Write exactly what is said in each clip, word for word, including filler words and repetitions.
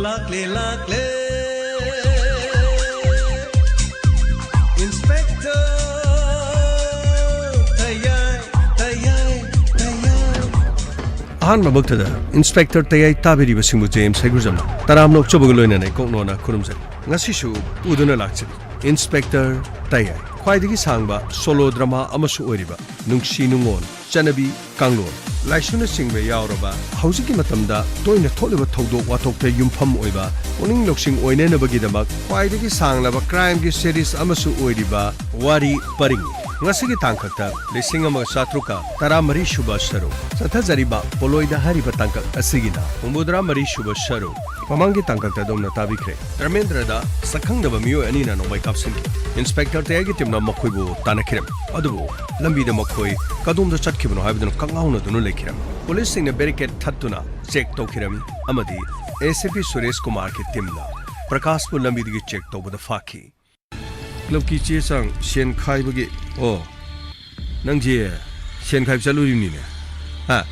ꯂꯥꯛꯂꯦ, ꯂꯥꯛꯂꯦ, Inspector ꯇꯌꯥꯏ, ꯇꯌꯥꯏ, ꯇꯌꯥꯏ꯫ ꯑꯍꯥꯟꯕꯃꯛꯇꯗ Inspector ꯇꯌꯥꯏ ꯇꯥꯕꯤꯔꯤꯕꯁꯤꯡꯕꯨ J M ꯁꯩꯒꯨꯖꯝꯅ ꯇꯔꯥꯝꯅ ꯑꯣꯛꯆꯕꯒ ꯂꯣꯏꯅꯅ ꯏꯀꯣꯛꯅꯣꯅ ꯈꯨꯔꯨꯝꯖꯩ꯫ ꯉꯁꯤꯁꯨ ꯄꯨꯗꯨꯅ ꯂꯥꯛꯆꯔꯤ Inspector ꯇꯌꯥꯏ, ꯈ꯭ꯋꯥꯏꯗꯒꯤ ꯁꯥꯡꯕ solo drama ꯑꯃꯁꯨ ꯑꯣꯏꯔꯤꯕ ꯅꯨꯡꯁꯤ ꯅꯨꯡꯉꯣꯟ, ꯆꯠꯅꯕꯤ, ꯀꯥꯡꯂꯣꯟ, ꯂꯥꯏꯁꯨꯅꯆꯤꯡꯕ ꯌꯥꯎꯔꯕ ꯍꯧꯖꯤꯛꯀꯤ ꯃꯇꯝꯗ ꯇꯣꯏꯅ ꯊꯣꯛꯂꯤꯕ ꯊꯧꯗꯣꯛ ꯋꯥꯊꯣꯛꯇ ꯌꯨꯝꯐꯝ ꯑꯣꯏꯕ ꯄꯨꯛꯅꯤꯡ ꯂꯧꯁꯤꯡ ꯑꯣꯏꯅꯅꯕꯒꯤꯗꯃꯛ ꯈ꯭ꯋꯥꯏꯗꯒꯤ ꯁꯥꯡꯂꯕ crimeꯒꯤ series ꯑꯃꯁꯨ ꯑꯣꯏꯔꯤꯕ ꯋꯥꯔꯤ ꯄꯔꯤꯡ꯫ ꯉꯁꯤꯒꯤ ꯇꯥꯡꯀꯛꯇ ꯂꯤꯁꯤꯡ ꯑꯃꯒ ꯆꯥꯇ꯭ꯔꯨꯛꯀ ꯇꯔꯥꯃꯔꯤ ꯁꯨꯕ ꯁꯔꯨꯛ ꯆꯠꯊꯖꯔꯤꯕ ꯄꯣꯂꯣꯏꯗ ꯍꯥꯏꯔꯤꯕ ꯇꯥꯡꯀꯛ ꯑꯁꯤꯒꯤꯅ ꯍꯨꯝꯐꯨꯇꯔꯥ ꯃꯔꯤ ꯁꯨꯕ ꯁꯔꯨꯛ꯫ ꯃꯃꯥꯡꯒꯤ ꯇꯥꯡꯀꯛꯇ ꯑꯗꯣꯝꯅ ꯇꯥꯕꯤꯈ꯭ꯔꯦ꯫ ꯙꯔꯃꯦꯟꯗ꯭ꯔꯗ ꯁꯛꯈꯪꯗꯕ ꯃꯤꯑꯣꯏ ꯑꯅꯤꯅ ꯅꯣꯡꯃꯩ ꯀꯥꯞꯁꯤꯟꯈꯤ꯫ Inspector ꯇꯌꯥꯏꯒꯤ teamꯅ ꯃꯈꯣꯏꯕꯨ ꯇꯥꯟꯅꯈꯤꯔꯝꯃꯤ꯫ ꯑꯗꯨꯕꯨ ꯂꯝꯕꯤꯗ ꯃꯈꯣꯏ ꯀꯗꯣꯝꯗ ꯆꯠꯈꯤꯕꯅꯣ ꯍꯥꯏꯕꯗꯨꯅ ꯀꯛꯉꯥꯎꯅꯗꯨꯅ ꯂꯩꯈꯤꯔꯝꯃꯤ꯫ Policeꯁꯤꯡꯅ barricade ꯊꯠꯇꯨꯅ check ꯇꯧꯈꯤꯔꯝꯃꯤ ꯑꯃꯗꯤ ꯑꯦ ꯁꯤ ꯄꯤ ꯁꯨꯔꯦꯁ ꯀꯨꯃꯥꯔꯒꯤ teamꯅ ꯄ꯭ꯔꯀꯥꯁꯄꯨ ꯂꯝꯕꯤꯗꯒꯤ check ꯇꯧꯕꯗ ꯐꯥꯈꯤ꯫ Clubꯀꯤ ꯆꯦ ꯆꯥꯡ ꯁꯦꯟ ꯈꯥꯏꯕꯒꯤ, ꯑꯣ, ꯅꯪꯁꯦ ꯁꯦꯟ ꯈꯥꯏꯕ ꯆꯠꯂꯨꯔꯤꯕꯅꯤꯅꯦ? ꯍꯥ?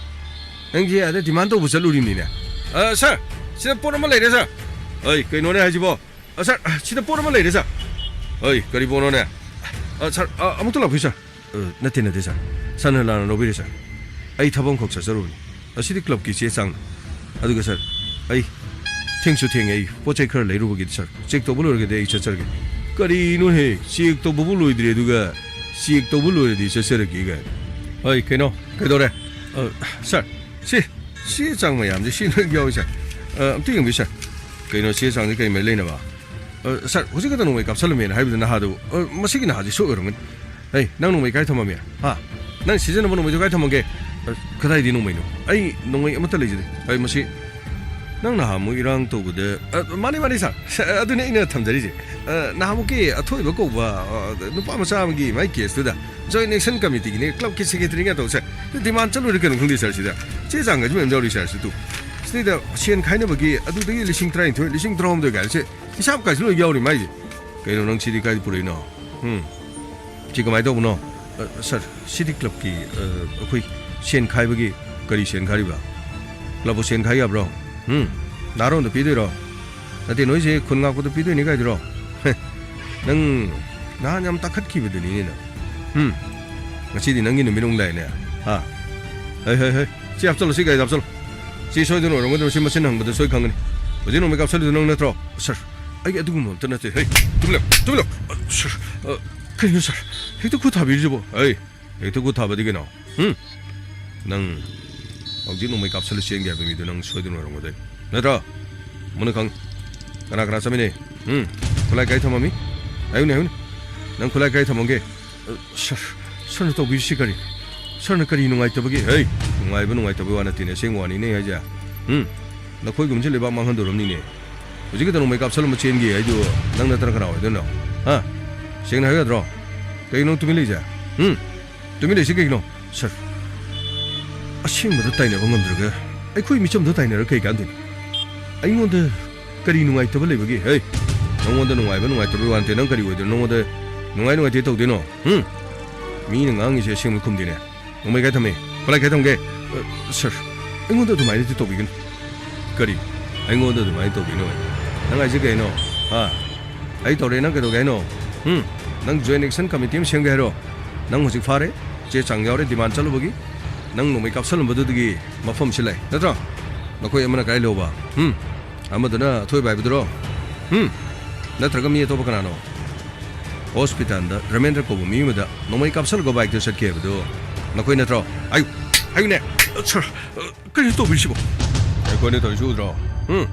ꯅꯪꯁꯦ ꯑꯗ demand ꯇꯧꯕ ꯆꯠꯂꯨꯔꯤꯕꯅꯤꯅꯦ? ꯑ, sir, ꯁꯤꯗ ꯄꯣꯠ ꯑꯃ ꯂꯩꯔꯦ, sir꯫ ꯑꯩ, ꯀꯩꯅꯣꯅꯦ ꯍꯥꯏꯁꯤꯕꯣ? ꯑ, sir, ꯁꯤꯗ ꯄꯣꯠ ꯑꯃ ꯂꯩꯔꯦ, sir꯫ ꯑꯩ, ꯀꯔꯤ ꯄꯣꯠꯅꯣꯅꯦ? ꯑ, sir, ꯑ, ꯑꯃꯨꯛꯇ ꯂꯥꯛꯄꯤꯌꯨ, sir꯫ ꯑ, ꯅꯠꯇꯦ, ꯅꯠꯇꯦ, sir꯫ Sirꯅ ꯂꯥꯟꯅ ꯂꯧꯕꯤꯔꯦ, sir꯫ ꯑꯩ ꯊꯕꯛ ꯑꯃꯈꯛ ꯆꯠꯆꯔꯨꯕꯅꯤ꯫ ꯑꯁꯤꯗꯤ clubꯀꯤ ꯆꯦ ꯆꯥꯡꯅꯤ꯫ ꯑꯗꯨꯒ, sir, ꯑꯩ ꯊꯦꯡꯁꯨ ꯊꯦꯡꯉꯦ, ꯑꯩ ꯄꯣꯠ ꯆꯩ ꯈꯔ ꯂꯩꯔꯨꯕꯒꯤ, sir꯫ Check ꯇꯧꯕ ꯂꯣꯏꯔꯒꯗꯤ ꯑꯩ ꯆꯠꯆꯔꯒꯦ꯫ ꯀꯔꯤꯅꯣꯍꯦ, check ꯇꯧꯕꯕꯨ ꯂꯣꯏꯗ꯭ꯔꯤ, ꯑꯗꯨꯒ check ꯇꯧꯕ ꯂꯣꯏꯔꯗꯤ ꯆꯠꯆꯔꯒꯦ ꯀꯥꯏꯅ꯫ ꯍꯣꯏ, ꯀꯩꯅꯣ, ꯀꯩꯗꯧꯔꯦ? ꯑ, sir, ꯁꯤ, ꯆꯦ ꯆꯥꯡ ꯃꯌꯥꯝꯁꯦ ꯁꯤ ꯂꯣꯏ ꯌꯥꯎꯏ, sir꯫ ꯑ, ꯑꯝꯇ ꯌꯦꯡꯕꯤꯌꯨ, sir꯫ ꯀꯩꯅꯣ, ꯆꯦ ꯆꯥꯡꯁꯦ ꯀꯔꯤ ꯃꯔꯤ ꯂꯩꯅꯕ? ꯑ, sir, ꯍꯧꯖꯤꯛ ꯈꯛꯇ ꯅꯣꯡꯃꯩ ꯀꯥꯞꯁꯜꯂꯝꯃꯦꯅ ꯍꯥꯏꯕꯗꯨ ꯅꯍꯥꯗꯨ, ꯑ, ꯃꯁꯤꯒꯤ ꯅꯍꯥꯁꯤ ꯁꯣꯏ ꯑꯣꯏꯔꯝꯒꯅꯤ꯫ ꯍꯩ, ꯅꯪ ꯅꯣꯡꯃꯩ ꯀꯥꯏ ꯊꯝꯃꯝꯃꯤ? ꯍꯥ? ꯅꯪ ꯁꯤꯖꯤꯟꯅꯕ ꯅꯣꯡꯃꯩꯗꯨ ꯀꯥꯏ ꯊꯝꯃꯝꯒꯦ? ꯑ, ꯀꯗꯥꯏꯗꯤ ꯅꯣꯡꯃꯩꯅꯣ? ꯑꯩ ꯅꯣꯡꯃꯩ ꯑꯃꯠꯇ ꯂꯩꯖꯗꯦ꯫ ꯑꯩ ꯃꯁꯤ, ꯅꯪ ꯅꯍꯥꯟꯃꯨꯛ ꯏꯔꯥꯡ ꯇꯧꯕꯗ, ꯑ, ꯃꯥꯅꯤ, ꯃꯥꯅꯤ, sir꯫ Sir, ꯑꯗꯨꯅꯤ ꯑꯩꯅ ꯊꯝꯖꯔꯤꯁꯦ꯫ ꯑ, ꯅꯍꯥꯟꯃꯨꯛꯀꯤ ꯑꯊꯣꯏꯕ ꯀꯧꯕ, ꯑ, ꯅꯨꯄꯥ ꯃꯆꯥ ꯑꯃꯒꯤ ꯃꯥꯏ caseꯇꯨꯗ Joint Action Committeeꯒꯤꯅꯦ, clubꯀꯤ secretaryꯒ ꯇꯧꯁꯦ꯫ Demand ꯆꯠꯂꯨꯔꯦ ꯀꯩꯅꯣ ꯈꯪꯗꯦ, sir, ꯁꯤꯗ꯫ ꯆꯦ ꯆꯥꯡꯒꯁꯨ ꯃꯌꯥꯝ ꯌꯥꯎꯔꯤ, sir, ꯁꯤꯗ꯫ ꯁꯤꯗꯩꯗ ꯁꯦꯟ ꯈꯥꯏꯅꯕꯒꯤ ꯑꯗꯨꯗꯒꯤ ꯂꯤꯁꯤꯡ ꯇꯔꯥꯅꯤꯊꯣꯏ, ꯂꯤꯁꯤꯡ ꯇꯔꯥꯍꯨꯝꯗꯣꯏ ꯀꯥꯏꯅ ꯁꯦ ꯍꯤꯁꯥꯞ ꯀꯥꯏꯁꯨ ꯂꯣꯏ ꯌꯥꯎꯔꯤ ꯃꯥꯏꯁꯦ꯫ ꯀꯩꯅꯣ ꯅꯪ ꯁꯤꯗꯤ ꯀꯥꯏꯗ ꯄꯨꯔꯛꯏꯅꯣ? ꯎꯝ꯫ ꯁꯤ ꯀꯃꯥꯏꯅ ꯇꯧꯕꯅꯣ? ꯑ, sir, ꯁꯤꯗꯤ clubꯀꯤ, ꯑ, ꯑꯩꯈꯣꯏ ꯁꯦꯟ ꯈꯥꯏꯕꯒꯤ꯫ ꯀꯔꯤ ꯁꯦꯟ ꯈꯥꯏꯔꯤꯕ? Clubꯄꯨ ꯁꯦꯟ ꯈꯥꯏ ꯌꯥꯕ꯭ꯔꯣ? ꯎꯝ꯫ ꯅꯍꯥꯔꯣꯟꯗ ꯄꯤꯗꯣꯏꯔꯣ? ꯅꯠꯇꯦ, ꯅꯣꯏꯁꯦ ꯈꯨꯟ ꯉꯥꯛꯄꯗ ꯄꯤꯗꯣꯏꯅꯤ ꯀꯥꯏꯗꯨꯔꯣ? ꯍꯦ, ꯅꯪ ꯅꯍꯥꯟ ꯌꯥꯝ ꯇꯥꯈꯠꯈꯤꯕꯗꯨꯅꯤꯅꯦ ꯅꯪ꯫ ꯎꯝ, ꯉꯁꯤꯗꯤ ꯅꯪꯒꯤ ꯅꯨꯃꯤꯠ ꯑꯃꯨꯛ ꯂꯥꯛꯑꯦꯅꯦ꯫ ꯍꯥ? ꯍꯩ, ꯍꯩ, ꯍꯩ, ꯁꯤ ꯍꯥꯞꯆꯜꯂꯣ, ꯁꯤ ꯒꯥꯔꯤꯗ ꯍꯥꯞꯆꯜꯂꯣ꯫ ꯁꯤ ꯁꯣꯏꯗꯅ ꯑꯣꯏꯔꯝꯒꯗꯕ, ꯁꯤ ꯃꯆꯤꯟ ꯍꯪꯕꯗ ꯁꯣꯏ ꯈꯪꯒꯅꯤ꯫ ꯍꯧꯖꯤꯛ ꯅꯣꯡꯃꯩ ꯀꯥꯞꯁꯜꯂꯤꯗꯨ ꯅꯪ ꯅꯠꯇ꯭ꯔꯣ? ꯁꯥꯔ, ꯑꯩ ꯑꯗꯨꯒꯨꯝꯕ ꯑꯝꯇ ꯅꯠꯇꯦ꯫ ꯍꯩ, ꯇꯨꯃꯤꯟ ꯂꯩꯌꯨ, ꯇꯨꯃꯤꯟ ꯂꯩꯌꯨ꯫ ꯁꯥꯔ, ꯑ, ꯀꯩꯅꯣ ꯁꯥꯔ? ꯍꯦꯛꯇ ꯈꯨꯠ ꯊꯥꯕꯤꯔꯤꯁꯤꯕꯣ? ꯍꯩ, ꯍꯦꯛꯇ ꯈꯨꯠ ꯊꯥꯕꯗꯤ ꯀꯩꯅꯣ? ꯍꯨꯝ? ꯅꯪ ꯍꯧꯖꯤꯛ ꯅꯣꯡꯃꯩ ꯀꯥꯞꯁꯜꯂ ꯆꯦꯟꯒꯦ ꯍꯥꯏꯕ ꯃꯤꯗꯣ ꯅꯪ ꯁꯣꯏꯗꯅ ꯑꯣꯏꯔꯝꯒꯗꯣꯏ ꯅꯠꯇ꯭ꯔꯣ? ꯃꯨꯟꯅ ꯈꯪ꯫ ꯀꯅꯥ ꯀꯅꯥ ꯆꯠꯃꯤꯟꯅꯩ? ꯎꯝ? ꯈꯨꯠꯂꯥꯏ ꯀꯥꯏ ꯊꯝꯃꯝꯃꯤ? ꯍꯥꯏꯌꯨꯅꯦ, ꯍꯥꯏꯌꯨꯅꯦ꯫ ꯅꯪ ꯈꯨꯠꯂꯥꯏ ꯀꯥꯏ ꯊꯝꯃꯝꯒꯦ? ꯑ, ꯁꯥꯔ, ꯁꯥꯔꯅ ꯇꯧꯕꯤꯔꯤꯁꯤ ꯀꯔꯤ? ꯁꯥꯔꯅ ꯀꯔꯤ ꯅꯨꯡꯉꯥꯏꯇꯕꯒꯤ? ꯍꯩ, ꯅꯨꯡꯉꯥꯏꯕ ꯅꯨꯡꯉꯥꯏꯇꯕꯒꯤ ꯋꯥ ꯅꯠꯇꯦꯅꯦ, ꯑꯁꯦꯡꯕ ꯋꯥꯅꯤꯅꯦ ꯍꯥꯏꯁꯦ꯫ ꯎꯝ? ꯅꯈꯣꯏꯒꯨꯝꯕꯁꯦ ꯂꯩꯕꯥꯛ ꯃꯥꯡꯍꯟꯗꯣꯔꯝꯅꯤꯅꯦ꯫ ꯍꯧꯖꯤꯛ ꯈꯛꯇ ꯅꯣꯡꯃꯩ ꯀꯥꯞꯁꯜꯂꯝꯕ ꯆꯦꯟꯒꯤ ꯍꯥꯏꯗꯨ ꯅꯪ ꯅꯠꯇꯅ ꯀꯅꯥ ꯑꯣꯏꯗꯣꯏꯅꯣ? ꯍꯥ? ꯁꯦꯡꯅ ꯍꯥꯏꯌꯨ ꯌꯥꯗ꯭ꯔꯣ? ꯀꯩꯒꯤꯅꯣ ꯅꯪ ꯇꯨꯃꯤꯟ ꯂꯩꯁꯦ? ꯎꯝ? ꯇꯨꯃꯤꯟ ꯂꯩꯁꯤ ꯀꯩꯒꯤꯅꯣ? ꯁꯥꯔ, ꯑꯁꯦꯡꯕꯗ ꯇꯥꯏꯅꯕ ꯉꯝꯗ꯭ꯔꯒ ꯑꯩꯈꯣꯏ ꯃꯤꯆꯝꯗ ꯇꯥꯏꯅꯔ ꯀꯩ ꯀꯥꯟꯗꯣꯏꯅꯣ? ꯑꯩꯉꯣꯟꯗ ꯀꯔꯤ ꯅꯨꯡꯉꯥꯏꯇꯕ ꯂꯩꯕꯒꯦ? ꯍꯩ, ꯅꯪꯉꯣꯟꯗ ꯅꯨꯡꯉꯥꯏꯕ ꯅꯨꯡꯉꯥꯏꯇꯕꯒꯤ ꯋꯥ ꯅꯠꯇꯦ, ꯅꯪ ꯀꯔꯤ ꯑꯣꯏꯗꯣꯏꯅꯣ? ꯅꯪꯉꯣꯟꯗ ꯅꯨꯡꯉꯥꯏ ꯅꯨꯡꯉꯥꯏꯇꯦ ꯇꯧꯗꯣꯏꯅꯣ? ꯎꯝ? ꯃꯤꯅ ꯉꯥꯡꯉꯤꯁꯦ ꯑꯁꯦꯡꯕ ꯈꯨꯝꯗꯦꯅꯦ꯫ ꯅꯣꯡꯃꯩ ꯀꯥꯏ ꯊꯝꯃꯤ? ꯈꯨꯠꯂꯥꯏ ꯀꯥꯏ ꯊꯝꯒꯦ? ꯑ, ꯁꯥꯔ, ꯑꯩꯉꯣꯟꯗ ꯑꯗꯨꯃꯥꯏꯅꯗꯤ ꯇꯧꯕꯤꯒꯅꯨ꯫ ꯀꯔꯤ? ꯑꯩꯉꯣꯟꯗ ꯑꯗꯨꯃꯥꯏꯅ ꯇꯧꯕꯤꯒꯅꯨ ꯍꯥꯏ? ꯅꯪ ꯍꯥꯏꯁꯦ ꯀꯩꯅꯣ? ꯍꯥ? ꯑꯩ ꯇꯧꯔꯦ, ꯅꯪ ꯀꯩꯗꯧꯒꯦ ꯍꯥꯏꯅꯣ? ꯎꯝ? ꯅꯪ Joint Action Committee ꯑꯃ ꯁꯦꯝꯒꯦ ꯍꯥꯏꯔꯣ? ꯅꯪ ꯍꯧꯖꯤꯛ ꯐꯥꯔꯦ, ꯆꯦ ꯆꯥꯡ ꯌꯥꯎꯔꯦ, demand ꯆꯠꯂꯨꯕꯒꯤ꯫ ꯅꯪ ꯅꯣꯡꯃꯩ ꯀꯥꯞꯁꯜꯂꯝꯕꯗꯨꯗꯒꯤ ꯃꯐꯝꯁꯤ ꯂꯩ, ꯅꯠꯇ꯭ꯔꯣ? ꯅꯈꯣꯏ ꯑꯃꯅ ꯀꯥꯏ ꯂꯧꯕ? ꯎꯝ? ꯑꯃꯗꯨꯅ ꯑꯊꯣꯏꯕ ꯍꯥꯏꯕꯗꯨꯔꯣ? ꯎꯝ? ꯅꯠꯇ꯭ꯔꯒ ꯃꯤ ꯑꯇꯣꯞꯄ ꯀꯅꯥꯅꯣ? ꯍꯣꯁꯄꯤꯇꯥꯜꯗ ꯔꯃꯦꯟꯗ꯭ꯔ ꯀꯧꯕ ꯃꯤ ꯑꯃꯗ ꯅꯣꯡꯃꯩ ꯀꯥꯞꯁꯜꯂꯒ ꯕꯥꯏꯛꯇ ꯆꯠꯈꯤ ꯍꯥꯏꯕꯗꯨ ꯅꯈꯣꯏ ꯅꯠꯇ꯭ꯔꯣ? ꯍꯥꯏꯌꯨ, ꯍꯥꯏꯌꯨꯅꯦ꯫ ꯁꯥꯔ, ꯑ, ꯀꯔꯤꯅꯣ ꯇꯧꯕꯤꯔꯤꯁꯤꯕꯣ? ꯑꯩꯈꯣꯏꯅ ꯇꯧꯔꯤꯁꯤ ꯎꯗ꯭ꯔꯣ? ꯎꯝ?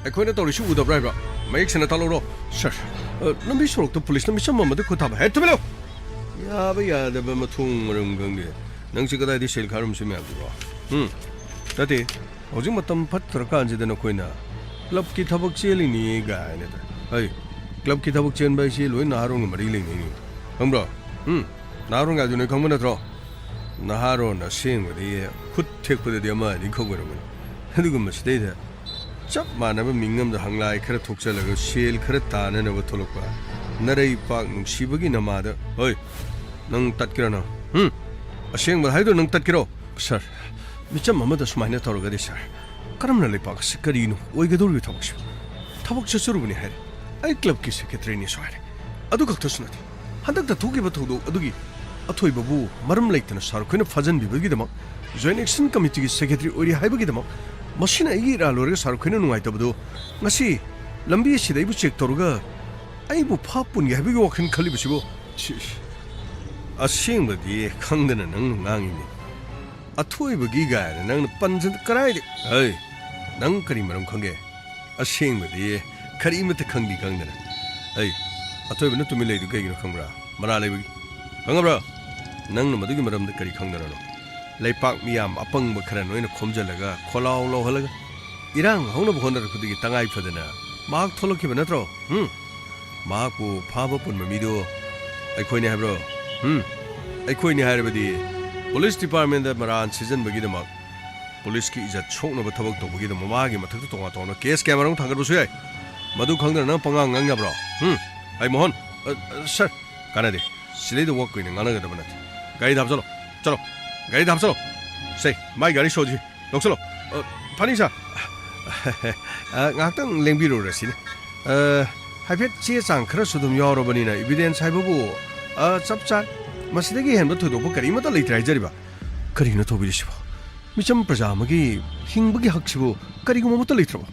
ꯑꯩꯈꯣꯏꯅ ꯇꯧꯔꯤꯁꯤ ꯎꯗꯕ꯭ꯔꯥ ꯍꯥꯏꯕ? ꯃꯌꯦꯛ ꯁꯦꯡꯅ ꯇꯥꯛꯂꯛꯎꯔꯣ? ꯁꯥꯔ, ꯑ, ꯂꯝꯕꯤ ꯁꯣꯔꯣꯛꯇ ꯄꯨꯂꯤꯁꯅ ꯃꯤꯆꯝ ꯑꯃꯗ ꯈꯨꯠ ꯊꯥꯕ꯫ ꯍꯦ, ꯇꯨꯃꯤꯟ ꯂꯩꯌꯨ! ꯌꯥꯕ ꯌꯥꯗꯕ ꯃꯊꯣꯡ ꯃꯔꯝ ꯈꯪꯗꯦ꯫ ꯅꯪꯁꯤ ꯀꯗꯥꯏꯗ ꯁꯦꯜ ꯈꯥꯔꯝꯁꯤ ꯃꯌꯥꯝꯗꯨꯕꯣ? ꯎꯝ? ꯅꯠꯇꯦ, ꯍꯧꯖꯤꯛ ꯃꯇꯝ ꯐꯠꯇ꯭ꯔꯀꯥꯟꯁꯤꯗ ꯅꯈꯣꯏꯅ ꯀ꯭ꯂꯕꯀꯤ ꯊꯕꯛ ꯆꯦꯜꯂꯤꯅꯤ ꯀꯥꯏꯅ ꯇꯧ-, ꯍꯩ, ꯀ꯭ꯂꯕꯀꯤ ꯊꯕꯛ ꯆꯦꯟꯕ ꯍꯥꯏꯁꯤ ꯂꯣꯏ ꯅꯍꯥꯔꯣꯟꯒ ꯃꯔꯤ ꯂꯩꯅꯩꯅꯤ꯫ ꯈꯪꯕ꯭ꯔꯣ? ꯎꯝ? ꯅꯍꯥꯔꯣꯟ ꯍꯥꯏꯗꯨ ꯅꯣꯏ ꯈꯪꯕ ꯅꯠꯇ꯭ꯔꯣ? ꯅꯍꯥꯔꯣꯟ ꯑꯁꯦꯡꯕꯗꯤ ꯈꯨꯠ ꯊꯦꯛꯄꯗꯗꯤ ꯑꯃ ꯑꯅꯤ ꯈꯛ ꯑꯣꯏꯔꯝꯒꯅꯤ꯫ ꯑꯗꯨꯒꯨꯝꯕꯁꯤꯗꯩꯗ ꯆꯞ ꯃꯥꯟꯅꯕ ꯃꯤꯡ ꯑꯃꯗ ꯍꯪꯂꯥꯏ ꯈꯔ ꯊꯣꯛꯆꯜꯂꯒ ꯁꯦꯜ ꯈꯔ ꯇꯥꯅꯅꯕ ꯊꯣꯛꯂꯛꯄ ꯅꯔꯩ ꯄꯥꯛ ꯅꯨꯡꯁꯤꯕꯒꯤ ꯅꯃꯥꯗ, ꯍꯣꯏ, ꯅꯪ ꯇꯠꯀꯦꯔꯣ ꯅꯪ? ꯎꯝ? ꯑꯁꯦꯡꯕ ꯍꯥꯏꯗꯣ ꯅꯪ ꯇꯠꯀꯦꯔꯣ? ꯁꯥꯔ, ꯃꯤꯆꯝ ꯑꯃꯗ ꯁꯨꯃꯥꯏꯅ ꯇꯧꯔꯒꯗꯤ, ꯁꯥꯔ, ꯀꯔꯝꯅ ꯂꯩꯄꯥꯛ ꯑꯁꯤ ꯀꯔꯤꯅꯣ ꯑꯣꯏꯒꯗꯧꯔꯤꯕ ꯊꯕꯛꯁꯤꯕꯨ? ꯊꯕꯛ ꯆꯠꯆꯔꯨꯕꯅꯤꯁꯨ ꯍꯥꯏꯔꯦ, ꯑꯩ ꯀ꯭ꯂꯕꯀꯤ ꯁꯦꯀ꯭ꯔꯦꯇꯔꯤꯅꯤꯁꯨ ꯍꯥꯏꯔꯦ꯫ ꯑꯗꯨ ꯈꯛꯇꯁꯨ ꯅꯠꯇꯦ, ꯍꯟꯗꯛꯇ ꯊꯣꯛꯈꯤꯕ ꯊꯧꯗꯣꯛ ꯑꯗꯨꯒꯤ ꯑꯊꯣꯏꯕꯕꯨ ꯃꯔꯝ ꯂꯩꯇꯅ ꯁꯥꯔ ꯈꯣꯏꯅ ꯐꯥꯖꯤꯟꯕꯤꯕꯒꯤꯗꯃꯛ, ꯖꯣꯏꯟ ꯑꯦꯛꯁꯟ ꯀꯃꯤꯇꯤꯒꯤ ꯁꯦꯀ꯭ꯔꯦꯇꯔꯤ ꯑꯣꯏꯔꯤ ꯍꯥꯏꯕꯒꯤꯗꯃꯛ, ꯃꯁꯤꯅ ꯑꯩꯒꯤ ꯏꯔꯥꯜ ꯂꯣꯏꯔꯒ ꯁꯥꯔ ꯈꯣꯏꯅ ꯅꯨꯡꯉꯥꯏꯇꯕꯗꯨ ꯉꯁꯤ ꯂꯝꯕꯤ ꯑꯁꯤꯗ ꯑꯩꯕꯨ ꯆꯦꯛ ꯇꯧꯔꯒ ꯑꯩꯕꯨ ꯐꯥ ꯄꯨꯟꯒꯦ ꯍꯥꯏꯕꯒꯤ ꯋꯥꯈꯜ ꯈꯜꯂꯤꯕꯁꯤꯕꯨ? ꯁꯤ, ꯑꯁꯦꯡꯕꯗꯤ ꯈꯪꯗꯅ ꯅꯪꯅ ꯉꯥꯡꯉꯤꯅꯤ꯫ ꯑꯊꯣꯏꯕꯒꯤ ꯒꯥꯏꯅ ꯅꯪꯅ ꯄꯟꯖꯟ ꯀꯔꯥꯏꯗ? ꯍꯩ, ꯅꯪ ꯀꯔꯤ ꯃꯔꯝ ꯈꯪꯒꯦ? ꯑꯁꯦꯡꯕꯗꯤ ꯀꯔꯤꯃꯠꯇ ꯈꯪꯗꯤ ꯈꯪꯗꯅ꯫ ꯑꯩ, ꯑꯊꯣꯏꯕꯅ ꯇꯨꯃꯤꯟ ꯂꯩꯗꯨ ꯀꯩꯒꯤꯅꯣ ꯈꯪꯕ꯭ꯔꯥ? ꯃꯔꯥ ꯂꯩꯕꯒꯤ꯫ ꯈꯪꯉꯕ꯭ꯔꯥ? ꯅꯪꯅ ꯃꯗꯨꯒꯤ ꯃꯔꯝꯗ ꯀꯔꯤ ꯈꯪꯗꯅꯅꯣ? ꯂꯩꯄꯥꯛ ꯃꯤꯌꯥꯝ ꯑꯄꯪꯕ ꯈꯔ ꯅꯣꯏꯅ ꯈꯣꯝꯖꯤꯜꯂꯒ ꯈꯣꯜꯂꯥꯎ ꯂꯥꯎꯍꯜꯂꯒ ꯏꯔꯥꯡ ꯍꯧꯅꯕ ꯍꯣꯠꯅꯔꯛꯄꯗꯒꯤ ꯇꯉꯥꯏ ꯐꯗꯅ ꯃꯍꯥꯛ ꯊꯣꯛꯂꯛꯈꯤꯕ ꯅꯠꯇ꯭ꯔꯣ? ꯍꯨꯝ? ꯃꯍꯥꯛꯄꯨ ꯐꯥꯕ ꯄꯨꯟꯕ ꯃꯤꯗꯨ ꯑꯩꯈꯣꯏꯅꯤ ꯍꯥꯏꯕ꯭ꯔꯣ? ꯍꯨꯝ? ꯑꯩꯈꯣꯏꯅꯤ ꯍꯥꯏꯔꯕꯗꯤ ꯄꯨꯂꯤꯁ ꯗꯤꯄꯥꯔꯠꯃꯦꯟꯗ ꯃꯔꯥꯟ ꯁꯤꯖꯤꯟꯕꯒꯤꯗꯃꯛ, ꯄꯨꯂꯤꯁꯀꯤ ꯏꯖꯠ ꯁꯣꯛꯅꯕ ꯊꯕꯛ ꯇꯧꯕꯒꯤꯗꯃꯛ ꯃꯥꯒꯤ ꯃꯊꯛꯇ ꯇꯣꯉꯥꯟ ꯇꯣꯉꯥꯟꯕ ꯀꯦꯁ ꯀꯌꯥ ꯃꯔꯨꯝ ꯊꯥꯡꯒꯠꯄꯁꯨ ꯌꯥꯏ꯫ ꯃꯗꯨ ꯈꯪꯗꯅ ꯅꯪ ꯄꯉꯥꯡ ꯉꯥꯡ ꯌꯥꯕ꯭ꯔꯣ? ꯍꯨꯝ? ꯑꯩ ꯃꯣꯍꯟ, ꯑ, ꯑ, ꯁꯥꯔ, ꯀꯥꯟꯅꯗꯦ꯫ ꯁꯤꯗꯩꯗ ꯋꯥ ꯀꯨꯏꯅ ꯉꯥꯡꯅꯒꯗꯕ ꯅꯠꯇꯦ꯫ ꯒꯥꯔꯤꯗ ꯍꯥꯞꯆꯜꯂꯣ꯫ ꯆꯠꯂꯣ꯫ ꯒꯥꯔꯤꯗ ꯍꯥꯞꯆꯜꯂꯣ꯫ ꯁꯦ, ꯃꯥꯏ ꯒꯥꯔꯤ ꯁꯣꯁꯤ꯫ ꯂꯧꯁꯜꯂꯣ꯫ ꯑ, ꯐꯅꯤ, ꯁꯥꯔ꯫ ꯑ, ꯉꯥꯏꯍꯥꯛꯇꯪ ꯂꯦꯡꯕꯤꯔꯨꯔꯁꯤꯅꯦ꯫ ꯑ, ꯍꯥꯏꯐꯦꯠ ꯆꯦ ꯆꯥꯡ ꯈꯔꯁꯨ ꯑꯗꯨꯝ ꯌꯥꯎꯔꯕꯅꯤꯅ, ꯏꯕꯤꯗꯦꯟꯁ ꯍꯥꯏꯕꯕꯨ, ꯑ, ꯆꯞ ꯆꯥ-, ꯃꯁꯤꯗꯒꯤ ꯍꯦꯟꯕ ꯊꯣꯏꯗꯣꯛꯄ ꯀꯔꯤꯃꯠꯇ ꯂꯩꯇ꯭ꯔꯦ ꯍꯥꯏꯖꯔꯤꯕ꯫ ꯀꯔꯤꯅꯣ ꯇꯧꯕꯤꯔꯤꯁꯤꯕꯣ? ꯃꯤꯆꯝ ꯄ꯭ꯔꯖꯥ ꯑꯃꯒꯤ ꯍꯤꯡꯕꯒꯤ ꯍꯛꯁꯤꯕꯨ ꯀꯔꯤꯒꯨꯝꯕ ꯑꯃꯠꯇ ꯂꯩꯇ꯭ꯔꯕꯣ?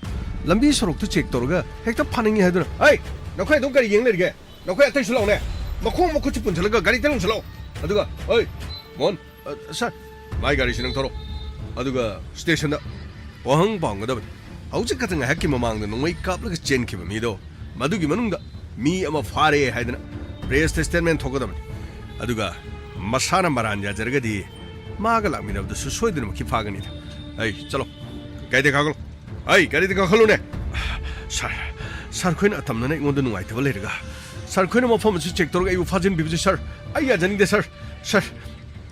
ꯂꯝꯕꯤ ꯁꯣꯔꯣꯛꯇ ꯆꯦꯛ ꯇꯧꯔꯒ ꯍꯦꯛꯇ ꯐꯥꯅꯤꯡꯉꯤ ꯍꯥꯏꯗꯨꯅ? ꯑꯩ, ꯅꯈꯣꯏ ꯑꯗꯨꯝ ꯀꯔꯤ ꯌꯦꯡ ꯂꯩꯔꯤꯒꯦ? ꯅꯈꯣꯏ ꯑꯇꯩꯁꯨ ꯂꯥꯛꯑꯣꯅꯦ꯫ ꯃꯈꯣꯡ ꯃꯈꯨꯠꯁꯨ ꯄꯨꯟꯁꯤꯜꯂꯒ ꯒꯥꯔꯤꯗ ꯂꯪꯁꯤꯜꯂꯛꯑꯣ꯫ ꯑꯗꯨꯒ, ꯑꯣꯏ, ꯃꯣꯍꯟ, ꯑ, ꯁꯥꯔ, ꯃꯥꯏ ꯒꯥꯔꯤꯁꯤ ꯅꯪ ꯊꯧꯔꯣ꯫ ꯑꯗꯨꯒ ꯁ꯭ꯇꯦꯁꯟꯗ ꯋꯥꯍꯪ ꯄꯥꯎꯒꯗꯕꯅꯤ꯫ ꯍꯧꯖꯤꯛ ꯈꯛꯇ ꯉꯥꯏꯍꯥꯛꯀꯤ ꯃꯃꯥꯡꯗ ꯅꯣꯡꯃꯩ ꯀꯥꯞꯂꯒ ꯆꯦꯟꯈꯤꯕ ꯃꯤꯗꯣ, ꯃꯗꯨꯒꯤ ꯃꯅꯨꯡꯗ ꯃꯤ ꯑꯃ ꯐꯥꯔꯦ ꯍꯥꯏꯗꯅ ꯄ꯭ꯔꯦꯁꯇ ꯁ꯭ꯇꯦꯠꯃꯦꯟ ꯊꯣꯛꯀꯗꯕꯅꯤ꯫ ꯑꯗꯨꯒ ꯃꯁꯥꯅ ꯃꯔꯥꯟ ꯌꯥꯖꯔꯒꯗꯤ ꯃꯥꯒ ꯂꯥꯛꯃꯤꯟꯅꯕꯗꯨꯁꯨ ꯁꯣꯏꯗꯅꯃꯛꯀꯤ ꯐꯥꯒꯅꯤꯗ꯫ ꯑꯩ, ꯆꯠꯂꯣ, ꯒꯥꯔꯤꯗ ꯀꯥꯈꯠꯂꯣ꯫ ꯑꯩ, ꯒꯥꯔꯤꯗ ꯀꯥꯈꯠꯂꯨꯅꯦ꯫ ꯁꯥꯔ, ꯁꯥꯔ ꯈꯣꯏꯅ ꯑꯇꯝꯅꯅ ꯑꯩꯉꯣꯟꯗ ꯅꯨꯡꯉꯥꯏꯇꯕ ꯂꯩꯔꯒ ꯁꯥꯔ ꯈꯣꯏꯅ ꯃꯐꯝ ꯑꯁꯤ ꯆꯦꯛ ꯇꯧꯔꯒ ꯑꯩꯕꯨ ꯐꯥꯖꯤꯟꯕꯤꯕꯁꯦ, ꯁꯥꯔ, ꯑꯩ ꯌꯥꯖꯅꯤꯡꯗꯦ, ꯁꯥꯔ꯫ ꯁꯥꯔ,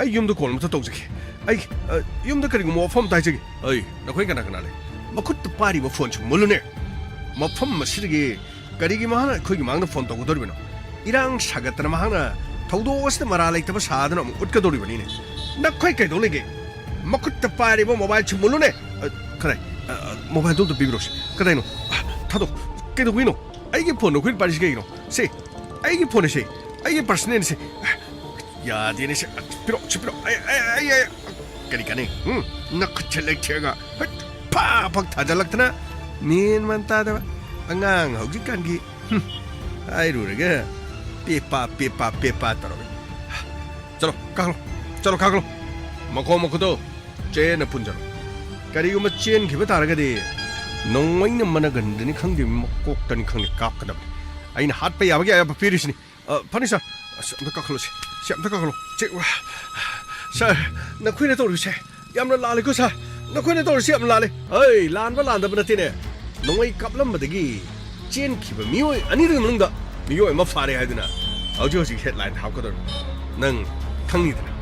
ꯑꯩ ꯌꯨꯝꯗ ꯀꯣꯜ ꯑꯃꯇ ꯇꯧꯖꯒꯦ꯫ ꯑꯩ, ꯑ, ꯌꯨꯝꯗ ꯀꯔꯤꯒꯨꯝꯕ ꯋꯥꯐꯝ ꯑꯝꯇ ꯍꯥꯏꯖꯒꯦ꯫ ꯑꯩ, ꯅꯈꯣꯏ ꯀꯅꯥ ꯀꯅꯥ ꯂꯩ? ꯃꯈꯨꯠꯇ ꯄꯥꯏꯔꯤꯕ ꯐꯣꯟꯁꯤ ꯃꯨꯜꯂꯨꯅꯦ꯫ ꯃꯐꯝ ꯑꯁꯤꯗꯒꯤ ꯀꯔꯤꯒꯤ ꯃꯍꯥꯛꯅ ꯑꯩꯈꯣꯏꯒꯤ ꯃꯥꯡꯗ ꯐꯣꯟ ꯇꯧꯒꯗꯧꯔꯤꯕꯅꯣ? ꯏꯔꯥꯡ ꯁꯥꯒꯠꯇꯅ ꯃꯍꯥꯛꯅ ꯊꯧꯗꯣꯛ ꯑꯁꯤꯗ ꯃꯔꯥ ꯂꯩꯇꯕ ꯁꯥꯗꯅ ꯑꯃꯨꯛ ꯎꯠꯀꯗꯧꯔꯤꯕꯅꯤꯅꯦ꯫ ꯅꯈꯣꯏ ꯀꯩꯗꯧ ꯂꯩꯒꯦ? ꯃꯈꯨꯠꯇ ꯄꯥꯏꯔꯤꯕ ꯃꯣꯕꯥꯏꯜꯁꯤ ꯃꯨꯜꯂꯨꯅꯦ꯫ ꯑ, ꯈꯔ ꯃꯣꯕꯥꯏꯜꯗꯣ ꯑꯝꯇ ꯄꯤꯕꯤꯔꯣꯁꯦ꯫ ꯀꯗꯥꯏꯅꯣ? ꯑ, ꯊꯥꯗꯣꯛ꯫ ꯀꯩꯗꯧꯕꯩꯅꯣ? ꯑꯩꯒꯤ ꯐꯣꯟꯗꯣ ꯑꯩꯈꯣꯏꯅ ꯄꯥꯏꯔꯤꯁꯤ ꯀꯩꯒꯤꯅꯣ? ꯁꯦ, ꯑꯩꯒꯤ ꯐꯣꯟꯅꯦ ꯁꯦ꯫ ꯑꯩꯒꯤ ꯄꯥꯔꯁꯅꯦꯜꯅꯦ ꯁꯦ꯫ ꯑ, ꯌꯥꯗꯦꯅꯦ ꯁꯦ꯫ ꯑ, ꯄꯤꯔꯣ, ꯁꯤ ꯄꯤꯔꯣ꯫ ꯑꯩ, ꯑꯩ, ꯑꯩ, ꯑꯩ꯫ ꯀꯔꯤ ꯀꯥꯟꯅꯩ? ꯎꯝ? ꯅꯈꯨꯠꯁꯦ ꯂꯩꯊꯦꯛꯑꯒ, ꯍꯠ, ꯐꯥ ꯐꯛ ꯊꯥꯖꯜꯂꯛꯇꯅ꯫ ꯃꯦꯟ ꯃꯥꯟ ꯇꯥꯗꯕ꯫ ꯑꯉꯥꯡ ꯍꯧꯖꯤꯛꯀꯥꯟꯒꯤ, ꯍꯨꯝ, ꯍꯥꯏꯔꯨꯔꯒ ꯄꯦꯄꯥ, ꯄꯦꯄꯥ, ꯄꯦꯄꯥ ꯇꯧꯔꯒ꯫ ꯆꯠꯂꯣ, ꯀꯥꯈꯠꯂꯣ꯫ ꯆꯠꯂꯣ, ꯀꯥꯈꯠꯂꯣ꯫ ꯃꯈꯣꯡ ꯃꯈꯨꯠꯇꯣ ꯆꯦꯟꯅ ꯄꯨꯟꯖꯔꯣ꯫ ꯀꯔꯤꯒꯨꯝꯕ ꯆꯦꯟꯈꯤꯕ ꯇꯥꯔꯒꯗꯤ ꯅꯣꯡꯃꯩꯅ ꯃꯅꯒꯟꯗꯅꯤ ꯈꯪꯗꯦ, ꯃꯀꯣꯛꯇꯅꯤ ꯈꯪꯗꯦ ꯀꯥꯞꯀꯗꯕꯅꯤ꯫ ꯑꯩꯅ ꯍꯥꯠꯄ ꯌꯥꯕꯒꯤ ꯑꯌꯥꯕ ꯄꯤꯔꯤꯁꯤꯅꯤ꯫ ꯑ, ꯐꯅꯤ ꯁꯥꯔ꯫ ꯑꯁ, ꯑꯝꯇ ꯀꯥꯈꯠꯂꯣꯁꯤ꯫ ꯁꯤ ꯑꯝꯇ ꯀꯥꯈꯠꯂꯣ꯫ ꯆꯦ-, ꯋꯥ-, ꯁꯥꯔ, ꯅꯈꯣꯏꯅ ꯇꯧꯔꯤꯁꯦ ꯌꯥꯝꯅ ꯂꯥꯜꯂꯦꯀꯣ ꯁꯥꯔ꯫ ꯅꯈꯣꯏꯅ ꯇꯧꯔꯤꯁꯦ ꯌꯥꯝ ꯂꯥꯜꯂꯦ꯫ ꯑꯩ ꯂꯥꯟꯕ ꯂꯥꯟꯗꯕ ꯅꯠꯇꯦꯅꯦ꯫ ꯅꯣꯡꯃꯩ ꯀꯥꯞꯂꯝꯕꯗꯒꯤ ꯆꯦꯟꯈꯤꯕ ꯃꯤꯑꯣꯏ ꯑꯅꯤꯗꯨꯒꯤ ꯃꯅꯨꯡꯗ ꯃꯤꯑꯣꯏ ꯑꯃ ꯐꯥꯔꯦ ꯍꯥꯏꯗꯨꯅ ꯍꯧꯖꯤꯛ ꯍꯧꯖꯤꯛ ꯍꯦꯗꯂꯥꯏꯟ ꯍꯥꯞꯀꯗꯧꯔꯤ꯫ ꯅꯪ ꯈꯪꯉꯤꯗꯅ꯫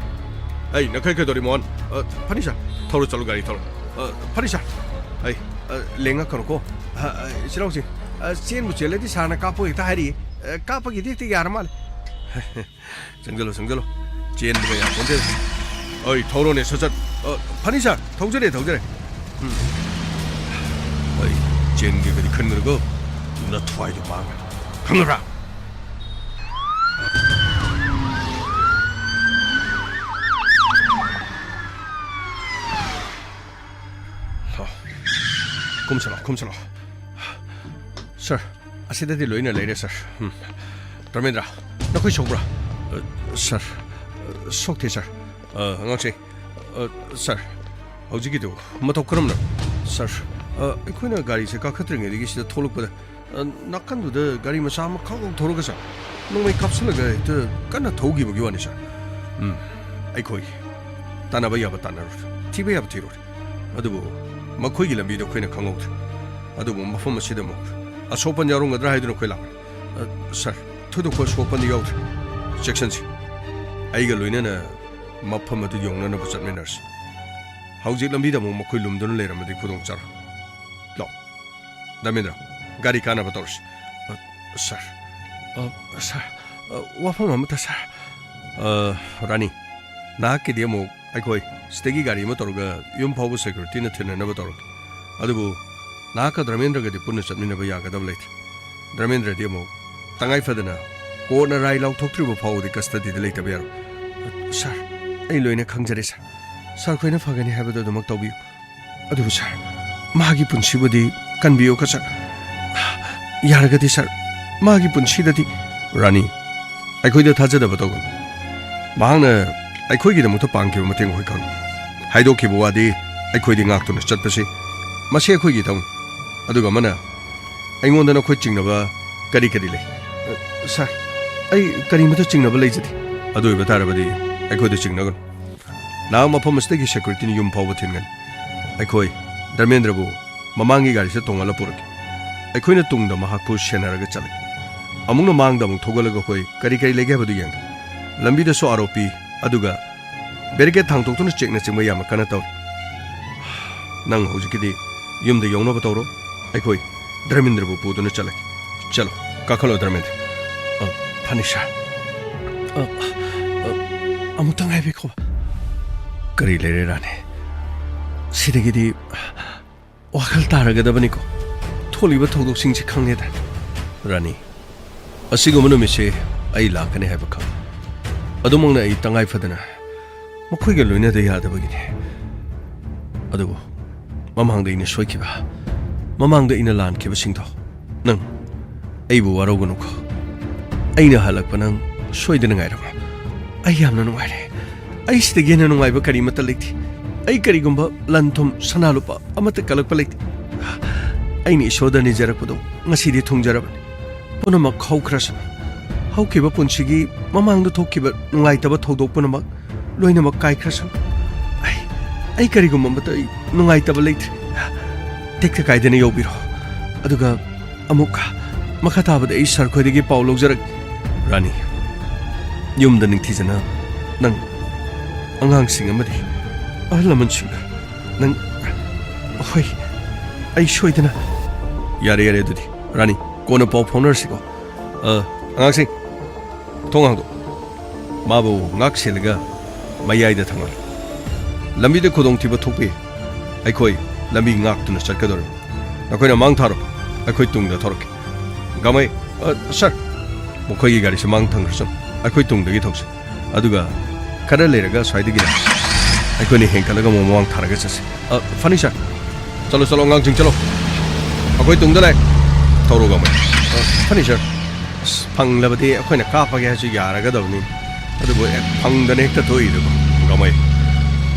ꯑꯩ ꯅꯈꯣꯏ ꯀꯩꯗꯧꯔꯤ, ꯃꯣꯍꯟ? ꯑ, ꯐꯅꯤ ꯁꯥꯔ, ꯊꯧꯔꯣ ꯆꯠꯂꯣ, ꯒꯥꯔꯤ ꯊꯧꯔꯣ꯫ ꯑ, ꯐꯅꯤ ꯁꯥꯔ꯫ ꯑꯩ, ꯑ, ꯂꯦꯡꯉꯛꯀꯅꯨꯀꯣ꯫ ꯑ, ꯑ, ꯏꯆꯤꯜ ꯏꯅꯥꯎꯁꯤꯡ, ꯑ, ꯆꯦꯟꯕꯨ ꯆꯦꯜꯂꯗꯤ ꯁꯥꯔꯅ ꯀꯥꯞꯄꯣ ꯍꯦꯛꯇ ꯍꯥꯏꯔꯤꯌꯦ꯫ ꯑ, ꯀꯥꯞꯄꯒꯤꯗꯤ ꯍꯦꯛꯇ ꯌꯥꯔ ꯃꯥꯜꯂꯦ꯫ ꯆꯪꯁꯤꯜꯂꯣ, ꯆꯪꯁꯤꯜꯂꯣ꯫ ꯆꯦꯟꯕꯒ ꯌꯥꯄꯣꯟꯇꯦ꯫ ꯑꯩ ꯊꯧꯔꯣꯅꯦ, ꯁꯠ ꯁꯠ꯫ ꯑ, ꯐꯅꯤ ꯁꯥꯔ, ꯊꯧꯖꯔꯦ, ꯊꯧꯖꯔꯦ꯫ ꯎꯝ꯫ ꯑꯩ ꯆꯦꯟꯒꯦꯒꯗꯤ ꯈꯟꯒꯅꯨꯀꯣ꯫ ꯅꯊ꯭ꯋꯥꯏꯗꯣ ꯃꯥꯡꯒꯅꯤ꯫ ꯈꯪꯉꯕ꯭ꯔꯥ? ꯂꯥꯎ꯫ ꯀꯨꯝꯁꯤꯜꯂꯣ, ꯀꯨꯝꯁꯤꯜꯂꯣ꯫ ꯁꯥꯔ, ꯑꯁꯤꯗꯗꯤ ꯂꯣꯏꯅ ꯂꯩꯔꯦ, ꯁꯥꯔ꯫ ꯎꯝ꯫ ꯙꯔꯃꯦꯟꯗ꯭ꯔ, ꯅꯈꯣꯏ ꯁꯣꯛꯄ꯭ꯔꯥ? ꯑ, ꯁꯥꯔ, ꯑ, ꯁꯣꯛꯇꯦ, ꯁꯥꯔ꯫ ꯑ, ꯑꯉꯥꯡꯁꯤꯡ, ꯑ, ꯁꯥꯔ, ꯍꯧꯖꯤꯛꯀꯤꯗꯨ ꯃꯇꯧ ꯀꯔꯝꯅ? ꯁꯥꯔ, ꯑ, ꯑꯩꯈꯣꯏꯅ ꯒꯥꯔꯤꯁꯦ ꯀꯥꯈꯠꯇ꯭ꯔꯤꯉꯩꯗꯒꯤ ꯁꯤꯗ ꯊꯣꯛꯂꯛꯄꯗ, ꯑ, ꯅꯥꯀꯟꯗꯨꯗ ꯒꯥꯔꯤ ꯃꯆꯥ ꯑꯃ ꯈꯪ ꯈꯪ ꯊꯧꯔꯒ, ꯁꯥꯔ, ꯅꯣꯡꯃꯩ ꯀꯥꯞꯁꯤꯜꯂꯒ ꯍꯦꯛꯇ ꯀꯟꯅ ꯊꯧꯈꯤꯕꯒꯤ ꯋꯥꯅꯤ, ꯁꯥꯔ꯫ ꯎꯝ, ꯑꯩꯈꯣꯏ ꯇꯥꯟꯅꯕ ꯌꯥꯕ ꯇꯥꯟꯅꯔꯨꯔꯦ, ꯊꯤꯕ ꯌꯥꯕ ꯊꯤꯔꯨꯔꯦ꯫ ꯑꯗꯨꯕꯨ ꯃꯈꯣꯏꯒꯤ ꯂꯝꯕꯤꯗꯣ ꯑꯩꯈꯣꯏꯅ ꯈꯪꯍꯧꯗ꯭ꯔꯦ꯫ ꯑꯗꯨꯕꯨ ꯃꯐꯝ ꯑꯁꯤꯗ ꯑꯃꯨꯛ ꯑꯁꯣꯛꯄꯟ ꯌꯥꯎꯔꯝꯒꯗ꯭ꯔꯥ ꯍꯥꯏꯗꯨꯅ ꯑꯩꯈꯣꯏ ꯂꯥꯛꯄꯅꯤ꯫ ꯑ, ꯁꯥꯔ, ꯊꯣꯏꯗꯣꯛꯄ ꯑꯁꯣꯛꯄꯟꯗꯤ ꯌꯥꯎꯗ꯭ꯔꯦ꯫ ꯆꯦꯛꯁꯟꯁꯤ꯫ ꯑꯩꯒ ꯂꯣꯏꯅꯅ ꯃꯐꯝ ꯑꯗꯨ ꯌꯧꯅꯅꯕ ꯆꯠꯃꯤꯟꯅꯔꯁꯤ꯫ ꯍꯧꯖꯤꯛ ꯂꯝꯕꯤꯗ ꯑꯃꯨꯛ ꯃꯈꯣꯏ ꯂꯨꯝꯗꯨꯅ ꯂꯩꯔꯝꯃꯗꯤ ꯈꯨꯗꯣꯡ ꯆꯥꯔꯣꯏ꯫ ꯂꯥꯛꯑꯣ, ꯙꯔꯃꯦꯟꯗ꯭ꯔ, ꯒꯥꯔꯤ ꯀꯥꯟꯅꯕ ꯇꯧꯔꯁꯤ꯫ ꯑ, ꯁꯥꯔ꯫ ꯑ, ꯁꯥꯔ, ꯑ, ꯋꯥꯐꯝ ꯑꯃꯇ, ꯁꯥꯔ꯫ ꯑ, ꯔꯥꯅꯤ, ꯅꯍꯥꯛꯀꯤꯗꯤ ꯑꯃꯨꯛ ꯑꯩꯈꯣꯏ ꯁꯤꯗꯒꯤ ꯒꯥꯔꯤ ꯑꯃ ꯇꯧꯔꯒ ꯌꯨꯝ ꯐꯥꯎꯕ ꯁꯦꯀ꯭ꯌꯨꯔꯤꯇꯤꯅ ꯊꯤꯟꯅꯅꯕ ꯇꯧꯔꯒꯦ꯫ ꯑꯗꯨꯕꯨ ꯅꯍꯥꯛꯀ ꯙꯔꯃꯦꯟꯗ꯭ꯔꯒꯗꯤ ꯄꯨꯟꯅ ꯆꯠꯃꯤꯟꯅꯕ ꯌꯥꯒꯗꯕ ꯂꯩꯇꯦ꯫ ꯙꯔꯃꯦꯟꯗ꯭ꯔꯗꯤ ꯑꯃꯨꯛ ꯇꯉꯥꯏ ꯐꯗꯅ ꯀꯣꯔꯠꯅ ꯔꯥꯏ ꯂꯥꯎꯊꯣꯛꯇ꯭ꯔꯤꯕ ꯐꯥꯎꯕꯗꯤ ꯀꯁꯇꯗꯤꯗ ꯂꯩꯇꯕ ꯌꯥꯔꯣꯏ꯫ ꯁꯥꯔ, ꯑꯩ ꯂꯣꯏꯅ ꯈꯪꯖꯔꯦ, ꯁꯥꯔ꯫ ꯁꯥꯔ ꯈꯣꯏꯅ ꯐꯒꯅꯤ ꯍꯥꯏꯕꯗꯨ ꯑꯗꯨꯃꯛ ꯇꯧꯕꯤꯌꯨ꯫ ꯑꯗꯨꯕꯨ ꯁꯥꯔ, ꯃꯍꯥꯛꯀꯤ ꯄꯨꯟꯁꯤꯕꯨꯗꯤ ꯀꯟꯕꯤꯌꯨ, ꯁꯥꯔ꯫ ꯌꯥꯔꯒꯗꯤ ꯁꯥꯔ, ꯃꯍꯥꯛꯀꯤ ꯄꯨꯟꯁꯤꯗꯗꯤ꯫ ꯔꯥꯅꯤ, ꯑꯩꯈꯣꯏꯗ ꯊꯥꯖꯗꯕ ꯇꯧꯒꯅꯨ꯫ ꯃꯍꯥꯛꯅ ꯑꯩꯈꯣꯏꯒꯤꯗꯃꯛꯇ ꯄꯥꯡꯈꯤꯕ ꯃꯇꯦꯡ ꯑꯩꯈꯣꯏ ꯈꯪꯏ꯫ ꯍꯥꯏꯗꯣꯛꯈꯤꯕ ꯋꯥꯗꯤ ꯑꯩꯈꯣꯏꯗꯤ ꯉꯥꯛꯇꯨꯅ ꯆꯠꯄꯁꯤ, ꯃꯁꯤ ꯑꯩꯈꯣꯏꯒꯤ ꯏꯊꯧꯅꯤ꯫ ꯑꯗꯨꯒ ꯑꯃꯅ, ꯑꯩꯉꯣꯟꯗ ꯅꯈꯣꯏ ꯆꯤꯡꯅꯕ ꯀꯔꯤ ꯀꯔꯤ ꯂꯩ? ꯁꯥꯔ, ꯑꯩ ꯀꯔꯤꯃꯠꯇ ꯆꯤꯡꯅꯕ ꯂꯩꯖꯗꯦ꯫ ꯑꯗꯨ ꯑꯣꯏꯕ ꯇꯥꯔꯕꯗꯤ ꯑꯩꯈꯣꯏꯗ ꯆꯤꯡꯅꯒꯅꯨ꯫ ꯅꯍꯥꯛ ꯃꯐꯝ ꯑꯁꯤꯗꯒꯤ ꯁꯦꯀ꯭ꯌꯨꯔꯤꯇꯤꯅ ꯌꯨꯝ ꯐꯥꯎꯕ ꯊꯤꯟꯒꯅꯤ꯫ ꯑꯩꯈꯣꯏ ꯙꯔꯃꯦꯟꯗ꯭ꯔꯕꯨ ꯃꯃꯥꯡꯒꯤ ꯒꯥꯔꯤꯁꯤꯗ ꯇꯣꯡꯍꯜꯂ ꯄꯨꯔꯛꯀꯦ꯫ ꯑꯩꯈꯣꯏꯅ ꯇꯨꯡꯗ ꯃꯍꯥꯛꯄꯨ ꯁꯦꯟꯅꯔꯒ ꯆꯠꯂꯒꯦ꯫ ꯑꯃꯨꯛꯅ ꯃꯥꯡꯗ ꯑꯃꯨꯛ ꯊꯧꯒꯠꯂꯒ ꯑꯩꯈꯣꯏ ꯀꯔꯤ ꯀꯔꯤ ꯂꯩꯒꯦ ꯍꯥꯏꯕꯗꯨ ꯌꯦꯡꯒꯦ꯫ ꯂꯝꯕꯤꯗꯁꯨ ꯑꯥꯔꯣꯄꯤ, ꯑꯗꯨꯒ ꯕꯦꯔꯤꯀꯦꯗ ꯊꯥꯡꯗꯣꯛꯇꯨꯅ ꯆꯦꯛꯅꯆꯤꯡꯕ ꯌꯥꯝꯅ ꯀꯟꯅ ꯇꯧꯔꯤ꯫ ꯅꯪ ꯍꯧꯖꯤꯛꯀꯤꯗꯤ ꯌꯨꯝꯗ ꯌꯧꯅꯕ ꯇꯧꯔꯣ꯫ ꯑꯩꯈꯣꯏ ꯙꯔꯃꯦꯟꯗ꯭ꯔꯕꯨ ꯄꯨꯗꯨꯅ ꯆꯠꯂꯒꯦ꯫ ꯆꯠꯂꯣ, ꯀꯥꯈꯠꯂꯣ ꯙꯔꯃꯦꯟꯗ꯭ꯔ꯫ ꯑ, ꯐꯅꯤ ꯁꯥꯔ꯫ ꯑ, ꯑ, ꯑꯃꯨꯛꯇ ꯉꯥꯏꯕꯤꯈꯣ꯫ ꯀꯔꯤ ꯂꯩꯔꯦ ꯔꯥꯅꯤ? ꯁꯤꯗꯒꯤꯗꯤ ꯋꯥꯈꯜ ꯇꯥꯔꯒꯗꯕꯅꯤꯀꯣ꯫ ꯊꯣꯛꯂꯤꯕ ꯊꯧꯗꯣꯛꯁꯤꯡꯁꯤ ꯈꯪꯂꯦꯗ꯫ ꯔꯥꯅꯤ, ꯑꯁꯤꯒꯨꯝꯕ ꯅꯨꯃꯤꯠꯁꯦ ꯑꯩ ꯂꯥꯛꯀꯅꯤ ꯍꯥꯏꯕ ꯈꯪ꯫ ꯑꯗꯨꯃꯛꯅ ꯑꯩ ꯇꯉꯥꯏ ꯐꯗꯅ ꯃꯈꯣꯏꯒ ꯂꯣꯏꯅꯗ ꯌꯥꯗꯕꯒꯤꯅꯤ꯫ ꯑꯗꯨꯕꯨ ꯃꯃꯥꯡꯗ ꯑꯩꯅ ꯁꯣꯏꯈꯤꯕ, ꯃꯃꯥꯡꯗ ꯑꯩꯅ ꯂꯥꯟꯈꯤꯕꯁꯤꯡꯗꯣ, ꯅꯪ ꯑꯩꯕꯨ ꯋꯥꯔꯧꯒꯅꯨꯀꯣ꯫ ꯑꯩꯅ ꯍꯜꯂꯛꯄ ꯅꯪ ꯁꯣꯏꯗꯅ ꯉꯥꯏꯔꯝꯃꯨ꯫ ꯑꯩ ꯌꯥꯝꯅ ꯅꯨꯡꯉꯥꯏꯔꯦ꯫ ꯑꯩ ꯁꯤꯗꯒꯤ ꯍꯦꯟꯅ ꯅꯨꯡꯉꯥꯏꯕ ꯀꯔꯤꯃꯠꯇ ꯂꯩꯇꯦ꯫ ꯑꯩ ꯀꯔꯤꯒꯨꯝꯕ ꯂꯟ ꯊꯨꯝ, ꯁꯅꯥ ꯂꯨꯄꯥ ꯑꯃꯠꯇ ꯀꯜꯂꯛꯄ ꯂꯩꯇꯦ꯫ ꯑꯩꯅ ꯏꯁꯣꯔꯗ ꯅꯤꯖꯔꯛꯄꯗꯣ ꯉꯁꯤꯗꯤ ꯊꯨꯡꯖꯔꯕꯅꯤ꯫ ꯄꯨꯝꯅꯃꯛ ꯍꯧꯈ꯭ꯔꯁꯅꯨ꯫ ꯍꯧꯈꯤꯕ ꯄꯨꯟꯁꯤꯒꯤ ꯃꯃꯥꯡꯗ ꯊꯣꯛꯈꯤꯕ ꯅꯨꯡꯉꯥꯏꯇꯕ ꯊꯧꯗꯣꯛ ꯄꯨꯝꯅꯃꯛ ꯂꯣꯏꯅꯃꯛ ꯀꯥꯏꯈ꯭ꯔꯁꯅꯨ꯫ ꯑꯩ, ꯑꯩ ꯀꯔꯤꯒꯨꯝꯕ ꯑꯃꯠꯇ ꯑꯩ ꯅꯨꯡꯉꯥꯏꯇꯕ ꯂꯩꯇ꯭ꯔꯦ꯫ ꯇꯦꯛꯇ ꯀꯥꯏꯗꯅ ꯌꯧꯕꯤꯔꯣ꯫ ꯑꯗꯨꯒ ꯑꯃꯨꯛ ꯃꯈꯥ ꯇꯥꯕꯗ ꯑꯩ ꯁꯥꯔ ꯈꯣꯏꯗꯒꯤ ꯄꯥꯎ ꯂꯧꯖꯔꯛ꯫ ꯔꯥꯅꯤ, ꯌꯨꯝꯗ ꯅꯤꯡꯊꯤꯖꯅ ꯅꯪ ꯑꯉꯥꯡꯁꯤꯡ ꯑꯃꯗꯤ ꯑꯍꯜ ꯂꯃꯟꯁꯤꯡꯒ ꯅꯪ, ꯍꯣꯏ, ꯑꯩ ꯁꯣꯏꯗꯅ꯫ ꯌꯥꯔꯦ, ꯌꯥꯔꯦ, ꯑꯗꯨꯗꯤ ꯔꯥꯅꯤ, ꯀꯣꯟꯅ ꯄꯥꯎ ꯐꯥꯎꯅꯔꯁꯤꯀꯣ꯫ ꯑ, ꯑꯉꯥꯡꯁꯤꯡ, ꯊꯣꯡ ꯍꯥꯡꯗꯣꯛ꯫ ꯃꯥꯕꯨ ꯉꯥꯛ ꯁꯦꯜꯂꯒ ꯃꯌꯥꯏꯗ ꯊꯝꯂꯝꯃꯤ꯫ ꯂꯝꯕꯤꯗ ꯈꯨꯗꯣꯡꯊꯤꯕ ꯊꯣꯛꯄꯤ꯫ ꯑꯩꯈꯣꯏ ꯂꯝꯕꯤ ꯉꯥꯛꯇꯨꯅ ꯆꯠꯀꯗꯧꯔꯤꯕꯅꯤ꯫ ꯅꯈꯣꯏꯅ ꯃꯥꯡ ꯊꯥꯔꯣ, ꯑꯩꯈꯣꯏ ꯇꯨꯡꯗ ꯊꯧꯔꯛꯀꯦ꯫ ꯒꯥꯃꯩ, ꯑ, ꯁꯥꯔ, ꯃꯈꯣꯏꯒꯤ ꯒꯥꯔꯤꯁꯤ ꯃꯥꯡ ꯊꯝꯈ꯭ꯔꯁꯅꯨ, ꯑꯩꯈꯣꯏ ꯇꯨꯡꯗꯒꯤ ꯊꯧꯁꯤ꯫ ꯑꯗꯨꯒ ꯈꯔ ꯂꯩꯔꯒ ꯁ꯭ꯋꯥꯏꯗꯒꯤꯅꯦ ꯑꯩꯈꯣꯏꯅ ꯍꯦꯟꯒꯠꯂꯒ ꯑꯃꯨꯛ ꯃꯃꯥꯡ ꯊꯥꯔꯒ ꯆꯠꯁꯤ꯫ ꯑ, ꯐꯅꯤ, ꯁꯥꯔ꯫ ꯆꯠꯂꯣ, ꯆꯠꯂꯣ, ꯑꯉꯥꯡꯁꯤꯡ, ꯆꯠꯂꯣ꯫ ꯑꯩꯈꯣꯏ ꯇꯨꯡꯗ ꯂꯥꯛꯑꯦ꯫ ꯊꯧꯔꯣ, ꯒꯥꯃꯩ꯫ ꯑ, ꯐꯅꯤ, ꯁꯥꯔ꯫ ꯑꯁ, ꯐꯪꯂꯕꯗꯤ ꯑꯩꯈꯣꯏꯅ ꯀꯥꯞꯄꯒꯦ ꯍꯥꯏꯁꯨ ꯌꯥꯔꯒꯗꯕꯅꯤ꯫ ꯑꯗꯨꯕꯨ ꯍꯦꯛ ꯐꯪꯗꯅ ꯍꯦꯛꯇ ꯊꯣꯛꯏꯗꯨꯕꯨ꯫ ꯒꯥꯃꯩ,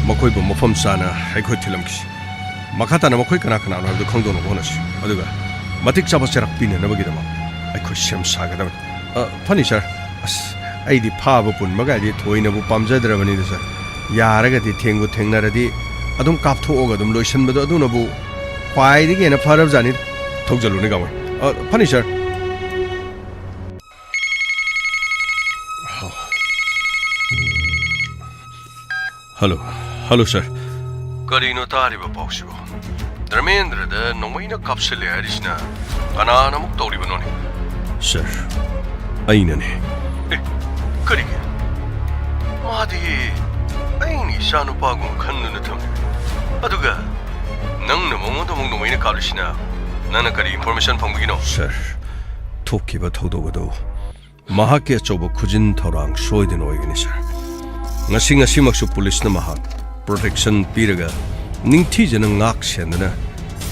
ꯃꯈꯣꯏꯕꯨ ꯃꯐꯝ ꯆꯥꯅ ꯑꯩꯈꯣꯏ ꯊꯤꯜꯂꯝꯈꯤꯁꯤ꯫ ꯃꯈꯥ ꯇꯥꯅ ꯃꯈꯣꯏ ꯀꯅꯥ ꯀꯅꯥꯅꯣ ꯍꯥꯏꯕꯗꯨ ꯈꯪꯗꯣꯛꯅꯕ ꯍꯣꯠꯅꯁꯤ꯫ ꯑꯗꯨꯒ ꯃꯇꯤꯛ ꯆꯥꯕ ꯆꯩꯔꯥꯛ ꯄꯤꯅꯅꯕꯒꯤꯗꯃꯛ ꯑꯩꯈꯣꯏ ꯁꯦꯝ ꯁꯥꯒꯗꯕꯅꯤ꯫ ꯑ, ꯐꯅꯤ, ꯁꯥꯔ꯫ ꯑꯁ, ꯑꯩꯗꯤ ꯐꯥꯕ ꯄꯨꯟꯕꯒꯥꯏꯗꯤ ꯊꯣꯏꯅꯕꯨ ꯄꯥꯝꯖꯗ꯭ꯔꯕꯅꯤꯗ, ꯁꯥꯔ꯫ ꯌꯥꯔꯒꯗꯤ ꯊꯦꯡꯕꯨ ꯊꯦꯡꯅꯔꯗꯤ ꯑꯗꯨꯝ ꯀꯥꯞꯊꯣꯛꯑꯒ ꯑꯗꯨꯝ ꯂꯣꯏꯁꯤꯟꯕꯗꯨ ꯑꯗꯨꯅꯕꯨ ꯈ꯭ꯋꯥꯏꯗꯒꯤ ꯍꯦꯟꯅ ꯐꯔꯕꯖꯥꯠꯅꯤ꯫ ꯊꯧꯖꯜꯂꯨꯅꯦ, ꯒꯥꯃꯩ꯫ ꯑ, ꯐꯅꯤ, ꯁꯥꯔ꯫ ꯍꯜꯂꯣ, ꯍꯜꯂꯣ, ꯁꯥꯔ꯫ ꯀꯔꯤꯅꯣ ꯇꯥꯔꯤꯕ ꯄꯥꯎꯁꯤꯕꯨ? ꯙꯔꯃꯦꯟꯗ꯭ꯔꯗ ꯅꯣꯡꯃꯩꯅ ꯀꯥꯞꯁꯤꯜꯂꯦ ꯍꯥꯏꯔꯤꯁꯤꯅ ꯀꯅꯥꯅ ꯑꯃꯨꯛ ꯇꯧꯔꯤꯕꯅꯣꯅꯦ? ꯁꯥꯔ, ꯑꯩꯅꯅꯦ꯫ ꯑꯦ, ꯀꯔꯤꯒꯤ? ꯃꯥꯗꯤ ꯑꯩꯅ ꯏꯆꯥꯅꯨꯄꯥꯒꯨꯝ ꯈꯟꯗꯨꯅ ꯊꯝꯂꯤꯕꯅꯤ꯫ ꯑꯗꯨꯒ ꯅꯪꯅ ꯃꯉꯣꯟꯗ ꯑꯃꯨꯛ ꯅꯣꯡꯃꯩꯅ ꯀꯥꯞꯂꯤꯁꯤꯅ ꯅꯪꯅ ꯀꯔꯤ ꯏꯟꯐꯣꯔꯃꯦꯁꯟ ꯐꯪꯕꯒꯤꯅꯣ? ꯁꯥꯔ, ꯊꯣꯛꯈꯤꯕ ꯊꯧꯗꯣꯛ ꯑꯗꯨ ꯃꯍꯥꯛꯀꯤ ꯑꯆꯧꯕ ꯈꯨꯖꯤꯟ ꯊꯧꯔꯥꯡ ꯁꯣꯏꯗꯅ ꯑꯣꯏꯒꯅꯤ, ꯁꯥꯔ꯫ ꯉꯁꯤ, ꯉꯁꯤꯃꯛꯁꯨ ꯄꯨꯂꯤꯁꯅ ꯃꯍꯥꯛ ꯄ꯭ꯔꯣꯇꯦꯛꯁꯟ ꯄꯤꯔꯒ ꯅꯤꯡꯊꯤꯖꯅ ꯉꯥꯛ ꯁꯦꯟꯗꯨꯅ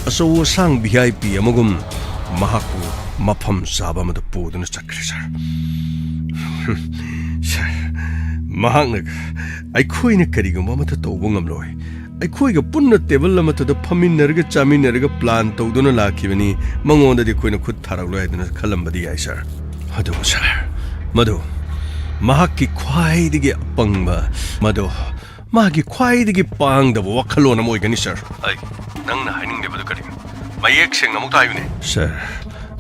ꯑꯆꯧ ꯑꯁꯥꯡ ꯚꯤ ꯑꯥꯏ ꯄꯤ ꯑꯃꯒꯨꯝ ꯃꯍꯥꯛꯄꯨ ꯃꯐꯝ ꯆꯥꯕ ꯑꯃꯗ ꯄꯨꯗꯨꯅ ꯆꯠꯈ꯭ꯔꯦ, ꯁꯥꯔ꯫ ꯁꯥꯔ, ꯃꯍꯥꯛꯅ ꯑꯩꯈꯣꯏꯅ ꯀꯔꯤꯒꯨꯝꯕ ꯑꯃꯠꯇ ꯇꯧꯕ ꯉꯝꯂꯣꯏ꯫ ꯑꯩꯈꯣꯏꯒ ꯄꯨꯟꯅ ꯇꯦꯕꯜ ꯑꯃꯠꯇꯗ ꯐꯝꯃꯤꯟꯅꯔꯒ ꯆꯥꯃꯤꯟꯅꯔꯒ ꯄ꯭ꯂꯥꯟ ꯇꯧꯗꯨꯅ ꯂꯥꯛꯈꯤꯕꯅꯤ꯫ ꯃꯉꯣꯟꯗꯗꯤ ꯑꯩꯈꯣꯏꯅ ꯈꯨꯠ ꯊꯥꯔꯛꯂꯣꯏ ꯍꯥꯏꯗꯨꯅ ꯈꯜꯂꯝꯕꯗꯤ ꯌꯥꯏ, ꯁꯥꯔ꯫ ꯑꯗꯨꯕꯨ, ꯁꯥꯔ, ꯃꯗꯨ ꯃꯍꯥꯛꯀꯤ ꯈ꯭ꯋꯥꯏꯗꯒꯤ ꯑꯄꯪꯕ, ꯃꯗꯨ ꯃꯥꯒꯤ ꯈ꯭ꯋꯥꯏꯗꯒꯤ ꯄꯥꯡꯗꯕ ꯋꯥꯈꯜꯂꯣꯟ ꯑꯃ ꯑꯣꯏꯒꯅꯤ, ꯁꯥꯔ꯫ ꯑꯩ, ꯅꯪꯅ ꯍꯥꯏꯅꯤꯡꯂꯤꯕꯗꯨ ꯀꯔꯤꯅꯣ? ꯃꯌꯦꯛ ꯁꯦꯡꯅ ꯑꯃꯨꯛꯇ ꯍꯥꯏꯌꯨꯅꯦ꯫ ꯁꯥꯔ,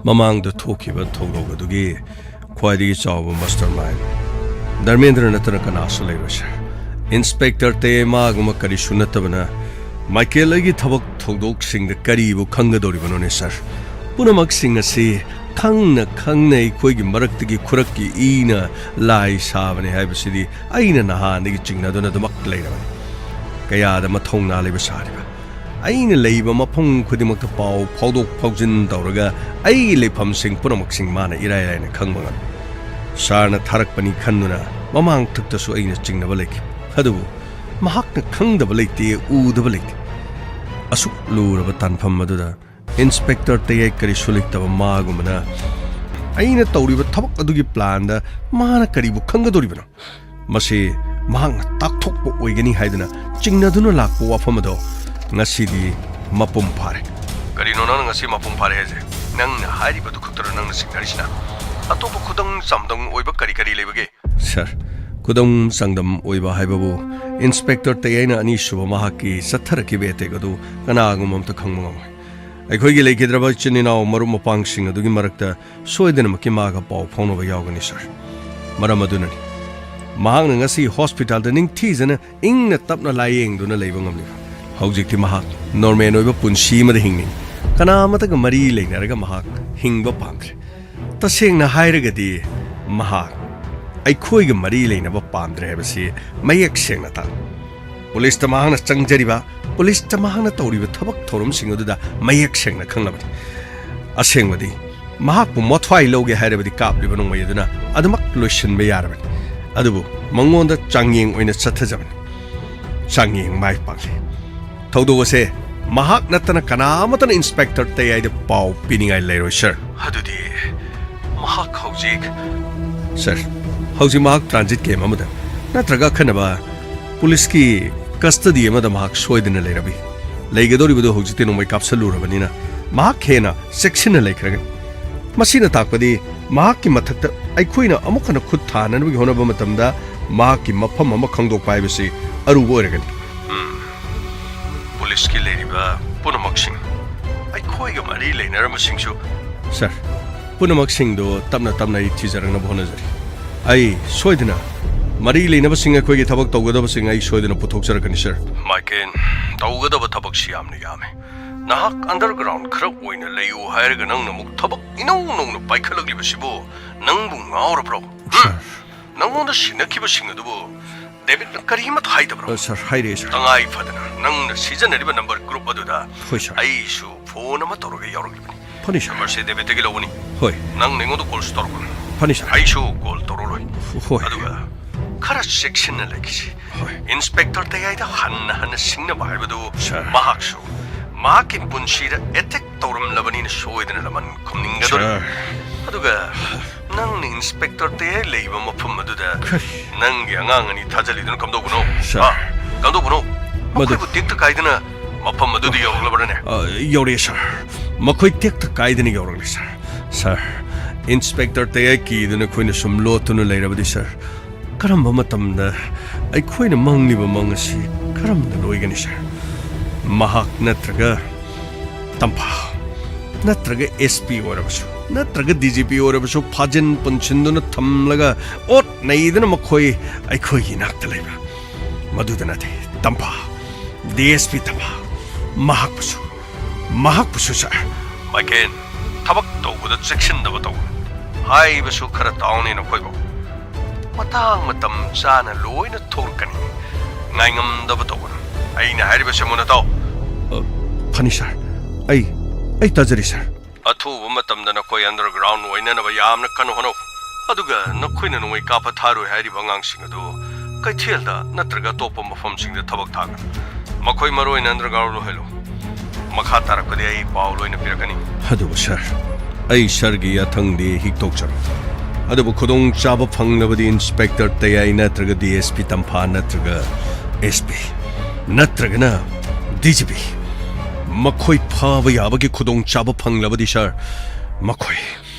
ꯃꯃꯥꯡꯗ ꯊꯣꯛꯈꯤꯕ ꯊꯧꯗꯣꯛ ꯑꯗꯨꯒꯤ ꯈ꯭ꯋꯥꯏꯗꯒꯤ ꯆꯥꯎꯕ ꯃꯥꯁꯇꯔ ꯃꯥꯏꯟ ꯙꯔꯃꯦꯟꯗ꯭ꯔ ꯅꯠꯇꯅ ꯀꯅꯥꯁꯨ ꯂꯩꯔꯣꯏ, ꯁꯥꯔ꯫ ꯏꯟꯁꯄꯦꯛꯇꯔ ꯇꯦꯃꯥꯒꯨꯝꯕ ꯀꯔꯤꯁꯨ ꯅꯠꯇꯕꯅ ꯃꯥꯏꯀꯦꯜ ꯑꯩꯒꯤ ꯊꯕꯛ ꯊꯧꯗꯣꯛꯁꯤꯡꯗ ꯀꯔꯤꯕꯨ ꯈꯪꯒꯗꯧꯔꯤꯕꯅꯣꯅꯦ, ꯁꯥꯔ? ꯄꯨꯝꯅꯃꯛꯁꯤꯡ ꯑꯁꯤ ꯈꯪꯅ ꯈꯪꯅ ꯑꯩꯈꯣꯏꯒꯤ ꯃꯔꯛꯇꯒꯤ ꯈꯨꯔꯛꯀꯤ ꯏꯅ ꯂꯥꯏ ꯁꯥꯕꯅꯤ ꯍꯥꯏꯕꯁꯤꯗꯤ ꯑꯩꯅ ꯅꯍꯥꯟꯗꯒꯤ ꯆꯤꯡꯅꯗꯨꯅ ꯑꯗꯨꯃꯛ ꯂꯩꯔꯕꯅꯤ꯫ ꯀꯌꯥꯗ ꯃꯊꯧꯅꯥ ꯂꯩꯕ ꯁꯥꯔꯤꯕ꯫ ꯑꯩꯅ ꯂꯩꯕ ꯃꯐꯝ ꯈꯨꯗꯤꯡꯃꯛꯇ ꯄꯥꯎ ꯐꯥꯎꯗꯣꯛ ꯐꯥꯎꯖꯤꯟ ꯇꯧꯔꯒ ꯑꯩꯒꯤ ꯂꯩꯐꯝꯁꯤꯡ ꯄꯨꯝꯅꯃꯛꯁꯤꯡ ꯃꯥꯅ ꯏꯔꯥꯏ ꯂꯥꯏꯅ ꯈꯪꯕ ꯉꯝꯃꯤ꯫ ꯁꯥꯔꯅ ꯊꯥꯔꯛꯄꯅꯤ ꯈꯟꯗꯨꯅ ꯃꯃꯥꯡ ꯊꯛꯇꯁꯨ ꯑꯩꯅ ꯆꯤꯡꯅꯕ ꯂꯩꯈꯤ꯫ ꯑꯗꯨꯕꯨ ꯃꯍꯥꯛꯅ ꯈꯪꯗꯕ ꯂꯩꯇꯦ, ꯎꯗꯕ ꯂꯩꯇꯦ꯫ ꯑꯁꯨꯛ ꯂꯨꯔꯕ ꯇꯥꯟꯐꯝ ꯑꯗꯨꯗ ꯏꯟꯁꯄꯦꯛꯇꯔ ꯇꯌꯥꯏ ꯀꯔꯤꯁꯨ ꯂꯩꯇꯕ ꯃꯥꯒꯨꯝꯕꯅ ꯑꯩꯅ ꯇꯧꯔꯤꯕ ꯊꯕꯛ ꯑꯗꯨꯒꯤ ꯄ꯭ꯂꯥꯟꯗ ꯃꯥꯅ ꯀꯔꯤꯕꯨ ꯈꯪꯒꯗꯧꯔꯤꯕꯅꯣ? ꯃꯁꯤ ꯃꯍꯥꯛꯅ ꯇꯥꯛꯊꯣꯛꯄ ꯑꯣꯏꯒꯅꯤ ꯍꯥꯏꯗꯨꯅ ꯆꯤꯡꯅꯗꯨꯅ ꯂꯥꯛꯄ ꯋꯥꯐꯝ ꯑꯗꯣ ꯉꯁꯤꯗꯤ ꯃꯄꯨꯡ ꯐꯥꯔꯦ꯫ ꯀꯔꯤꯅꯣ ꯅꯪꯅ ꯉꯁꯤ ꯃꯄꯨꯡ ꯐꯥꯔꯦ ꯍꯥꯏꯁꯦ? ꯅꯪꯅ ꯍꯥꯏꯔꯤꯕꯗꯨ ꯈꯛꯇꯔ ꯅꯪꯅ ꯆꯤꯡꯅꯔꯤꯁꯤꯅ? ꯑꯇꯣꯞꯄ ꯈꯨꯗꯝ ꯆꯥꯡꯗꯝ ꯑꯣꯏꯕ ꯀꯔꯤ ꯀꯔꯤ ꯂꯩꯕꯒꯦ? ꯁꯥꯔ, ꯈꯨꯗꯝ ꯆꯥꯡꯗꯝ ꯑꯣꯏꯕ ꯍꯥꯏꯕꯕꯨ ꯏꯟꯁꯄꯦꯛꯇꯔ ꯇꯌꯥꯏꯅ ꯑꯅꯤꯁꯨꯕ ꯃꯍꯥꯛꯀꯤ ꯆꯠꯊꯔꯛꯈꯤꯕ ꯑꯦꯇꯦꯛ ꯑꯗꯨ ꯀꯅꯥꯒꯨꯝꯕ ꯑꯃꯇ ꯈꯪꯕ ꯉꯝꯃꯣꯏ꯫ ꯑꯩꯈꯣꯏꯒꯤ ꯂꯩꯈꯤꯗ꯭ꯔꯕ ꯏꯆꯤꯟ ꯏꯅꯥꯎ ꯃꯔꯨꯞ ꯃꯄꯥꯡꯁꯤꯡ ꯑꯗꯨꯒꯤ ꯃꯔꯛꯇ ꯁꯣꯏꯗꯅꯃꯛꯀꯤ ꯃꯥꯒ ꯄꯥꯎ ꯐꯥꯎꯅꯕ ꯌꯥꯎꯒꯅꯤ, ꯁꯥꯔ꯫ ꯃꯔꯝ ꯑꯗꯨꯅꯅꯤ ꯃꯍꯥꯛꯅ ꯉꯁꯤ ꯍꯣꯁꯄꯤꯇꯥꯜꯗ ꯅꯤꯡꯊꯤꯖꯅ ꯏꯪꯅ ꯇꯞꯅ ꯂꯥꯏꯌꯦꯡꯗꯨꯅ ꯂꯩꯕ ꯉꯝꯂꯤꯕ꯫ ꯍꯧꯖꯤꯛꯇꯤ ꯃꯍꯥꯛ ꯅꯣꯔꯃꯦꯜ ꯑꯣꯏꯕ ꯄꯨꯟꯁꯤ ꯑꯃꯗ ꯍꯤꯡꯅꯤꯡꯏ꯫ ꯀꯅꯥ ꯑꯃꯠꯇꯒ ꯃꯔꯤ ꯂꯩꯅꯔꯒ ꯃꯍꯥꯛ ꯍꯤꯡꯕ ꯄꯥꯝꯗ꯭ꯔꯦ꯫ ꯇꯁꯦꯡꯅ ꯍꯥꯏꯔꯒꯗꯤ ꯃꯍꯥꯛ ꯑꯩꯈꯣꯏꯒ ꯃꯔꯤ ꯂꯩꯅꯕ ꯄꯥꯝꯗ꯭ꯔꯦ ꯍꯥꯏꯕꯁꯤ ꯃꯌꯦꯛ ꯁꯦꯡꯅ ꯇꯥꯛꯂꯤ꯫ ꯄꯨꯂꯤꯁꯇ ꯃꯍꯥꯛꯅ ꯆꯪꯖꯔꯤꯕ, ꯄꯨꯂꯤꯁꯇ ꯃꯍꯥꯛꯅ ꯇꯧꯔꯤꯕ ꯊꯕꯛ ꯊꯧꯔꯝꯁꯤꯡ ꯑꯗꯨꯗ ꯃꯌꯦꯛ ꯁꯦꯡꯅ ꯈꯪꯂꯕꯅꯤ꯫ ꯑꯁꯦꯡꯕꯗꯤ ꯃꯍꯥꯛꯄꯨ ꯃꯊ꯭ꯋꯥꯏ ꯂꯧꯒꯦ ꯍꯥꯏꯔꯕꯗꯤ ꯀꯥꯞꯂꯤꯕ ꯅꯣꯡꯃꯩ ꯑꯗꯨꯅ ꯑꯗꯨꯃꯛ ꯂꯣꯏꯁꯤꯟꯕ ꯌꯥꯔꯕꯅꯤ꯫ ꯑꯗꯨꯕꯨ ꯃꯉꯣꯟꯗ ꯆꯥꯡꯌꯦꯡ ꯑꯣꯏꯅ ꯆꯠꯊꯖꯕꯅꯤ꯫ ꯆꯥꯡꯌꯦꯡ ꯃꯥꯏ ꯄꯥꯛꯂꯤ꯫ ꯊꯧꯗꯣꯛ ꯑꯁꯦ ꯃꯍꯥꯛ ꯅꯠꯇꯅ ꯀꯅꯥ ꯑꯃꯠꯇꯅ ꯏꯟꯁꯄꯦꯛꯇꯔ ꯇꯌꯥꯏꯗ ꯄꯥꯎ ꯄꯤꯅꯤꯡꯉꯥꯏ ꯂꯩꯔꯣꯏ, ꯁꯥꯔ꯫ ꯑꯗꯨꯗꯤ ꯃꯍꯥꯛ ꯍꯧꯖꯤꯛ? ꯁꯥꯔ, ꯍꯧꯖꯤꯛ ꯃꯍꯥꯛ ꯇ꯭ꯔꯥꯟꯖꯤꯠ ꯀꯦꯝ ꯑꯃꯗ ꯅꯠꯇ꯭ꯔꯒ ꯑꯈꯟꯅꯕ ꯄꯨꯂꯤꯁꯀꯤ ꯀꯁꯇꯗꯤ ꯑꯃꯗ ꯃꯍꯥꯛ ꯁꯣꯏꯗꯅ ꯂꯩꯔꯕꯤ꯫ ꯂꯩꯒꯗꯧꯔꯤꯕꯗꯨ ꯍꯧꯖꯤꯛꯇꯤ ꯅꯣꯡꯃꯩ ꯀꯥꯞꯁꯜꯂꯨꯔꯕꯅꯤꯅ ꯃꯍꯥꯛ ꯍꯦꯟꯅ ꯆꯦꯛꯁꯤꯟꯅ ꯂꯩꯈ꯭ꯔꯒꯅꯤ꯫ ꯃꯁꯤꯅ ꯇꯥꯛꯄꯗꯤ ꯃꯍꯥꯛꯀꯤ ꯃꯊꯛꯇ ꯑꯩꯈꯣꯏꯅ ꯑꯃꯨꯛ ꯍꯟꯅ ꯈꯨꯠ ꯊꯥꯅꯅꯕꯒꯤ ꯍꯣꯠꯅꯕ ꯃꯇꯝꯗ ꯃꯍꯥꯛꯀꯤ ꯃꯐꯝ ꯑꯃ ꯈꯪꯗꯣꯛꯄ ꯍꯥꯏꯕꯁꯤ ꯑꯔꯨꯕ ꯑꯣꯏꯔꯒꯅꯤ꯫ ꯎꯝ꯫ ꯄꯨꯂꯤꯁꯀꯤ ꯂꯩꯔꯤꯕ ꯄꯨꯝꯅꯃꯛꯁꯤꯡ, ꯑꯩꯈꯣꯏꯒ ꯃꯔꯤ ꯂꯩꯅꯔꯝꯕꯁꯤꯡꯁꯨ? ꯁꯥꯔ, ꯄꯨꯝꯅꯃꯛꯁꯤꯡꯗꯨ ꯇꯞꯅ ꯇꯞꯅ ꯑꯩ ꯊꯤꯖꯔꯛꯅꯕ ꯍꯣꯠꯅꯖꯔꯤ꯫ ꯑꯩ ꯁꯣꯏꯗꯅ ꯃꯔꯤ ꯂꯩꯅꯕꯁꯤꯡ, ꯑꯩꯈꯣꯏꯒꯤ ꯊꯕꯛ ꯇꯧꯒꯗꯕꯁꯤꯡ ꯑꯩ ꯁꯣꯏꯗꯅ ꯄꯨꯊꯣꯛꯆꯔꯛꯀꯅꯤ, ꯁꯥꯔ꯫ ꯃꯥꯏꯀꯦꯜ, ꯇꯧꯒꯗꯕ ꯊꯕꯛꯁꯤ ꯌꯥꯝꯅ ꯌꯥꯝꯃꯤ꯫ ꯅꯍꯥꯛ ꯑꯟꯗꯔꯒ꯭ꯔꯥꯎꯟ ꯈꯔ ꯑꯣꯏꯅ ꯂꯩꯌꯨ ꯍꯥꯏꯔꯒ ꯅꯪꯅ ꯑꯃꯨꯛ ꯊꯕꯛ ꯏꯅꯧ ꯅꯧꯅ ꯄꯥꯏꯈꯠꯂꯛꯂꯤꯕꯁꯤꯕꯨ ꯅꯪꯕꯨ ꯉꯥꯎꯔꯕ꯭ꯔꯣ? ꯍꯨꯝ? ꯁꯥꯔ꯫ ꯅꯪꯉꯣꯟꯗ ꯁꯤꯟꯅꯈꯤꯕꯁꯤꯡ ꯑꯗꯨꯕꯨ ꯗꯦꯕꯤꯠꯅ ꯀꯔꯤꯃꯠꯇ ꯍꯥꯏꯗꯕ꯭ꯔꯣ? ꯑ, ꯁꯥꯔ, ꯍꯥꯏꯔꯛꯑꯦ, ꯁꯥꯔ꯫ ꯇꯉꯥꯏ ꯐꯗꯅ ꯅꯪꯅ ꯁꯤꯖꯤꯟꯅꯔꯤꯕ ꯅꯝꯕꯔ ꯒ꯭ꯔꯨꯞ ꯑꯗꯨꯗ ꯍꯣꯏ, ꯁꯥꯔ꯫ ꯑꯩꯁꯨ ꯐꯣꯟ ꯑꯃ ꯇꯧꯔꯒ ꯌꯥꯎꯔꯛꯂꯤꯕꯅꯤ꯫ ꯐꯅꯤ, ꯁꯥꯔ꯫ ꯅꯝꯕꯔꯁꯦ ꯗꯦꯕꯤꯠꯇꯒꯤ ꯂꯧꯕꯅꯤ꯫ ꯍꯣꯏ꯫ ꯅꯪꯅ ꯑꯩꯉꯣꯟꯗ ꯀꯣꯜꯁꯨ ꯇꯧꯔꯛꯄꯅꯤ꯫ ꯐꯅꯤ, ꯁꯥꯔ꯫ ꯑꯩꯁꯨ ꯀꯣꯜ ꯇꯧꯔꯛꯂꯣꯏ꯫ ꯍꯣꯏ꯫ ꯑꯗꯨꯒ ꯈꯔ ꯆꯦꯛꯁꯤꯟꯅ ꯂꯩꯈꯤꯁꯤ꯫ ꯍꯣꯏ꯫ ꯏꯟꯁꯄꯦꯛꯇꯔ ꯇꯌꯥꯏꯗ ꯍꯟꯅ ꯍꯟꯅ ꯁꯤꯡꯅꯕ ꯍꯥꯏꯕꯗꯨ ꯁꯥꯔ꯫ ꯃꯍꯥꯛꯁꯨ, ꯃꯍꯥꯛꯀꯤ ꯄꯨꯟꯁꯤꯗ ꯑꯦꯇꯦꯛ ꯇꯧꯔꯝꯂꯕꯅꯤꯅ ꯁꯣꯏꯗꯅ ꯂꯃꯟ ꯈꯨꯝꯅꯤꯡꯒꯗꯧꯔꯤ꯫ ꯁꯥꯔ꯫ ꯑꯗꯨꯒ ꯅꯪꯅ ꯏꯟꯁꯄꯦꯛꯇꯔ ꯇꯌꯥꯏ ꯂꯩꯕ ꯃꯐꯝ ꯑꯗꯨꯗ ꯀꯔꯤ? ꯅꯪꯒꯤ ꯑꯉꯥꯡ ꯑꯅꯤ ꯊꯥꯖꯤꯜꯂꯤꯗꯨꯅ ꯀꯝꯗꯧꯕꯅꯣ? ꯁꯥꯔ꯫ ꯑ? ꯀꯝꯗꯧꯕꯅꯣ? ꯃꯗꯨ- ꯃꯈꯣꯏꯕꯨ ꯇꯦꯛꯇ ꯀꯥꯏꯗꯅ ꯃꯐꯝ ꯑꯗꯨꯗ ꯌꯧꯔꯛꯂꯕ꯭ꯔꯅꯦ? ꯑ, ꯌꯧꯔꯛꯑꯦ, ꯁꯥꯔ꯫ ꯃꯈꯣꯏ ꯇꯦꯛꯇ ꯀꯥꯏꯗꯅ ꯌꯧꯔꯛꯂꯦ, ꯁꯥꯔ꯫ ꯁꯥꯔ, ꯏꯟꯁꯄꯦꯛꯇꯔ ꯇꯌꯥꯏ ꯀꯤꯗꯨꯅ ꯑꯩꯈꯣꯏꯅ ꯁꯨꯝ ꯂꯣꯠꯇꯨꯅ ꯂꯩꯔꯕꯗꯤ, ꯁꯥꯔ, ꯀꯔꯝꯕ ꯃꯇꯝꯗ ꯑꯩꯈꯣꯏꯅ ꯃꯪꯂꯤꯕ ꯃꯪ ꯑꯁꯤ ꯀꯔꯝꯅ ꯂꯣꯏꯒꯅꯤ, ꯁꯥꯔ? ꯃꯍꯥꯛ ꯅꯠꯇ꯭ꯔꯒ ꯇꯝꯐꯥ, ꯅꯠꯇ꯭ꯔꯒ SP ꯑꯣꯏꯔꯕꯁꯨ, ꯅꯠꯇ꯭ꯔꯒ DGP ꯑꯣꯏꯔꯕꯁꯨ ꯐꯥꯖꯤꯟ ꯄꯨꯟꯁꯤꯟꯗꯨꯅ ꯊꯝꯂꯒ ꯑꯣꯠ ꯅꯩꯗꯨꯅ ꯃꯈꯣꯏ ꯑꯩꯈꯣꯏꯒꯤ ꯏꯅꯥꯛꯇ ꯂꯩꯕ꯫ ꯃꯗꯨꯗ ꯅꯠꯇꯦ, ꯇꯝꯐꯥ, DSP ꯇꯝꯐꯥ, ꯃꯍꯥꯛꯄꯨꯁꯨ, ꯃꯍꯥꯛꯄꯨꯁꯨ, ꯁꯥꯔ꯫ ꯃꯥꯏꯀꯦꯜ, ꯊꯕꯛ ꯇꯧꯕꯗ ꯆꯦꯛꯁꯤꯟꯗꯕ ꯇꯧ꯫ ꯍꯥꯏꯕꯁꯨ ꯈꯔ ꯇꯥꯎꯅꯦ ꯅꯈꯣꯏꯕꯨ꯫ ꯃꯇꯥꯡ ꯃꯇꯝ ꯆꯥꯅ ꯂꯣꯏꯅ ꯊꯣꯛꯂꯛꯀꯅꯤ꯫ ꯉꯥꯏꯉꯝꯗꯕ ꯇꯧꯒꯅꯨ꯫ ꯑꯩꯅ ꯍꯥꯏꯔꯤꯕꯁꯦ ꯃꯨꯟꯅ ꯇꯥꯎ꯫ ꯑ, ꯐꯅꯤ, ꯁꯥꯔ꯫ ꯑꯩ, ꯑꯩ ꯇꯥꯖꯔꯤ, ꯁꯥꯔ꯫ ꯑꯊꯨꯕ ꯃꯇꯝꯗ ꯅꯈꯣꯏ ꯑꯟꯗꯔꯒ꯭ꯔꯥꯎꯟ ꯑꯣꯏꯅꯅꯕ ꯌꯥꯝꯅ ꯀꯟꯅ ꯍꯣꯠꯅꯧ꯫ ꯑꯗꯨꯒ ꯅꯈꯣꯏꯅ ꯅꯣꯡꯃꯩ ꯀꯥꯞꯄ ꯊꯥꯔꯣꯏ ꯍꯥꯏꯔꯤꯕ ꯑꯉꯥꯡꯁꯤꯡ ꯑꯗꯨ ꯀꯩꯊꯦꯜꯗ ꯅꯠꯇ꯭ꯔꯒ ꯑꯇꯣꯞꯄ ꯃꯐꯝꯁꯤꯡꯗ ꯊꯕꯛ ꯊꯥꯒꯅꯨ꯫ ꯃꯈꯣꯏ ꯃꯔꯨ ꯑꯣꯏꯅ ꯑꯟꯗꯔꯒ꯭ꯔꯥꯎꯟ ꯑꯣꯏꯍꯜꯂꯨ꯫ ꯃꯈꯥ ꯇꯥꯔꯛꯄꯗꯤ ꯑꯩ ꯄꯥꯎ ꯂꯣꯏꯅ ꯄꯤꯔꯛꯀꯅꯤ꯫ ꯑꯗꯨꯕꯨ ꯁꯥꯔ, ꯑꯩ ꯁꯥꯔꯒꯤ ꯌꯥꯊꯪꯗꯤ ꯍꯤꯛꯇꯣꯛꯆꯔꯣ꯫ ꯑꯗꯨꯕꯨ ꯈꯨꯗꯣꯡꯆꯥꯕ ꯐꯪꯂꯕꯗꯤ ꯏꯟꯁꯄꯦꯛꯇꯔ ꯇꯌꯥꯏ ꯅꯠꯇ꯭ꯔꯒ DSP ꯇꯝꯐꯥ ꯅꯠꯇ꯭ꯔꯒ SP ꯅꯠꯇ꯭ꯔꯒꯅ DGP, ꯃꯈꯣꯏ ꯐꯥꯕ ꯌꯥꯕꯒꯤ ꯈꯨꯗꯣꯡꯆꯥꯕ ꯐꯪꯂꯕꯗꯤ ꯁꯥꯔ, ꯃꯈꯣꯏ,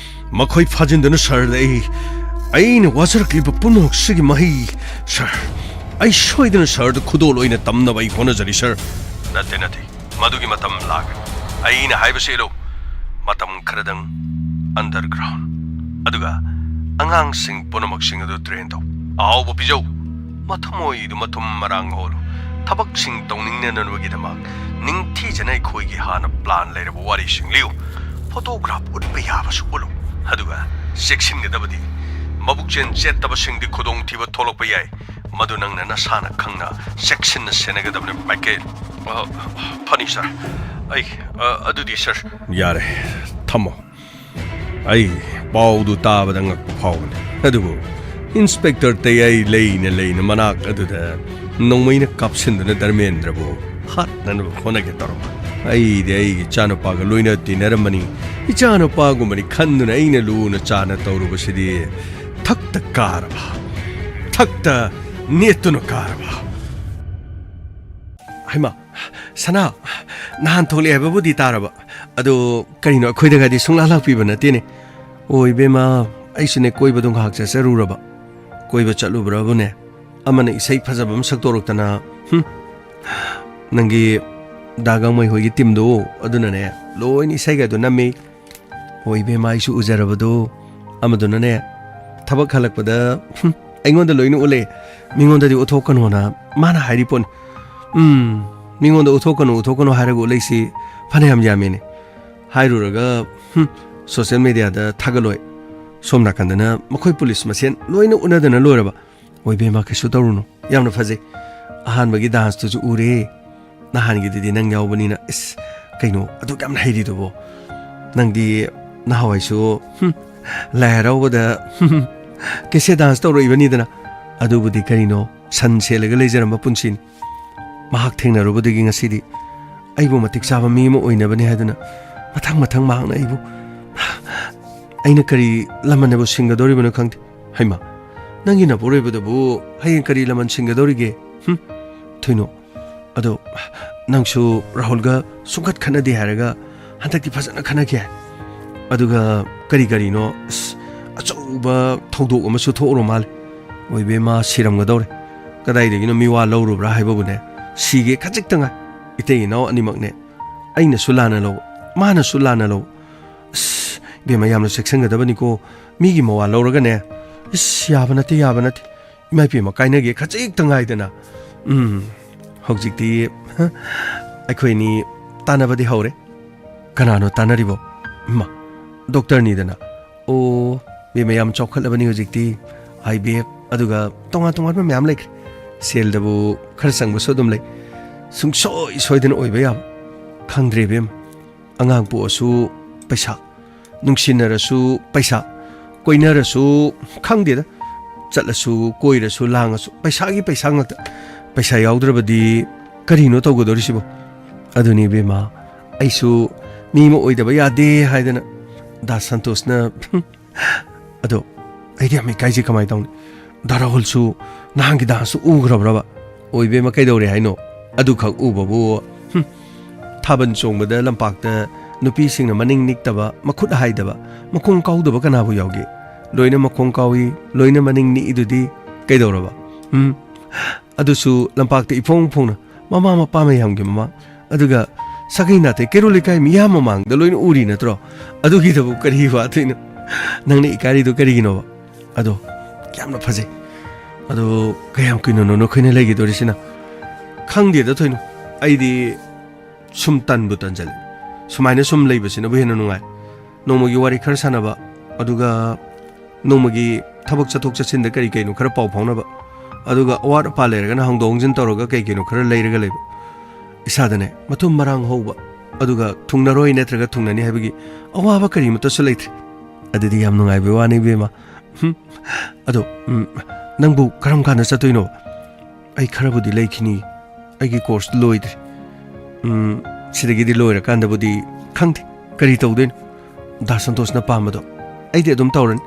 ꯃꯈꯣꯏ ꯐꯥꯖꯤꯟꯗꯨꯅ ꯁꯥꯔ, ꯑꯩ, ꯑꯩꯅ ꯋꯥꯖꯔꯛꯂꯤꯕ ꯄꯨꯝꯅꯃꯛꯁꯤꯒꯤ ꯃꯍꯩ, ꯁꯥꯔ, ꯑꯩ ꯁꯣꯏꯗꯅ ꯁꯥꯔꯗ ꯈꯨꯗꯣꯜ ꯑꯣꯏꯅ ꯇꯝꯅꯕ ꯑꯩ ꯍꯣꯠꯅꯖꯔꯤ, ꯁꯥꯔ꯫ ꯅꯠꯇꯦ, ꯅꯠꯇꯦ꯫ ꯃꯗꯨꯒꯤ ꯃꯇꯝ ꯂꯥꯛꯀꯅꯤ꯫ ꯑꯩꯅ ꯍꯥꯏꯕꯁꯤ ꯏꯜꯂꯨ꯫ ꯃꯇꯝ ꯈꯔꯗꯪ ꯑꯟꯗꯔꯒ꯭ꯔꯥꯎꯟ꯫ ꯑꯗꯨꯒ ꯑꯉꯥꯡꯁꯤꯡ ꯄꯨꯝꯅꯃꯛꯁꯤꯡ ꯑꯗꯨ ꯇ꯭ꯔꯦꯟ ꯇꯧ꯫ ꯑꯍꯥꯎꯕ ꯄꯤꯖꯧ꯫ ꯃꯊꯃꯣꯏꯗꯨ ꯃꯊꯨꯝ ꯃꯔꯥꯡ ꯍꯣꯜꯂꯨ꯫ ꯊꯕꯛꯁꯤꯡ ꯇꯧꯅꯤꯡꯅꯅꯕꯒꯤꯗꯃꯛ ꯅꯤꯡꯊꯤꯖꯅ ꯑꯩꯈꯣꯏꯒꯤ ꯍꯥꯟꯅ ꯄ꯭ꯂꯥꯟ ꯂꯩꯔꯕ ꯋꯥꯔꯤꯁꯤꯡ ꯂꯤꯌꯨ꯫ ꯐꯣꯇꯣꯒ꯭ꯔꯥꯐ ꯎꯠꯄ ꯌꯥꯕꯁꯨ ꯎꯠꯂꯨ꯫ ꯑꯗꯨꯒ ꯆꯦꯛꯁꯤꯟꯒꯗꯕꯗꯤ, ꯃꯕꯨꯛꯆꯦꯜ ꯆꯦꯠꯇꯕꯁꯤꯡꯗꯤ ꯈꯨꯗꯣꯡꯊꯤꯕ ꯊꯣꯛꯂꯛꯄ ꯌꯥꯏ꯫ ꯃꯗꯨ ꯅꯪꯅ ꯅꯁꯥꯅ ꯈꯪꯅ ꯆꯦꯛꯁꯤꯟꯅ ꯁꯦꯟꯅꯒꯗꯕꯅꯤ, ꯃꯥꯏꯀꯦꯜ꯫ ꯑ, ꯐꯅꯤ, ꯁꯥꯔ꯫ ꯑꯩ, ꯑ, ꯑꯗꯨꯗꯤ, ꯁꯥꯔ꯫ ꯌꯥꯔꯦ, ꯊꯝꯃꯣ꯫ ꯑꯩ ꯄꯥꯎꯗꯨ ꯇꯥꯕꯗ ꯉꯛꯄ ꯐꯥꯎꯕꯅꯤ꯫ ꯑꯗꯨꯕꯨ ꯏꯟꯁꯄꯦꯛꯇꯔ ꯇꯌꯥꯏ ꯂꯩꯅ ꯂꯩꯅ ꯃꯅꯥꯛ ꯑꯗꯨꯗ ꯅꯣꯡꯃꯩꯅ ꯀꯥꯞꯁꯤꯟꯗꯨꯅ ꯙꯔꯃꯦꯟꯗ꯭ꯔꯕꯨ ꯍꯥꯠꯅꯅꯕ ꯍꯣꯠꯅꯒꯦ ꯇꯧꯔꯝꯕ꯫ ꯑꯩꯗꯤ ꯑꯩꯒꯤ ꯏꯆꯥꯅꯨꯄꯥꯒ ꯂꯣꯏꯅ ꯇꯤꯟꯅꯔꯝꯕꯅꯤ꯫ ꯏꯆꯥꯅꯨꯄꯥꯒꯨꯝꯕꯅꯤ ꯈꯟꯗꯨꯅ ꯑꯩꯅ ꯂꯨꯅ ꯆꯥꯟꯅ ꯇꯧꯔꯨꯕꯁꯤꯗꯤ ꯊꯛꯇ ꯀꯥꯔꯕ, ꯊꯛꯇ ꯅꯦꯠꯇꯨꯅ ꯀꯥꯔꯕ꯫ ꯍꯩꯃꯥ, ꯁꯅꯥ, ꯅꯍꯥꯟ ꯊꯣꯛꯂꯛꯑꯦ ꯍꯥꯏꯕꯕꯨꯗꯤ ꯇꯥꯔꯕ, ꯑꯗꯣ ꯀꯔꯤꯅꯣ, ꯑꯩꯈꯣꯏꯗꯒꯗꯤ ꯁꯨꯡꯂꯥꯛ ꯂꯥꯛꯄꯤꯕ ꯅꯠꯇꯦꯅꯦ꯫ ꯑꯣ ꯏꯕꯦꯝꯃ, ꯑꯩꯁꯨꯅꯦ ꯀꯣꯏꯕꯗꯣ ꯉꯥꯏꯍꯥꯛ ꯆꯠꯆꯔꯨꯔꯕ꯫ ꯀꯣꯏꯕ ꯆꯠꯂꯨꯕ꯭ꯔꯕꯨꯅꯦ, ꯑꯃꯅ ꯏꯁꯩ ꯐꯖꯕ ꯑꯃ ꯁꯛꯇꯣꯔꯛꯇꯅ, ꯍꯨꯝ, ꯅꯪꯒꯤ ꯗꯥ ꯒꯥꯡꯃꯩ ꯍꯣꯏꯒꯤ ꯇꯤꯝꯗꯣ, ꯑꯗꯨꯅꯅꯦ ꯂꯣꯏꯅ ꯏꯁꯩꯒꯗꯣ ꯅꯝꯃꯤ꯫ ꯍꯣꯏ ꯏꯕꯦꯝꯃ, ꯑꯩꯁꯨ ꯎꯖꯔꯕꯗꯣ꯫ ꯑꯃꯗꯨꯅꯅꯦ, ꯊꯕꯛ ꯍꯜꯂꯛꯄꯗ, ꯍꯨꯝ, ꯑꯩꯉꯣꯟꯗ ꯂꯣꯏꯅ ꯎꯠꯂꯦ꯫ ꯃꯤꯉꯣꯟꯗꯗꯤ ꯎꯠꯊꯣꯛꯀꯅꯣꯅ ꯃꯥꯅ ꯍꯥꯏꯔꯤ ꯄꯣꯠꯅꯤ꯫ ꯎꯝ, ꯃꯤꯉꯣꯟꯗ ꯎꯠꯊꯣꯛꯀꯅꯨ, ꯎꯠꯊꯣꯛꯀꯅꯨ ꯍꯥꯏꯔꯒ ꯎꯠꯂꯛꯏꯁꯤ ꯐꯅꯌꯥꯝ ꯌꯥꯝꯃꯤꯅꯦ꯫ ꯍꯥꯏꯔꯨꯔꯒ, ꯍꯨꯝ, ꯁꯣꯁꯤꯌꯦꯜ ꯃꯦꯗꯤꯌꯥꯗ ꯊꯥꯒꯠꯂꯣꯏ꯫ ꯁꯣꯝ ꯅꯥꯀꯟꯗꯅ ꯃꯈꯣꯏ ꯄꯨꯂꯤꯁ ꯃꯁꯦꯟ ꯂꯣꯏꯅ ꯎꯅꯗꯅ ꯂꯣꯏꯔꯕ꯫ ꯑꯣꯏ ꯕꯦꯝꯃ, ꯀꯩꯁꯨ ꯇꯧꯔꯨꯅꯨ꯫ ꯌꯥꯝꯅ ꯐꯖꯩ꯫ ꯑꯍꯥꯟꯕꯒꯤ ꯗꯥꯟꯁꯇꯨꯁꯨ ꯎꯔꯦ꯫ ꯅꯍꯥꯟꯒꯤꯗꯨꯗꯤ ꯅꯪ ꯌꯥꯎꯕꯅꯤꯅ꯫ ꯏꯁ, ꯀꯩꯅꯣ ꯑꯗꯨꯛ ꯌꯥꯝꯅ ꯍꯩꯔꯤꯗꯨꯕꯣ? ꯅꯪꯗꯤ ꯅꯍꯥꯟꯋꯥꯏꯁꯨ, ꯍꯨꯝ, ꯂꯥꯏ ꯍꯔꯥꯎꯕꯗ, ꯍꯨꯝ, ꯀꯦꯁꯦꯠ ꯗꯥꯟꯁ ꯇꯧꯔꯛꯏꯕꯅꯤꯗꯅ꯫ ꯑꯗꯨꯕꯨꯗꯤ ꯀꯔꯤꯅꯣ, ꯁꯟ ꯁꯦꯠꯂꯒ ꯂꯩꯖꯔꯝꯕ ꯄꯨꯟꯁꯤꯅꯤ꯫ ꯃꯍꯥꯛ ꯊꯦꯡꯅꯔꯨꯕꯗꯒꯤ ꯉꯁꯤꯗꯤ ꯑꯩꯕꯨ ꯃꯇꯤꯛ ꯆꯥꯕ ꯃꯤ ꯑꯃ ꯑꯣꯏꯅꯕꯅꯤ ꯍꯥꯏꯗꯨꯅ ꯃꯊꯪ ꯃꯊꯪ ꯃꯍꯥꯛꯅ ꯑꯩꯕꯨ, ꯑꯩꯅ ꯀꯔꯤ ꯂꯃꯟꯅꯕꯨ ꯁꯤꯡꯒꯗꯧꯔꯤꯕꯅꯣ ꯈꯪꯗꯦ꯫ ꯍꯩꯃꯥ, ꯅꯪꯒꯤ ꯅꯄꯨꯔꯣꯏꯕꯗꯕꯨ ꯍꯌꯦꯡ ꯀꯔꯤ ꯂꯃꯟ ꯁꯤꯡꯒꯗꯧꯔꯤꯒꯦ? ꯍꯨꯝ? ꯊꯣꯏꯅꯣ, ꯑꯗꯣ ꯅꯪꯁꯨ ꯔꯥꯍꯨꯜꯒ ꯁꯨꯡꯈꯠ ꯈꯠꯅꯗꯦ ꯍꯥꯏꯔꯒ ꯍꯟꯗꯛꯇꯤ ꯐꯖꯅ ꯈꯠꯅꯈꯤ ꯍꯥꯏ꯫ ꯑꯗꯨꯒ ꯀꯔꯤ ꯀꯔꯤꯅꯣ, ꯑꯁ, ꯑꯆꯧꯕ ꯊꯧꯗꯣꯛ ꯑꯃꯁꯨ ꯊꯣꯛꯎꯔ ꯃꯥꯜꯂꯦ꯫ ꯑꯣꯏꯕꯦꯝꯃ, ꯁꯤꯔꯝꯒꯗꯧꯔꯦ꯫ ꯀꯗꯥꯏꯗꯒꯤꯅꯣ ꯃꯤꯋꯥ ꯂꯧꯔꯨꯕ꯭ꯔꯥ ꯍꯥꯏꯕꯕꯨꯅꯦ, ꯁꯤꯒꯦ ꯈꯖꯤꯛꯇ ꯉꯥꯏ꯫ ꯏꯇꯩ ꯏꯅꯥꯎ ꯑꯅꯤꯃꯛꯅꯦ, ꯑꯩꯅꯁꯨ ꯂꯥꯟꯅ ꯂꯧꯕ, ꯃꯥꯅꯁꯨ ꯂꯥꯟꯅ ꯂꯧꯕ꯫ ꯑꯁ, ꯏꯕꯦꯝꯃ, ꯌꯥꯝꯅ ꯆꯦꯛꯁꯤꯟꯒꯗꯕꯅꯤꯀꯣ꯫ ꯃꯤꯒꯤ ꯃꯋꯥ ꯂꯧꯔꯒꯅꯦ꯫ ꯏꯁ, ꯌꯥꯕ ꯅꯠꯇꯦ, ꯌꯥꯕ ꯅꯠꯇꯦ꯫ ꯏꯃꯥ ꯏꯄꯦꯝꯃ, ꯀꯥꯏꯅꯒꯦ ꯈꯖꯤꯛꯇ ꯉꯥꯏꯗꯅ꯫ ꯎꯝ, ꯍꯧꯖꯤꯛꯇꯤ, ꯍ, ꯑꯩꯈꯣꯏꯅꯤ ꯇꯥꯟꯅꯕꯗꯤ ꯍꯧꯔꯦ꯫ ꯀꯅꯥꯅꯣ ꯇꯥꯟꯅꯔꯤꯕꯣ? ꯏꯃꯥ, ꯗꯣꯛꯇꯔꯅꯤꯗꯅ꯫ ꯑꯣ, ꯏꯕꯦꯝꯃ, ꯌꯥꯝ ꯆꯥꯎꯈꯠꯂꯕꯅꯤ ꯍꯧꯖꯤꯛꯇꯤ꯫ ꯑꯥꯏ ꯕꯤ ꯑꯦꯐ ꯑꯗꯨꯒ ꯇꯣꯉꯥꯟ ꯇꯣꯉꯥꯟꯕ ꯃꯌꯥꯝ ꯂꯩꯈ꯭ꯔꯦ꯫ ꯁꯦꯜꯗꯕꯨ ꯈꯔ ꯆꯪꯕꯁꯨ ꯑꯗꯨꯝ ꯂꯩ꯫ ꯁꯨꯡꯁꯣꯏ ꯁꯣꯏꯗꯅ ꯑꯣꯏꯕ ꯌꯥꯕ꯫ ꯈꯪꯗ꯭ꯔꯦ ꯏꯕꯦꯝ, ꯑꯉꯥꯡ ꯄꯣꯛꯑꯁꯨ ꯄꯩꯁꯥ, ꯅꯨꯡꯁꯤꯅꯔꯁꯨ ꯄꯩꯁꯥ, ꯀꯣꯏꯅꯔꯁꯨ, ꯈꯪꯗꯦꯗ, ꯆꯠꯂꯁꯨ ꯀꯣꯏꯔꯁꯨ ꯂꯥꯡꯉꯁꯨ ꯄꯩꯁꯥꯒꯤ ꯄꯩꯁꯥ ꯉꯥꯛꯇ꯫ ꯄꯩꯁꯥ ꯌꯥꯎꯗ꯭ꯔꯕꯗꯤ ꯀꯔꯤꯅꯣ ꯇꯧꯒꯗꯧꯔꯤꯁꯤꯕꯣ? ꯑꯗꯨꯅꯤ ꯏꯕꯦꯝꯃ, ꯑꯩꯁꯨ ꯃꯤ ꯑꯃ ꯑꯣꯏꯗꯕ ꯌꯥꯗꯦ ꯍꯥꯏꯗꯅ ꯗꯥ ꯁꯟꯇꯣꯁꯅ ꯑꯗꯣ ꯑꯩꯗꯤ ꯌꯥꯝ ꯏꯀꯥꯏꯖꯩ, ꯀꯃꯥꯏꯅ ꯇꯧꯅꯤ? ꯗꯥ ꯔꯥꯍꯨꯜꯁꯨ ꯅꯍꯥꯟꯒꯤ ꯗꯥꯟꯁꯇꯨ ꯎꯈ꯭ꯔꯕ꯭ꯔꯕ? ꯑꯣꯏꯕꯦꯝꯃ, ꯀꯩꯗꯧꯔꯦ ꯍꯥꯏꯅꯣ? ꯑꯗꯨꯈꯛ ꯎꯕꯕꯨ, ꯍꯨꯝ, ꯊꯥꯕꯜ ꯆꯣꯡꯕꯗ ꯂꯝꯄꯥꯛꯇ ꯅꯨꯄꯤꯁꯤꯡꯅ ꯃꯅꯤꯡ ꯅꯤꯛꯇꯕ, ꯃꯈꯨꯠ ꯍꯥꯏꯗꯕ, ꯃꯈꯣꯡ ꯀꯥꯎꯗꯕ ꯀꯅꯥꯕꯨ ꯌꯥꯎꯒꯦ? ꯂꯣꯏꯅ ꯃꯈꯣꯡ ꯀꯥꯎꯏ, ꯂꯣꯏꯅ ꯃꯅꯤꯡ ꯅꯤꯛꯏꯗꯨꯗꯤ ꯀꯩꯗꯧꯔꯕ? ꯎꯝ, ꯑꯗꯨꯁꯨ ꯂꯝꯄꯥꯛꯇ ꯏꯐꯣꯡ ꯐꯣꯡꯅ ꯃꯃꯥ ꯃꯄꯥ ꯃꯌꯥꯝꯒꯤ ꯃꯃꯥꯡ, ꯑꯗꯨꯒ ꯁꯥꯒꯩ ꯅꯥꯇꯩ ꯀꯩꯔꯣꯜ ꯂꯩꯀꯥꯏ ꯃꯤꯌꯥꯝ ꯃꯃꯥꯡꯗ ꯂꯣꯏꯅ ꯎꯔꯤ ꯅꯠꯇ꯭ꯔꯣ? ꯑꯗꯨꯒꯤꯗꯕꯨ ꯀꯔꯤ ꯋꯥꯗꯣꯏꯅꯣ? ꯅꯪꯅ ꯏꯀꯥꯏꯔꯤꯗꯣ ꯀꯔꯤꯒꯤꯅꯣꯕ? ꯑꯗꯣ ꯌꯥꯝꯅ ꯐꯖꯩ꯫ ꯑꯗꯣ ꯀꯌꯥꯝ ꯀꯨꯏꯅꯅꯣ ꯅꯈꯣꯏꯅ ꯂꯩꯈꯤꯗꯣꯔꯤꯁꯤꯅ? ꯈꯪꯗꯦꯗ ꯊꯣꯏꯅꯨ, ꯑꯩꯗꯤ ꯁꯨꯝ ꯇꯟꯕꯨ ꯇꯟꯖꯜꯂꯦ꯫ ꯁꯨꯃꯥꯏꯅ ꯁꯨꯝ ꯂꯩꯕꯁꯤꯅꯕꯨ ꯍꯦꯟꯅ ꯅꯨꯡꯉꯥꯏ꯫ ꯅꯣꯡꯃꯒꯤ ꯋꯥꯔꯤ ꯈꯔ ꯁꯥꯟꯅꯕ, ꯑꯗꯨꯒ ꯅꯣꯡꯃꯒꯤ ꯊꯕꯛ ꯆꯠꯊꯣꯛ ꯆꯠꯁꯤꯟꯗ ꯀꯔꯤ ꯀꯩꯅꯣ ꯈꯔ ꯄꯥꯎ ꯐꯥꯎꯅꯕ, ꯑꯗꯨꯒ ꯑꯋꯥꯠ ꯑꯄꯥ ꯂꯩꯔꯒꯅ ꯍꯪꯗꯣꯛ ꯍꯪꯖꯤꯟ ꯇꯧꯔꯒ ꯀꯩ ꯀꯩꯅꯣ ꯈꯔ ꯂꯩꯔꯒ ꯂꯩꯕ꯫ ꯏꯁꯥꯗꯅꯦ ꯃꯊꯨꯝ ꯃꯔꯥꯡ ꯍꯧꯕ, ꯑꯗꯨꯒ ꯊꯨꯡꯅꯔꯣꯏ ꯅꯠꯇ꯭ꯔꯒ ꯊꯨꯡꯅꯅꯤ ꯍꯥꯏꯕꯒꯤ ꯑꯋꯥꯕ ꯀꯔꯤꯃꯠꯇꯁꯨ ꯂꯩꯇ꯭ꯔꯦ꯫ ꯑꯗꯨꯗꯤ ꯌꯥꯝ ꯅꯨꯡꯉꯥꯏꯕꯩ ꯋꯥꯅꯤ ꯏꯕꯦꯝꯃ꯫ ꯍꯨꯝ꯫ ꯑꯗꯣ, ꯎꯝ, ꯅꯪꯕꯨ ꯀꯔꯝ ꯀꯥꯟꯗ ꯆꯠꯇꯣꯏꯅꯣ? ꯑꯩ ꯈꯔꯕꯨꯗꯤ ꯂꯩꯈꯤꯅꯤ꯫ ꯑꯩꯒꯤ ꯀꯣꯔꯁꯇꯨ ꯂꯣꯏꯗ꯭ꯔꯤ꯫ ꯎꯝ, ꯁꯤꯗꯒꯤꯗꯤ ꯂꯣꯏꯔꯀꯥꯟꯗꯕꯨꯗꯤ ꯈꯪꯗꯦ ꯀꯔꯤ ꯇꯧꯗꯣꯏꯅꯣ꯫ ꯗꯥ ꯁꯟꯇꯣꯁꯅ ꯄꯥꯝꯕꯗꯣ ꯑꯩꯗꯤ ꯑꯗꯨꯝ ꯇꯧꯔꯅꯤ꯫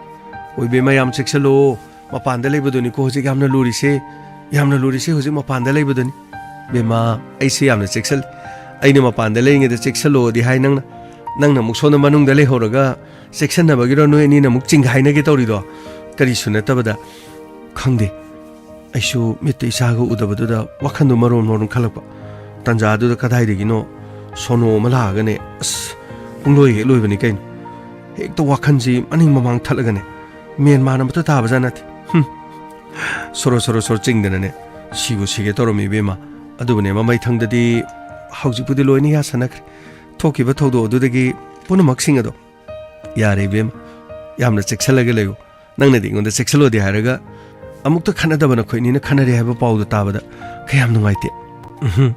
ꯍꯣꯏ ꯏꯕꯦꯝꯃ, ꯌꯥꯝ ꯆꯦꯛꯁꯜꯂꯣ꯫ ꯃꯄꯥꯟꯗ ꯂꯩꯕꯗꯨꯅꯤꯀꯣ ꯍꯧꯖꯤꯛ ꯌꯥꯝꯅ ꯂꯨꯔꯤꯁꯦ꯫ ꯌꯥꯝꯅ ꯂꯨꯔꯤꯁꯦ ꯍꯧꯖꯤꯛ ꯃꯄꯥꯟꯗ ꯂꯩꯕꯗꯨꯅꯤ꯫ ꯏꯕꯦꯝꯃ, ꯑꯩꯁꯦ ꯌꯥꯝꯅ ꯆꯦꯛꯁꯜꯂꯤ꯫ ꯑꯩꯅ ꯃꯄꯥꯟꯗ ꯂꯩꯔꯤꯉꯩꯗ ꯆꯦꯛꯁꯜꯂꯣꯗꯤ ꯍꯥꯏ ꯅꯪꯅ꯫ ꯅꯪꯅ ꯑꯃꯨꯛ ꯁꯣꯝꯗ ꯃꯅꯨꯡꯗ ꯂꯩꯍꯧꯔꯒ ꯆꯦꯛꯁꯟꯅꯕꯒꯤꯔꯣ ꯅꯣꯏ ꯑꯅꯤꯅ ꯑꯃꯨꯛ ꯆꯤꯡꯒꯥꯏꯅꯒꯦ ꯇꯧꯔꯤꯗꯣ? ꯀꯔꯤꯁꯨ ꯅꯠꯇꯕꯗ꯫ ꯈꯪꯗꯦ꯫ ꯑꯩꯁꯨ ꯃꯤꯠꯇ ꯏꯆꯥꯒ ꯎꯗꯕꯗꯨꯗ ꯋꯥꯈꯟꯗꯣ ꯃꯔꯣꯟ ꯃꯔꯣꯟ ꯈꯜꯂꯛꯄ꯫ ꯇꯥꯟꯖꯥꯗꯨꯗ ꯀꯗꯥꯏꯗꯒꯤꯅꯣ ꯁꯣꯅꯣ ꯑꯃ ꯂꯥꯛꯑꯒꯅꯦ, ꯑꯁ, ꯄꯨꯡꯂꯣꯏ ꯍꯦꯛ ꯂꯣꯏꯕꯅꯤ ꯀꯩꯅꯣ꯫ ꯍꯦꯛꯇ ꯋꯥꯈꯟꯁꯤ ꯃꯅꯤꯡ ꯃꯃꯥꯡ ꯊꯠꯂꯒꯅꯦ, ꯃꯦꯟ ꯃꯥꯟ ꯑꯃꯠꯇ ꯇꯥꯕꯖꯥꯠ ꯅꯠꯇꯦ꯫ ꯍꯨꯝ꯫ ꯁꯣꯔꯣ ꯁꯣꯔꯣ ꯁꯣꯔꯣ ꯆꯤꯡꯗꯅꯅꯦ, ꯁꯤꯕꯨ ꯁꯤꯒꯦ ꯇꯧꯔꯝꯃꯤ ꯏꯕꯦꯝꯃ꯫ ꯑꯗꯨꯕꯨꯅꯦ, ꯃꯃꯩꯊꯪꯗꯗꯤ ꯍꯧꯖꯤꯛꯄꯨꯗꯤ ꯂꯣꯏꯅ ꯌꯥꯁꯟꯅꯈ꯭ꯔꯦ꯫ ꯊꯣꯛꯈꯤꯕ ꯊꯧꯗꯣꯛ ꯑꯗꯨꯗꯒꯤ ꯄꯨꯝꯅꯃꯛꯁꯤꯡ ꯑꯗꯣ꯫ ꯌꯥꯔꯦ ꯏꯕꯦꯝꯃ, ꯌꯥꯝꯅ ꯆꯦꯛꯁꯤꯜꯂꯒ ꯂꯩꯌꯨ꯫ ꯅꯪꯅꯗꯤ ꯑꯩꯉꯣꯟꯗ ꯆꯦꯛꯁꯤꯜꯂꯣꯗꯤ ꯍꯥꯏꯔꯒ, ꯑꯃꯨꯛꯇ ꯈꯠꯅꯗꯕ ꯅꯈꯣꯏꯅꯤꯅ ꯈꯠꯅꯔꯦ ꯍꯥꯏꯕ ꯄꯥꯎꯗꯣ ꯇꯥꯕꯗ ꯀꯌꯥꯝ ꯅꯨꯡꯉꯥꯏꯇꯦ꯫ ꯎꯝꯍꯨꯝ꯫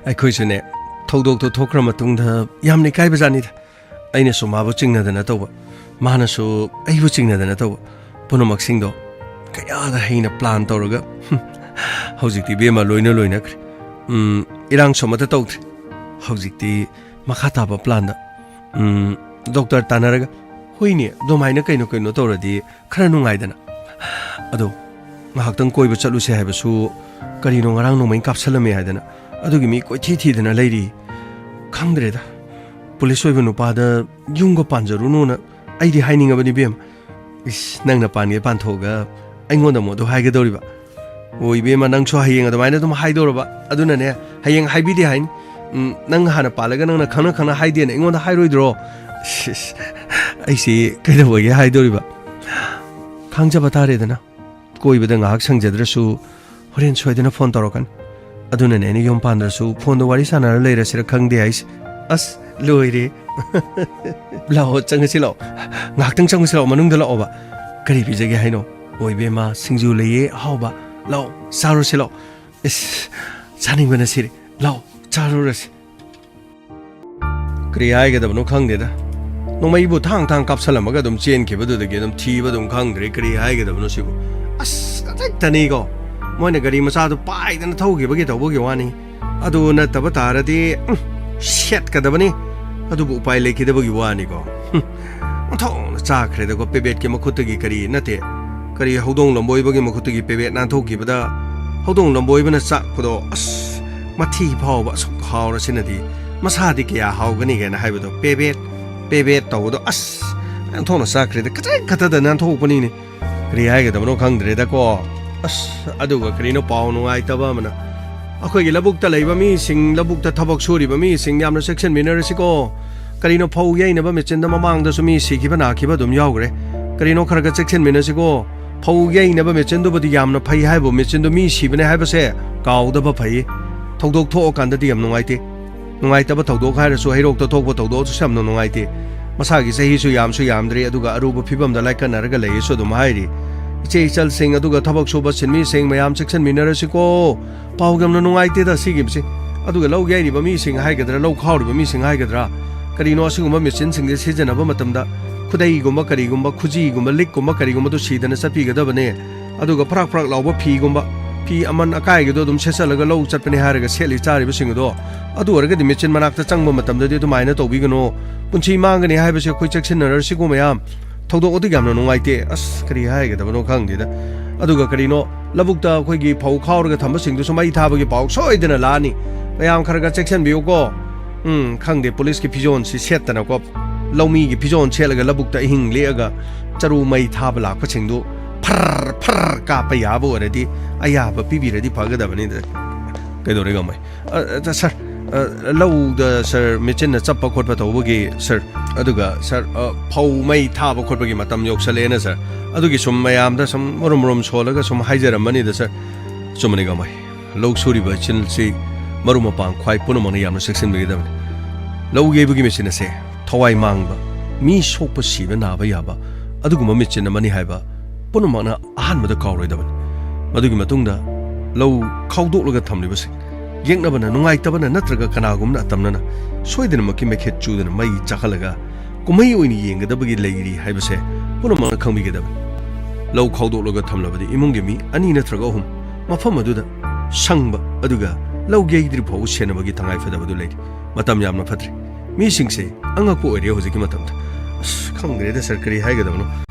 ꯑꯩꯈꯣꯏꯁꯨꯅꯦ, ꯊꯧꯗꯣꯛꯇꯣ ꯊꯣꯛꯈ꯭ꯔ ꯃꯇꯨꯡꯗ ꯌꯥꯝꯅ ꯏꯀꯥꯏꯕꯖꯥꯠꯅꯤꯗ꯫ ꯑꯩꯅꯁꯨ ꯃꯥꯕꯨ ꯆꯤꯡꯅꯗꯅ ꯇꯧꯕ, ꯃꯥꯅꯁꯨ ꯑꯩꯕꯨ ꯆꯤꯡꯅꯗꯅ ꯇꯧꯕ, ꯄꯨꯝꯅꯃꯛꯁꯤꯡꯗꯣ ꯀꯌꯥꯗ ꯍꯩꯅ ꯄ꯭ꯂꯥꯟ ꯇꯧꯔꯒ, ꯍꯨꯝ, ꯍꯧꯖꯤꯛꯇꯤ ꯏꯕꯦꯝꯃ ꯂꯣꯏꯅ ꯂꯣꯏꯅꯈ꯭ꯔꯦ꯫ ꯎꯝ, ꯏꯔꯥꯡꯁꯨ ꯑꯃꯠꯇ ꯇꯧꯗ꯭ꯔꯦ꯫ ꯍꯧꯖꯤꯛꯇꯤ ꯃꯈꯥ ꯇꯥꯕ ꯄ꯭ꯂꯥꯟꯗ, ꯎꯝ, ꯗꯣꯛꯇꯔ ꯇꯥꯟꯅꯔꯒ, ꯍꯣꯏꯅꯦ, ꯑꯗꯨꯃꯥꯏꯅ ꯀꯩꯅꯣ ꯀꯩꯅꯣ ꯇꯧꯔꯗꯤ ꯈꯔ ꯅꯨꯡꯉꯥꯏꯗꯅ꯫ ꯑꯗꯣ ꯉꯥꯏꯍꯥꯛꯇꯪ ꯀꯣꯏꯕ ꯆꯠꯂꯨꯁꯦ ꯍꯥꯏꯕꯁꯨ ꯀꯔꯤꯅꯣ ꯉꯔꯥꯡ ꯅꯣꯡꯃꯩꯅ ꯀꯥꯞꯁꯜꯂꯝꯃꯦ ꯍꯥꯏꯗꯅ ꯑꯗꯨꯒꯤ ꯃꯤ ꯀꯣꯏꯊꯤ ꯊꯤꯗꯅ ꯂꯩꯔꯤ꯫ ꯈꯪꯗ꯭ꯔꯦꯗ, ꯄꯨꯂꯤꯁ ꯑꯣꯏꯕ ꯅꯨꯄꯥꯗ ꯌꯨꯝꯒ ꯄꯥꯟꯖꯔꯨꯅꯨꯅ ꯑꯩꯗꯤ ꯍꯥꯏꯅꯤꯡꯉꯕꯅꯤ ꯏꯕꯦꯝꯃ꯫ ꯏꯁ, ꯅꯪꯅ ꯄꯥꯟꯒꯦ ꯄꯥꯟꯊꯣꯛꯑꯒ ꯑꯩꯉꯣꯟꯗ ꯑꯃꯨꯛ ꯑꯗꯨ ꯍꯥꯏꯒꯗꯧꯔꯤꯕ? ꯑꯣ ꯏꯕꯦꯝꯃ, ꯅꯪꯁꯨ ꯍꯌꯦꯡ ꯑꯗꯨꯃꯥꯏꯅ ꯑꯗꯨꯝ ꯍꯥꯏꯗꯧꯔꯕ? ꯑꯗꯨꯅꯅꯦ, ꯍꯌꯦꯡ ꯍꯥꯏꯕꯤꯗꯦ ꯍꯥꯏꯅꯤ꯫ ꯎꯝ, ꯅꯪ ꯍꯥꯟꯅ ꯄꯥꯜꯂꯒ ꯅꯪꯅ ꯈꯪꯅ ꯈꯪꯅ ꯍꯥꯏꯗꯦꯅ ꯑꯩꯉꯣꯟꯗ ꯍꯥꯏꯔꯣꯏꯗ꯭ꯔꯣ? ꯁꯤꯁ, ꯑꯩꯁꯤ ꯀꯩꯗꯧꯕꯒꯤ ꯍꯥꯏꯗꯧꯔꯤꯕ? ꯈꯪꯖꯕ ꯇꯥꯔꯦꯗꯅ, ꯀꯣꯏꯕꯗ ꯉꯥꯏꯍꯥꯛ ꯁꯪꯖꯗ꯭ꯔꯁꯨ ꯍꯣꯔꯦꯟ ꯁꯣꯏꯗꯅ ꯐꯣꯟ ꯇꯧꯔꯛꯀꯅꯤ꯫ ꯑꯗꯨꯅꯅꯦ ꯑꯩꯅ ꯌꯨꯝ ꯄꯥꯟꯗ꯭ꯔꯁꯨ ꯐꯣꯟꯗ ꯋꯥꯔꯤ ꯁꯥꯟꯅꯔ ꯂꯩꯔꯁꯤꯔ ꯈꯪꯗꯦ ꯍꯥꯏꯁꯦ꯫ ꯑꯁ, ꯂꯣꯏꯔꯦ꯫ ꯂꯥꯛꯑꯣ, ꯆꯪꯉꯁꯤ ꯂꯥꯛꯑꯣ꯫ ꯉꯥꯏꯍꯥꯛꯇꯪ ꯆꯪꯉꯁꯤ ꯂꯥꯛꯑꯣ, ꯃꯅꯨꯡꯗ ꯂꯥꯛꯑꯣꯕ꯫ ꯀꯔꯤ ꯄꯤꯖꯒꯦ ꯍꯥꯏꯅꯣ? ꯑꯣ ꯏꯕꯦꯝꯃ, ꯁꯤꯡꯖꯨ ꯂꯩꯌꯦ ꯑꯍꯥꯎꯕ꯫ ꯂꯥꯛꯑꯣ, ꯆꯥꯔꯨꯁꯤ ꯂꯥꯛꯑꯣ꯫ ꯏꯁ, ꯆꯥꯅꯤꯡꯕꯅ ꯁꯤꯔꯦ꯫ ꯂꯥꯛꯑꯣ, ꯆꯥꯔꯨꯔꯁꯤ꯫ ꯀꯔꯤ ꯍꯥꯏꯒꯗꯕꯅꯣ ꯈꯪꯗꯦꯗ꯫ ꯅꯣꯡꯃꯩꯕꯨ ꯊꯥꯡ ꯊꯥꯡ ꯀꯥꯞꯁꯜꯂꯝꯃꯒ ꯑꯗꯨꯝ ꯆꯦꯟꯈꯤꯕꯗꯨꯗꯒꯤ ꯑꯗꯨꯝ ꯊꯤꯕ ꯑꯗꯨꯝ ꯈꯪꯗ꯭ꯔꯦ꯫ ꯀꯔꯤ ꯍꯥꯏꯒꯗꯕꯅꯣ ꯁꯤꯕꯨ? ꯑꯁ, ꯈꯖꯤꯛꯇꯅꯤꯀꯣ꯫ ꯃꯣꯏꯅ ꯒꯥꯔꯤ ꯃꯆꯥꯗꯨ ꯄꯥꯏꯗꯅ ꯊꯧꯈꯤꯕꯒꯤ ꯇꯧꯕꯒꯤ ꯋꯥꯅꯤ꯫ ꯑꯗꯨ ꯅꯠꯇꯕ ꯇꯥꯔꯗꯤ, ꯎꯝ, ꯁꯦꯠꯀꯗꯕꯅꯤ꯫ ꯑꯗꯨꯕꯨ ꯎꯄꯥꯏ ꯂꯩꯈꯤꯗꯕꯒꯤ ꯋꯥꯅꯤꯀꯣ꯫ ꯍꯨꯝ, ꯑꯣꯟꯊꯣꯛꯅ ꯆꯥꯈ꯭ꯔꯦꯗꯀꯣ, ꯄꯦꯕꯦꯠꯀꯤ ꯃꯈꯨꯠꯇꯒꯤ ꯀꯔꯤ ꯅꯠꯇꯦ, ꯀꯔꯤ ꯍꯧꯗꯣꯡ ꯂꯝꯕꯣꯏꯕꯒꯤ ꯃꯈꯨꯠꯇꯒꯤ ꯄꯦꯕꯦꯠ ꯅꯥꯟꯊꯣꯛꯈꯤꯕꯗ ꯍꯧꯗꯣꯡ ꯂꯝꯕꯣꯏꯕꯅ ꯆꯥꯛꯄꯗꯣ, ꯑꯁ, ꯃꯊꯤ ꯐꯥꯎꯕ ꯑꯁꯨꯛ ꯍꯥꯎꯔꯁꯤꯅꯗꯤ ꯃꯁꯥꯗꯤ ꯀꯌꯥ ꯍꯥꯎꯒꯅꯤ ꯀꯥꯏꯅ ꯍꯥꯏꯕꯗꯣ, ꯄꯦꯕꯦꯠ, ꯄꯦꯕꯦꯠ ꯇꯧꯕꯗꯣ, ꯑꯁ, ꯑꯣꯟꯊꯣꯛꯅ ꯆꯥꯈ꯭ꯔꯦꯗ, ꯈꯖꯤꯛ ꯈꯛꯇꯗ ꯅꯥꯟꯊꯣꯛꯄꯅꯤꯅꯦ꯫ ꯀꯔꯤ ꯍꯥꯏꯒꯗꯕꯅꯣ ꯈꯪꯗ꯭ꯔꯦꯗꯀꯣ꯫ ꯑꯁ, ꯑꯗꯨꯒ ꯀꯔꯤꯅꯣ ꯄꯥꯎ ꯅꯨꯡꯉꯥꯏꯇꯕ ꯑꯃꯅ, ꯑꯩꯈꯣꯏꯒꯤ ꯂꯧꯕꯨꯛꯇ ꯂꯩꯕ ꯃꯤꯁꯤꯡ, ꯂꯧꯕꯨꯛꯇ ꯊꯕꯛ ꯁꯨꯔꯤꯕ ꯃꯤꯁꯤꯡ ꯌꯥꯝꯅ ꯆꯦꯛꯁꯤꯟꯃꯤꯟꯅꯔꯁꯤꯀꯣ꯫ ꯀꯔꯤꯅꯣ ꯐꯧ ꯌꯩꯅꯕ ꯃꯦꯆꯤꯟꯗ ꯃꯃꯥꯡꯗꯁꯨ ꯃꯤ ꯁꯤꯈꯤꯕ ꯅꯥꯈꯤꯕ ꯑꯗꯨꯝ ꯌꯥꯎꯈ꯭ꯔꯦ꯫ ꯀꯔꯤꯅꯣ ꯈꯔ ꯈꯔ ꯆꯦꯛꯁꯤꯟꯃꯤꯟꯅꯁꯤꯀꯣ꯫ ꯐꯧ ꯌꯩꯅꯕ ꯃꯦꯆꯤꯟꯗꯨꯕꯨꯗꯤ ꯌꯥꯝꯅ ꯐꯩ ꯍꯥꯏꯕꯨ, ꯃꯦꯆꯤꯟꯗꯨ ꯃꯤ ꯁꯤꯕꯅꯦ ꯍꯥꯏꯕꯁꯦ ꯀꯥꯎꯗꯕ ꯐꯩ꯫ ꯊꯧꯗꯣꯛ ꯊꯣꯛꯑꯀꯥꯟꯗꯗꯤ ꯌꯥꯝ ꯅꯨꯡꯉꯥꯏꯇꯦ꯫ ꯅꯨꯡꯉꯥꯏꯇꯕ ꯊꯧꯗꯣꯛ ꯍꯥꯏꯔꯁꯨ ꯍꯩꯔꯣꯛꯇ ꯊꯣꯛꯄ ꯊꯧꯗꯣꯛꯇꯨꯁꯨ ꯌꯥꯝꯅ ꯅꯨꯡꯉꯥꯏꯇꯦ꯫ ꯃꯁꯥꯒꯤ ꯆꯍꯤꯁꯨ ꯌꯥꯝꯁꯨ ꯌꯥꯝꯗ꯭ꯔꯤ, ꯑꯗꯨꯒ ꯑꯔꯨꯕ ꯐꯤꯕꯝꯗ ꯂꯥꯏꯀꯠꯅꯔꯒ ꯂꯩꯌꯦꯁꯨ ꯑꯗꯨꯝ ꯍꯥꯏꯔꯤ꯫ ꯏꯆꯦ ꯏꯆꯜꯁꯤꯡ, ꯑꯗꯨꯒ ꯊꯕꯛ ꯁꯨꯕ ꯁꯤꯟꯃꯤꯁꯤꯡ ꯃꯌꯥꯝ ꯆꯦꯛꯁꯤꯟꯃꯤꯟꯅꯔꯁꯤꯀꯣ꯫ ꯄꯥꯎ ꯌꯥꯝꯅ ꯅꯨꯡꯉꯥꯏꯇꯦꯗ ꯁꯤꯒꯤꯕꯁꯤ꯫ ꯑꯗꯨꯒ ꯂꯧ ꯌꯩꯔꯤꯕ ꯃꯤꯁꯤꯡ ꯍꯥꯏꯒꯗ꯭ꯔꯥ, ꯂꯧ ꯈꯥꯎꯔꯤꯕ ꯃꯤꯁꯤꯡ ꯍꯥꯏꯒꯗ꯭ꯔꯥ, ꯀꯔꯤꯅꯣ ꯑꯁꯤꯒꯨꯝꯕ ꯃꯦꯆꯤꯟꯁꯤꯡꯁꯦ ꯁꯤꯖꯤꯟꯅꯕ ꯃꯇꯝꯗ ꯈꯨꯗꯩꯒꯨꯝꯕ ꯀꯔꯤꯒꯨꯝꯕ, ꯈꯨꯖꯤꯒꯨꯝꯕ, ꯂꯤꯛꯀꯨꯝꯕ ꯀꯔꯤꯒꯨꯝꯕꯗꯨ ꯁꯤꯗꯅ ꯆꯠꯄꯤꯒꯗꯕꯅꯦ꯫ ꯑꯗꯨꯒ ꯐꯔꯥꯛ ꯐꯔꯥꯛ ꯂꯥꯎꯕ ꯐꯤꯒꯨꯝꯕ, ꯐꯤ ꯑꯃꯟ ꯑꯀꯥꯏꯒꯗꯣ ꯑꯗꯨꯝ ꯁꯦꯠꯆꯜꯂꯒ ꯂꯧ ꯆꯠꯄꯅꯦ ꯍꯥꯏꯔꯒ ꯁꯦꯠꯂꯤ ꯆꯥꯔꯤꯕꯁꯤꯡ ꯑꯗꯣ, ꯑꯗꯨ ꯑꯣꯏꯔꯒꯗꯤ ꯃꯦꯆꯤꯟ ꯃꯅꯥꯛꯇ ꯆꯪꯕ ꯃꯇꯝꯗꯗꯤ ꯑꯗꯨꯃꯥꯏꯅ ꯇꯧꯕꯤꯒꯅꯣ꯫ ꯄꯨꯟꯁꯤ ꯃꯥꯡꯒꯅꯤ ꯍꯥꯏꯕꯁꯦ ꯑꯩꯈꯣꯏ ꯆꯦꯛꯁꯤꯟꯅꯔꯁꯤꯀꯣ ꯃꯌꯥꯝ꯫ ꯊꯧꯗꯣꯛ ꯑꯗꯨꯛ ꯌꯥꯝꯅ ꯅꯨꯡꯉꯥꯏꯇꯦ꯫ ꯑꯁ, ꯀꯔꯤ ꯍꯥꯏꯒꯗꯕꯅꯣ ꯈꯪꯗꯦꯗ꯫ ꯑꯗꯨꯒ ꯀꯔꯤꯅꯣ, ꯂꯧꯕꯨꯛꯇ ꯑꯩꯈꯣꯏꯒꯤ ꯐꯧ ꯈꯥꯎꯔꯒ ꯊꯝꯕꯁꯤꯡꯗꯨꯁꯨ ꯃꯩ ꯊꯥꯕꯒꯤ ꯄꯥꯎ ꯁꯣꯏꯗꯅ ꯂꯥꯛꯑꯅꯤ꯫ ꯃꯌꯥꯝ ꯈꯔ ꯈꯔ ꯆꯦꯛꯁꯤꯟꯕꯤꯌꯨꯀꯣ꯫ ꯎꯝ, ꯈꯪꯗꯦ, ꯄꯨꯂꯤꯁꯀꯤ ꯐꯤꯖꯣꯜꯁꯤ ꯁꯦꯠꯇꯅꯀꯣ, ꯂꯧꯃꯤꯒꯤ ꯐꯤꯖꯣꯜ ꯁꯦꯠꯂꯒ ꯂꯧꯕꯨꯛꯇ ꯑꯍꯤꯡ ꯂꯦꯛꯑꯒ ꯆꯔꯨ ꯃꯩ ꯊꯥꯕ ꯂꯥꯛꯄꯁꯤꯡꯗꯨ ꯐꯔ ꯐꯔ ꯀꯥꯞꯄ ꯌꯥꯕ ꯑꯣꯏꯔꯗꯤ ꯑꯌꯥꯕ ꯄꯤꯕꯤꯔꯗꯤ ꯐꯒꯗꯕꯅꯤꯗ꯫ ꯀꯩꯗꯧꯔꯦ ꯒꯃꯩ? ꯑ, ꯑ, ꯁꯥꯔ, ꯑ, ꯂꯧꯗ, ꯁꯥꯔ, ꯃꯦꯆꯤꯟꯅ ꯆꯞꯄ ꯈꯣꯠꯄ ꯇꯧꯕꯒꯤ, ꯁꯥꯔ, ꯑꯗꯨꯒ, ꯁꯥꯔ, ꯑ, ꯐꯧ ꯃꯩ ꯊꯥꯕ ꯈꯣꯠꯄꯒꯤ ꯃꯇꯝ ꯌꯧꯁꯜꯂꯛꯑꯦꯅ, ꯁꯥꯔ, ꯑꯗꯨꯒꯤ ꯁꯨꯝ ꯃꯌꯥꯝꯗ ꯁꯨꯝ ꯃꯔꯨꯝ ꯃꯔꯨꯝ ꯁꯣꯜꯂꯒ ꯁꯨꯝ ꯍꯥꯏꯖꯔꯝꯕꯅꯤꯗ, ꯁꯥꯔ꯫ ꯆꯨꯝꯕꯅꯤ ꯒꯃꯩ, ꯂꯧ ꯁꯨꯔꯤꯕ ꯏꯆꯤꯜꯁꯤ ꯃꯔꯨꯞ ꯃꯄꯥꯡ ꯈ꯭ꯋꯥꯏ ꯄꯨꯝꯅꯃꯛꯅ ꯌꯥꯝꯅ ꯆꯦꯛꯁꯤꯟꯕꯤꯒꯗꯕꯅꯤ꯫ ꯂꯧ ꯌꯩꯕꯒꯤ ꯃꯦꯆꯤꯟ ꯑꯁꯦ ꯊꯋꯥꯏ ꯃꯥꯡꯕ, ꯃꯤ ꯁꯣꯛꯄ, ꯁꯤꯕ, ꯅꯥꯕ ꯌꯥꯕ ꯑꯗꯨꯒꯨꯝꯕ ꯃꯦꯆꯤꯟ ꯑꯃꯅꯤ ꯍꯥꯏꯕ ꯄꯨꯝꯅꯃꯛꯅ ꯑꯍꯥꯟꯕꯗ ꯀꯥꯎꯔꯣꯏꯗꯕꯅꯤ꯫ ꯃꯗꯨꯒꯤ ꯃꯇꯨꯡꯗ ꯂꯧ ꯈꯥꯎꯗꯣꯛꯂꯒ ꯊꯝꯂꯤꯕꯁꯤꯡ, ꯌꯦꯛꯅꯕꯅ, ꯅꯨꯡꯉꯥꯏꯇꯕꯅ ꯅꯠꯇ꯭ꯔꯒ ꯀꯅꯥꯒꯨꯝꯕꯅ ꯑꯇꯝꯅꯅ ꯁꯣꯏꯗꯅꯃꯛꯀꯤ ꯃꯩꯈꯦꯠ ꯆꯨꯗꯅ ꯃꯩ ꯆꯥꯛꯍꯜꯂꯒ ꯀꯨꯝꯍꯩ ꯑꯣꯏꯅ ꯌꯦꯡꯒꯗꯕꯒꯤ ꯂꯩꯔꯤ ꯍꯥꯏꯕꯁꯦ ꯄꯨꯝꯅꯃꯛꯅ ꯈꯪꯕꯤꯒꯗꯕꯅꯤ꯫ ꯂꯧ ꯈꯥꯎꯗꯣꯛꯂꯒ ꯊꯝꯂꯕꯗꯤ ꯏꯃꯨꯡꯒꯤ ꯃꯤ ꯑꯅꯤ ꯅꯠꯇ꯭ꯔꯒ ꯑꯍꯨꯝ ꯃꯐꯝ ꯑꯗꯨꯗ ꯁꯪꯕ, ꯑꯗꯨꯒ ꯂꯧ ꯌꯩꯗ꯭ꯔꯤ ꯐꯥꯎꯕ ꯁꯦꯟꯅꯕꯒꯤ ꯇꯉꯥꯏ ꯐꯗꯕꯗꯨ ꯂꯩꯔꯤ꯫ ꯃꯇꯝ ꯌꯥꯝꯅ ꯐꯠꯇ꯭ꯔꯦ꯫ ꯃꯤꯁꯤꯡꯁꯦ ꯑꯉꯛꯄ ꯑꯣꯏꯔꯦ ꯍꯧꯖꯤꯛꯀꯤ ꯃꯇꯝꯗ꯫ ꯑꯁ, ꯈꯪꯗ꯭ꯔꯦꯗ ꯁꯥꯔ, ꯀꯔꯤ ꯍꯥꯏꯒꯗꯕꯅꯣ꯫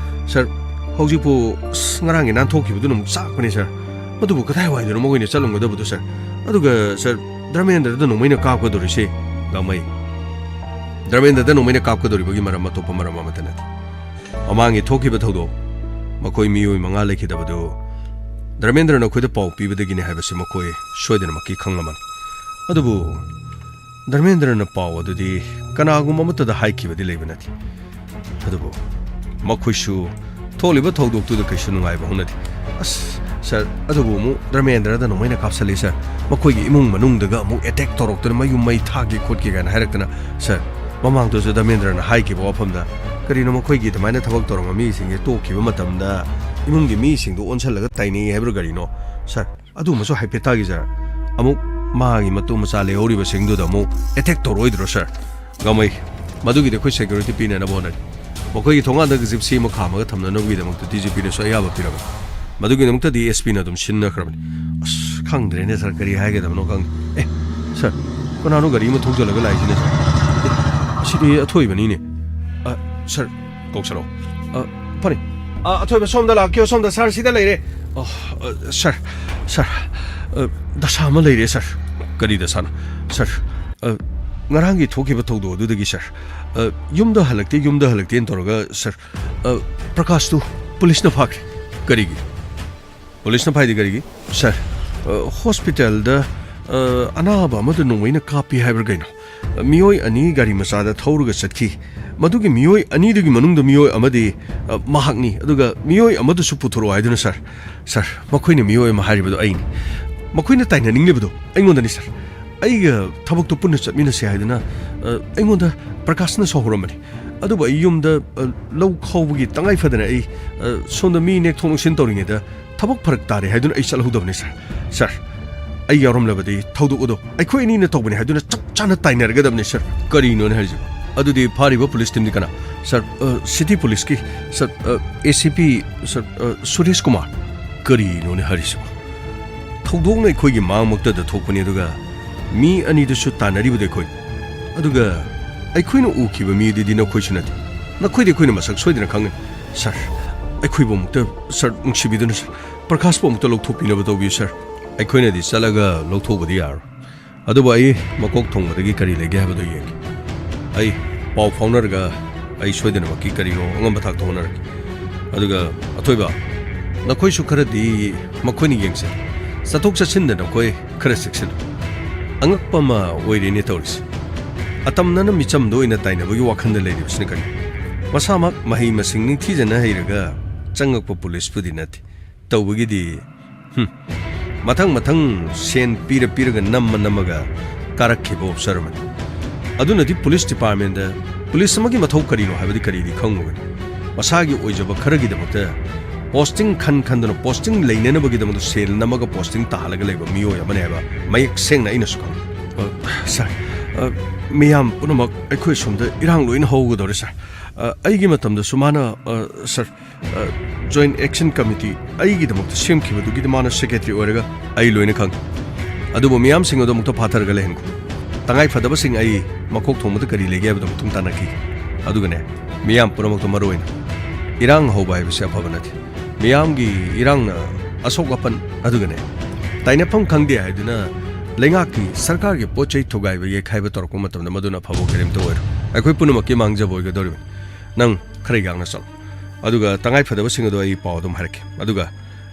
ꯁꯥꯔ, ꯍꯧꯖꯤꯛꯄꯨ, ꯑꯁ, ꯉꯔꯥꯡꯒꯤ ꯅꯥꯟꯊꯣꯛꯈꯤꯕꯗꯨꯅ ꯑꯃꯨꯛ ꯆꯥꯛꯄꯅꯦ ꯁꯥꯔ꯫ ꯃꯗꯨꯕꯨ ꯀꯗꯥꯏꯋꯥꯏꯗꯅꯣ ꯃꯈꯣꯏꯅ ꯆꯠꯂꯝꯒꯗꯕꯗꯣ ꯁꯥꯔ? ꯑꯗꯨꯒ ꯁꯥꯔ, ꯙꯔꯃꯦꯟꯗ꯭ꯔꯗ ꯅꯣꯡꯃꯩꯅ ꯀꯥꯞꯀꯗꯧꯔꯤꯁꯦ, ꯒꯃꯩ, ꯙꯔꯃꯦꯟꯗ꯭ꯔꯗ ꯅꯣꯡꯃꯩꯅ ꯀꯥꯞꯀꯗꯧꯔꯤꯕꯒꯤ ꯃꯔꯝ ꯑꯇꯣꯞꯄ ꯃꯔꯝ ꯑꯃꯠꯇ ꯅꯠꯇꯦ꯫ ꯃꯃꯥꯡꯒꯤ ꯊꯣꯛꯈꯤꯕ ꯊꯧꯗꯣꯛ, ꯃꯈꯣꯏ ꯃꯤꯑꯣꯏ ꯃꯉꯥ ꯂꯩꯈꯤꯗꯕꯗꯨ ꯙꯔꯃꯦꯟꯗ꯭ꯔꯅ ꯑꯩꯈꯣꯏꯗ ꯄꯥꯎ ꯄꯤꯕꯗꯒꯤꯅꯤ ꯍꯥꯏꯕꯁꯤ ꯃꯈꯣꯏ ꯁꯣꯏꯗꯅꯃꯛꯀꯤ ꯈꯪꯂꯝꯃꯅꯤ꯫ ꯑꯗꯨꯕꯨ ꯙꯔꯃꯦꯟꯗ꯭ꯔꯅ ꯄꯥꯎ ꯑꯗꯨꯗꯤ ꯀꯅꯥꯒꯨꯝꯕ ꯑꯃꯠꯇꯗ ꯍꯥꯏꯈꯤꯕꯗꯤ ꯂꯩꯕ ꯅꯠꯇꯦ꯫ ꯑꯗꯨꯕꯨ ꯃꯈꯣꯏꯁꯨ ꯊꯣꯛꯂꯤꯕ ꯊꯧꯗꯣꯛꯇꯨꯗ ꯀꯩꯁꯨ ꯅꯨꯡꯉꯥꯏꯕ ꯍꯧꯅꯗꯦ꯫ ꯑꯁ, ꯁꯥꯔ, ꯑꯗꯨꯕꯨ ꯑꯃꯨꯛ ꯙꯔꯃꯦꯟꯗ꯭ꯔꯗ ꯅꯣꯡꯃꯩꯅ ꯀꯥꯞꯁꯜꯂꯤ, ꯁꯥꯔ꯫ ꯃꯈꯣꯏꯒꯤ ꯏꯃꯨꯡ ꯃꯅꯨꯡꯗꯒ ꯑꯃꯨꯛ ꯑꯦꯇꯦꯛ ꯇꯧꯔꯛꯇꯅ ꯃꯌꯨꯝ ꯃꯩ ꯊꯥꯒꯦ ꯈꯣꯠꯀꯦ ꯀꯥꯏꯅ ꯍꯥꯏꯔꯛꯇꯅ, ꯁꯥꯔ, ꯃꯃꯥꯡꯗꯁꯨ ꯙꯔꯃꯦꯟꯗ꯭ꯔꯅ ꯍꯥꯏꯈꯤꯕ ꯋꯥꯐꯝꯗ ꯀꯔꯤꯅꯣ, ꯃꯈꯣꯏꯒꯤ ꯑꯗꯨꯃꯥꯏꯅ ꯊꯕꯛ ꯇꯧꯔꯝꯕ ꯃꯤꯁꯤꯡꯁꯦ ꯇꯣꯛꯈꯤꯕ ꯃꯇꯝꯗ ꯏꯃꯨꯡꯒꯤ ꯃꯤꯁꯤꯡꯗꯣ ꯑꯣꯟꯁꯤꯜꯂꯒ ꯇꯥꯏꯅꯩ ꯍꯥꯏꯕ꯭ꯔꯥ ꯀꯔꯤꯅꯣ? ꯁꯥꯔ, ꯑꯗꯨꯒꯨꯝꯕꯁꯨ ꯍꯥꯏꯐꯦꯠ ꯇꯥꯈꯤ, ꯁꯥꯔ꯫ ꯑꯃꯨꯛ ꯃꯥꯒꯤ ꯃꯇꯨ ꯃꯆꯥ ꯂꯩꯍꯧꯔꯤꯕꯁꯤꯡꯗꯨꯗ ꯑꯃꯨꯛ ꯑꯦꯇꯦꯛ ꯇꯧꯔꯛꯑꯣꯏꯗ꯭ꯔꯣ, ꯁꯥꯔ? ꯉꯝꯃꯣꯏ꯫ ꯃꯗꯨꯒꯤꯗꯤ ꯑꯩꯈꯣꯏ ꯁꯦꯀ꯭ꯌꯨꯔꯤꯇꯤ ꯄꯤꯅꯅꯕ ꯍꯣꯠꯅꯔꯤ꯫ ꯃꯈꯣꯏꯒꯤ ꯊꯣꯡꯒꯥꯟꯗ ꯖꯤꯞꯁꯤ ꯑꯃ ꯈꯥꯝꯃꯒ ꯊꯝꯅꯅꯕꯒꯤꯗꯃꯛꯇ ꯗꯤ ꯖꯤ ꯄꯤꯅꯁꯨ ꯑꯌꯥꯕ ꯄꯤꯔꯕꯅꯤ꯫ ꯃꯗꯨꯒꯤꯗꯃꯛꯇꯗꯤ ꯑꯦꯁ ꯄꯤꯅ ꯑꯗꯨꯝ ꯁꯤꯟꯅꯈ꯭ꯔꯕꯅꯤ꯫ ꯑꯁ, ꯈꯪꯗ꯭ꯔꯦꯅꯦ, ꯁꯥꯔ, ꯀꯔꯤ ꯍꯥꯏꯒꯗꯕꯅꯣ ꯈꯪꯗꯦ꯫ ꯑꯦ, ꯁꯥꯔ, ꯀꯅꯥꯅꯣ ꯒꯥꯔꯤ ꯑꯃ ꯊꯧꯖꯤꯜꯂꯒ ꯂꯥꯛꯏꯁꯤꯅ, ꯁꯥꯔ? ꯑꯦ, ꯑꯁꯤꯗꯤ ꯑꯊꯣꯏꯕꯅꯤꯅꯦ꯫ ꯑ, ꯁꯥꯔ, ꯀꯧꯁꯜꯂꯛꯑꯣ꯫ ꯑ, ꯐꯅꯤ꯫ ꯑ, ꯑꯊꯣꯏꯕ, ꯁꯣꯝꯗ ꯂꯥꯛꯄꯤꯌꯣ, ꯁꯣꯝꯗ, ꯁꯥꯔ, ꯁꯤꯗ ꯂꯩꯔꯦ꯫ ꯑ, ꯑ, ꯁꯥꯔ, ꯁꯥꯔ, ꯑ, ꯗꯁꯥ ꯑꯃ ꯂꯩꯔꯦ, ꯁꯥꯔ꯫ ꯀꯔꯤ ꯗꯁꯥꯅꯣ? ꯁꯥꯔ, ꯑ, ꯉꯔꯥꯡꯒꯤ ꯊꯣꯛꯈꯤꯕ ꯊꯧꯗꯣꯛ ꯑꯗꯨꯗꯒꯤ, ꯁꯥꯔ, ꯑ, ꯌꯨꯝꯗ ꯍꯜꯂꯛꯇꯦ, ꯌꯨꯝꯗ ꯍꯜꯂꯛꯇꯦꯅ ꯇꯧꯔꯒ, ꯁꯥꯔ, ꯑ, ꯄ꯭ꯔꯀꯥꯁꯇꯨ ꯄꯨꯂꯤꯁꯅ ꯐꯥꯈ꯭ꯔꯦ꯫ ꯀꯔꯤꯒꯤ? ꯄꯨꯂꯤꯁꯅ ꯐꯥꯏꯗꯤ ꯀꯔꯤꯒꯤ? ꯁꯥꯔ, ꯑ, ꯍꯣꯁꯄꯤꯇꯥꯜꯗ, ꯑ, ꯑꯅꯥꯕ ꯑꯃꯗ ꯅꯣꯡꯃꯩꯅ ꯀꯥꯞꯄꯤ ꯍꯥꯏꯕ꯭ꯔꯥ ꯀꯩꯅꯣ? ꯃꯤꯑꯣꯏ ꯑꯅꯤ ꯒꯥꯔꯤ ꯃꯆꯥꯗ ꯊꯧꯔꯒ ꯆꯠꯈꯤ꯫ ꯃꯗꯨꯒꯤ ꯃꯤꯑꯣꯏ ꯑꯅꯤꯗꯨꯒꯤ ꯃꯅꯨꯡꯗ ꯃꯤꯑꯣꯏ ꯑꯃꯗꯤ, ꯑ, ꯃꯍꯥꯛꯅꯤ, ꯑꯗꯨꯒ ꯃꯤꯑꯣꯏ ꯑꯃꯗꯨꯁꯨ ꯄꯨꯊꯣꯔꯛꯑꯣ ꯍꯥꯏꯗꯨꯅ, ꯁꯥꯔ꯫ ꯁꯥꯔ, ꯃꯈꯣꯏꯅ ꯃꯤꯑꯣꯏ ꯑꯃ ꯍꯥꯏꯔꯤꯕꯗꯣ ꯑꯩꯅꯤ꯫ ꯃꯈꯣꯏꯅ ꯇꯥꯏꯅꯅꯤꯡꯂꯤꯕꯗꯣ ꯑꯩꯉꯣꯟꯗꯅꯤ, ꯁꯥꯔ꯫ ꯑꯩꯒ ꯊꯕꯛꯇꯣ ꯄꯨꯟꯅ ꯆꯠꯃꯤꯟꯅꯁꯦ ꯍꯥꯏꯗꯨꯅ, ꯑ, ꯑꯩꯉꯣꯟꯗ ꯄ꯭ꯔꯀꯥꯁꯅ ꯁꯥꯎꯍꯧꯔꯝꯕꯅꯤ꯫ ꯑꯗꯨꯕꯨ ꯑꯩ ꯌꯨꯝꯗ, ꯑ, ꯂꯧ ꯈꯥꯎꯕꯒꯤ ꯇꯉꯥꯏ ꯐꯗꯅ ꯑꯩ, ꯑ, ꯁꯣꯝꯗ ꯃꯤ ꯅꯦꯛꯊꯣꯛ ꯅꯦꯛꯁꯤꯟ ꯇꯧꯔꯤꯉꯩꯗ ꯊꯕꯛ ꯐꯔꯛ ꯇꯥꯔꯦ ꯍꯥꯏꯗꯨꯅ ꯑꯩ ꯆꯠꯍꯧꯗꯕꯅꯤ, ꯁꯥꯔ꯫ ꯁꯥꯔ, ꯑꯩ ꯌꯥꯎꯔꯝꯂꯕꯗꯤ ꯊꯧꯗꯣꯛ ꯑꯗꯣ ꯑꯩꯈꯣꯏ ꯑꯅꯤꯅ ꯇꯧꯕꯅꯤ ꯍꯥꯏꯗꯨꯅ ꯆꯞ ꯆꯥꯅ ꯇꯥꯏꯅꯔꯒꯗꯕꯅꯤ, ꯁꯥꯔ꯫ ꯀꯔꯤꯅꯣꯅꯦ ꯍꯥꯏꯔꯤꯁꯤꯕꯣ? ꯑꯗꯨꯗꯤ ꯐꯥꯔꯤꯕ ꯄꯨꯂꯤꯁ ꯇꯤꯝꯗꯤ ꯀꯅꯥ? ꯁꯥꯔ, ꯑ, ꯁꯤꯇꯤ ꯄꯨꯂꯤꯁꯀꯤ, ꯁꯥꯔ, ꯑ, ꯑꯦ ꯁꯤ ꯄꯤ, ꯁꯥꯔ, ꯑ, ꯁꯨꯔꯦꯁ ꯀꯨꯃꯥꯔ꯫ ꯀꯔꯤꯅꯣꯅꯦ ꯍꯥꯏꯔꯤꯁꯤꯕꯣ? ꯊꯧꯗꯣꯛꯅ ꯑꯩꯈꯣꯏꯒꯤ ꯃꯥꯡꯃꯛꯇꯗ ꯊꯣꯛꯄꯅꯤ, ꯑꯗꯨꯒ ꯃꯤ ꯑꯅꯤꯗꯨꯁꯨ ꯇꯥꯟꯅꯔꯤꯕꯗꯤ ꯑꯩꯈꯣꯏ꯫ ꯑꯗꯨꯒ ꯑꯩꯈꯣꯏꯅ ꯎꯈꯤꯕ ꯃꯤꯗꯨꯗꯤ ꯅꯈꯣꯏꯁꯨ ꯅꯠꯇꯦ꯫ ꯅꯈꯣꯏꯗꯤ ꯑꯩꯈꯣꯏꯅ ꯃꯁꯛ ꯁꯣꯏꯗꯅ ꯈꯪꯒꯅꯤ꯫ ꯁꯥꯔ, ꯑꯩꯈꯣꯏꯕꯨ ꯑꯃꯨꯛꯇ, ꯁꯥꯔ, ꯅꯨꯡꯁꯤꯕꯤꯗꯨꯅ, ꯁꯥꯔ, ꯄ꯭ꯔꯀꯥꯁꯄꯨ ꯑꯃꯨꯛꯇ ꯂꯧꯊꯣꯛꯄꯤꯅꯕ ꯇꯧꯕꯤꯌꯨ, ꯁꯥꯔ꯫ ꯑꯩꯈꯣꯏꯅꯗꯤ ꯆꯠꯂꯒ ꯂꯧꯊꯣꯛꯎꯕꯗꯤ ꯌꯥꯔꯣꯏ꯫ ꯑꯗꯨꯕꯨ ꯑꯩ ꯃꯀꯣꯛ ꯊꯣꯡꯕꯗꯒꯤ ꯀꯔꯤ ꯂꯩꯒꯦ ꯍꯥꯏꯕꯗꯨ ꯌꯦꯡꯒꯦ꯫ ꯑꯩ ꯄꯥꯎ ꯐꯥꯎꯅꯔꯒ ꯑꯩ ꯁꯣꯏꯗꯅꯃꯛꯀꯤ ꯀꯔꯤꯅꯣ ꯑꯉꯝꯕ ꯊꯥꯛꯇ ꯍꯣꯠꯅꯔꯒꯦ꯫ ꯑꯗꯨꯒ ꯑꯊꯣꯏꯕ, ꯅꯈꯣꯏꯁꯨ ꯈꯔꯗꯤ ꯃꯈꯣꯏꯅ ꯌꯦꯡꯁꯦ꯫ ꯆꯠꯊꯣꯛ ꯆꯠꯁꯤꯟꯗ ꯅꯈꯣꯏ ꯈꯔ ꯆꯦꯛꯁꯤꯜꯂꯨ꯫ ꯑꯉꯛꯄ ꯑꯃ ꯑꯣꯏꯔꯦꯅꯦ ꯇꯧꯔꯤꯁꯦ꯫ ꯑꯇꯝꯅꯅ ꯃꯤꯆꯝꯗ ꯑꯣꯏꯅ ꯇꯥꯏꯅꯕꯒꯤ ꯋꯥꯈꯜꯗ ꯂꯩꯔꯤꯕꯁꯤꯅ ꯀꯔꯤ? ꯃꯁꯥꯃꯛ ꯃꯍꯩ ꯃꯁꯤꯡ ꯅꯤꯡꯊꯤꯖꯅ ꯍꯩꯔꯒ ꯆꯪꯉꯛꯄ ꯄꯨꯂꯤꯁꯄꯨꯗꯤ ꯅꯠꯇꯦ꯫ ꯇꯧꯕꯒꯤꯗꯤ, ꯍꯨꯝ, ꯃꯊꯪ ꯃꯊꯪ ꯁꯦꯟ ꯄꯤꯔ ꯄꯤꯔꯒ ꯅꯝꯃ ꯅꯝꯃꯒ ꯀꯥꯔꯛꯈꯤꯕ ꯑꯣꯐꯤꯁꯥꯔ ꯑꯃꯅꯤ꯫ ꯑꯗꯨꯅꯗꯤ ꯄꯨꯂꯤꯁ ꯗꯤꯄꯥꯔꯠꯃꯦꯟꯗ ꯄꯨꯂꯤꯁ ꯑꯃꯒꯤ ꯃꯊꯧ ꯀꯔꯤꯅꯣ ꯍꯥꯏꯕꯗꯤ ꯀꯔꯤꯅꯤ ꯈꯪꯉꯨꯒꯅꯤ? ꯃꯁꯥꯒꯤ ꯑꯣꯏꯖꯕ ꯈꯔꯒꯤꯗꯃꯛꯇ ꯄꯣꯁꯇꯤꯡ ꯈꯟ ꯈꯟꯗꯨꯅ ꯄꯣꯁꯇꯤꯡ ꯂꯩꯅꯅꯕꯒꯤꯗꯃꯛꯇ ꯁꯦꯜ ꯅꯝꯃꯒ ꯄꯣꯁꯇꯤꯡ ꯇꯥꯍꯜꯂꯒ ꯂꯩꯕ ꯃꯤꯑꯣꯏ ꯑꯃꯅꯤ ꯍꯥꯏꯕ ꯃꯌꯦꯛ ꯁꯦꯡꯅ ꯑꯩꯅꯁꯨ ꯈꯪꯉꯤ꯫ ꯑ, ꯁꯥꯔ, ꯑ, ꯃꯤꯌꯥꯝ ꯄꯨꯝꯅꯃꯛ ꯑꯩꯈꯣꯏ ꯁꯣꯝꯗ ꯏꯔꯥꯡ ꯂꯣꯏꯅ ꯍꯧꯒꯗꯧꯔꯦ, ꯁꯥꯔ꯫ ꯑ, ꯑꯩꯒꯤ ꯃꯇꯝꯗꯁꯨ ꯃꯥꯅ, ꯑ, ꯁꯥꯔ, ꯑ, ꯖꯣꯏꯟꯠ ꯑꯦꯛꯁꯟ ꯀꯃꯤꯇꯤ ꯑꯩꯒꯤꯗꯃꯛꯇ ꯁꯦꯝꯈꯤꯕꯗꯨꯒꯤꯗꯤ ꯃꯥꯅ ꯁꯦꯀ꯭ꯔꯦꯇꯔꯤ ꯑꯣꯏꯔꯒ ꯑꯩ ꯂꯣꯏꯅ ꯈꯪꯉꯤ꯫ ꯑꯗꯨꯕꯨ ꯃꯤꯌꯥꯝꯁꯤꯡ ꯑꯗꯨ ꯑꯃꯨꯛꯇ ꯐꯥꯊꯔꯒ ꯂꯩꯍꯟꯈꯣ꯫ ꯇꯉꯥꯏ ꯐꯗꯕꯁꯤꯡ ꯑꯩ ꯃꯀꯣꯛ ꯊꯣꯡꯕꯗ ꯀꯔꯤ ꯂꯩꯒꯦ ꯍꯥꯏꯕꯗꯨ ꯃꯇꯨꯡ ꯇꯥꯅ ꯈꯤꯒꯦ꯫ ꯑꯗꯨꯒꯅꯦ, ꯃꯤꯌꯥꯝ ꯄꯨꯝꯅꯃꯛꯇ ꯃꯔꯨ ꯑꯣꯏꯅ ꯏꯔꯥꯡ ꯍꯧꯕ ꯍꯥꯏꯕꯁꯤ ꯑꯐꯕ ꯅꯠꯇꯦ꯫ ꯃꯤꯌꯥꯝꯒꯤ ꯏꯔꯥꯡꯅ ꯑꯁꯣꯛ ꯑꯄꯟ, ꯑꯗꯨꯒꯅꯦ, ꯇꯥꯏꯅꯐꯝ ꯈꯪꯗꯦ ꯍꯥꯏꯗꯨꯅ ꯂꯩꯉꯥꯛꯀꯤ, ꯁꯔꯀꯥꯔꯒꯤ ꯄꯣꯠ ꯆꯩ ꯊꯨꯒꯥꯏꯕ ꯌꯩꯈꯥꯏꯕ ꯇꯧꯔꯛꯄ ꯃꯇꯝꯗ ꯃꯗꯨꯅ ꯑꯐꯕ ꯀꯔꯤꯝꯇ ꯑꯣꯏꯔꯣꯏ꯫ ꯑꯩꯈꯣꯏ ꯄꯨꯝꯅꯃꯛꯀꯤ ꯃꯥꯡꯖꯕ ꯑꯣꯏꯒꯗꯧꯔꯤꯕꯅꯤ꯫ ꯅꯪ ꯈꯔ ꯌꯥꯡꯅ ꯆꯠꯂꯣ꯫ ꯑꯗꯨꯒ ꯇꯉꯥꯏ ꯐꯗꯕꯁꯤꯡ ꯑꯗꯣ ꯑꯩ ꯄꯥꯎ ꯑꯗꯨꯝ ꯍꯥꯏꯔꯛꯀꯦ꯫ ꯑꯗꯨꯒ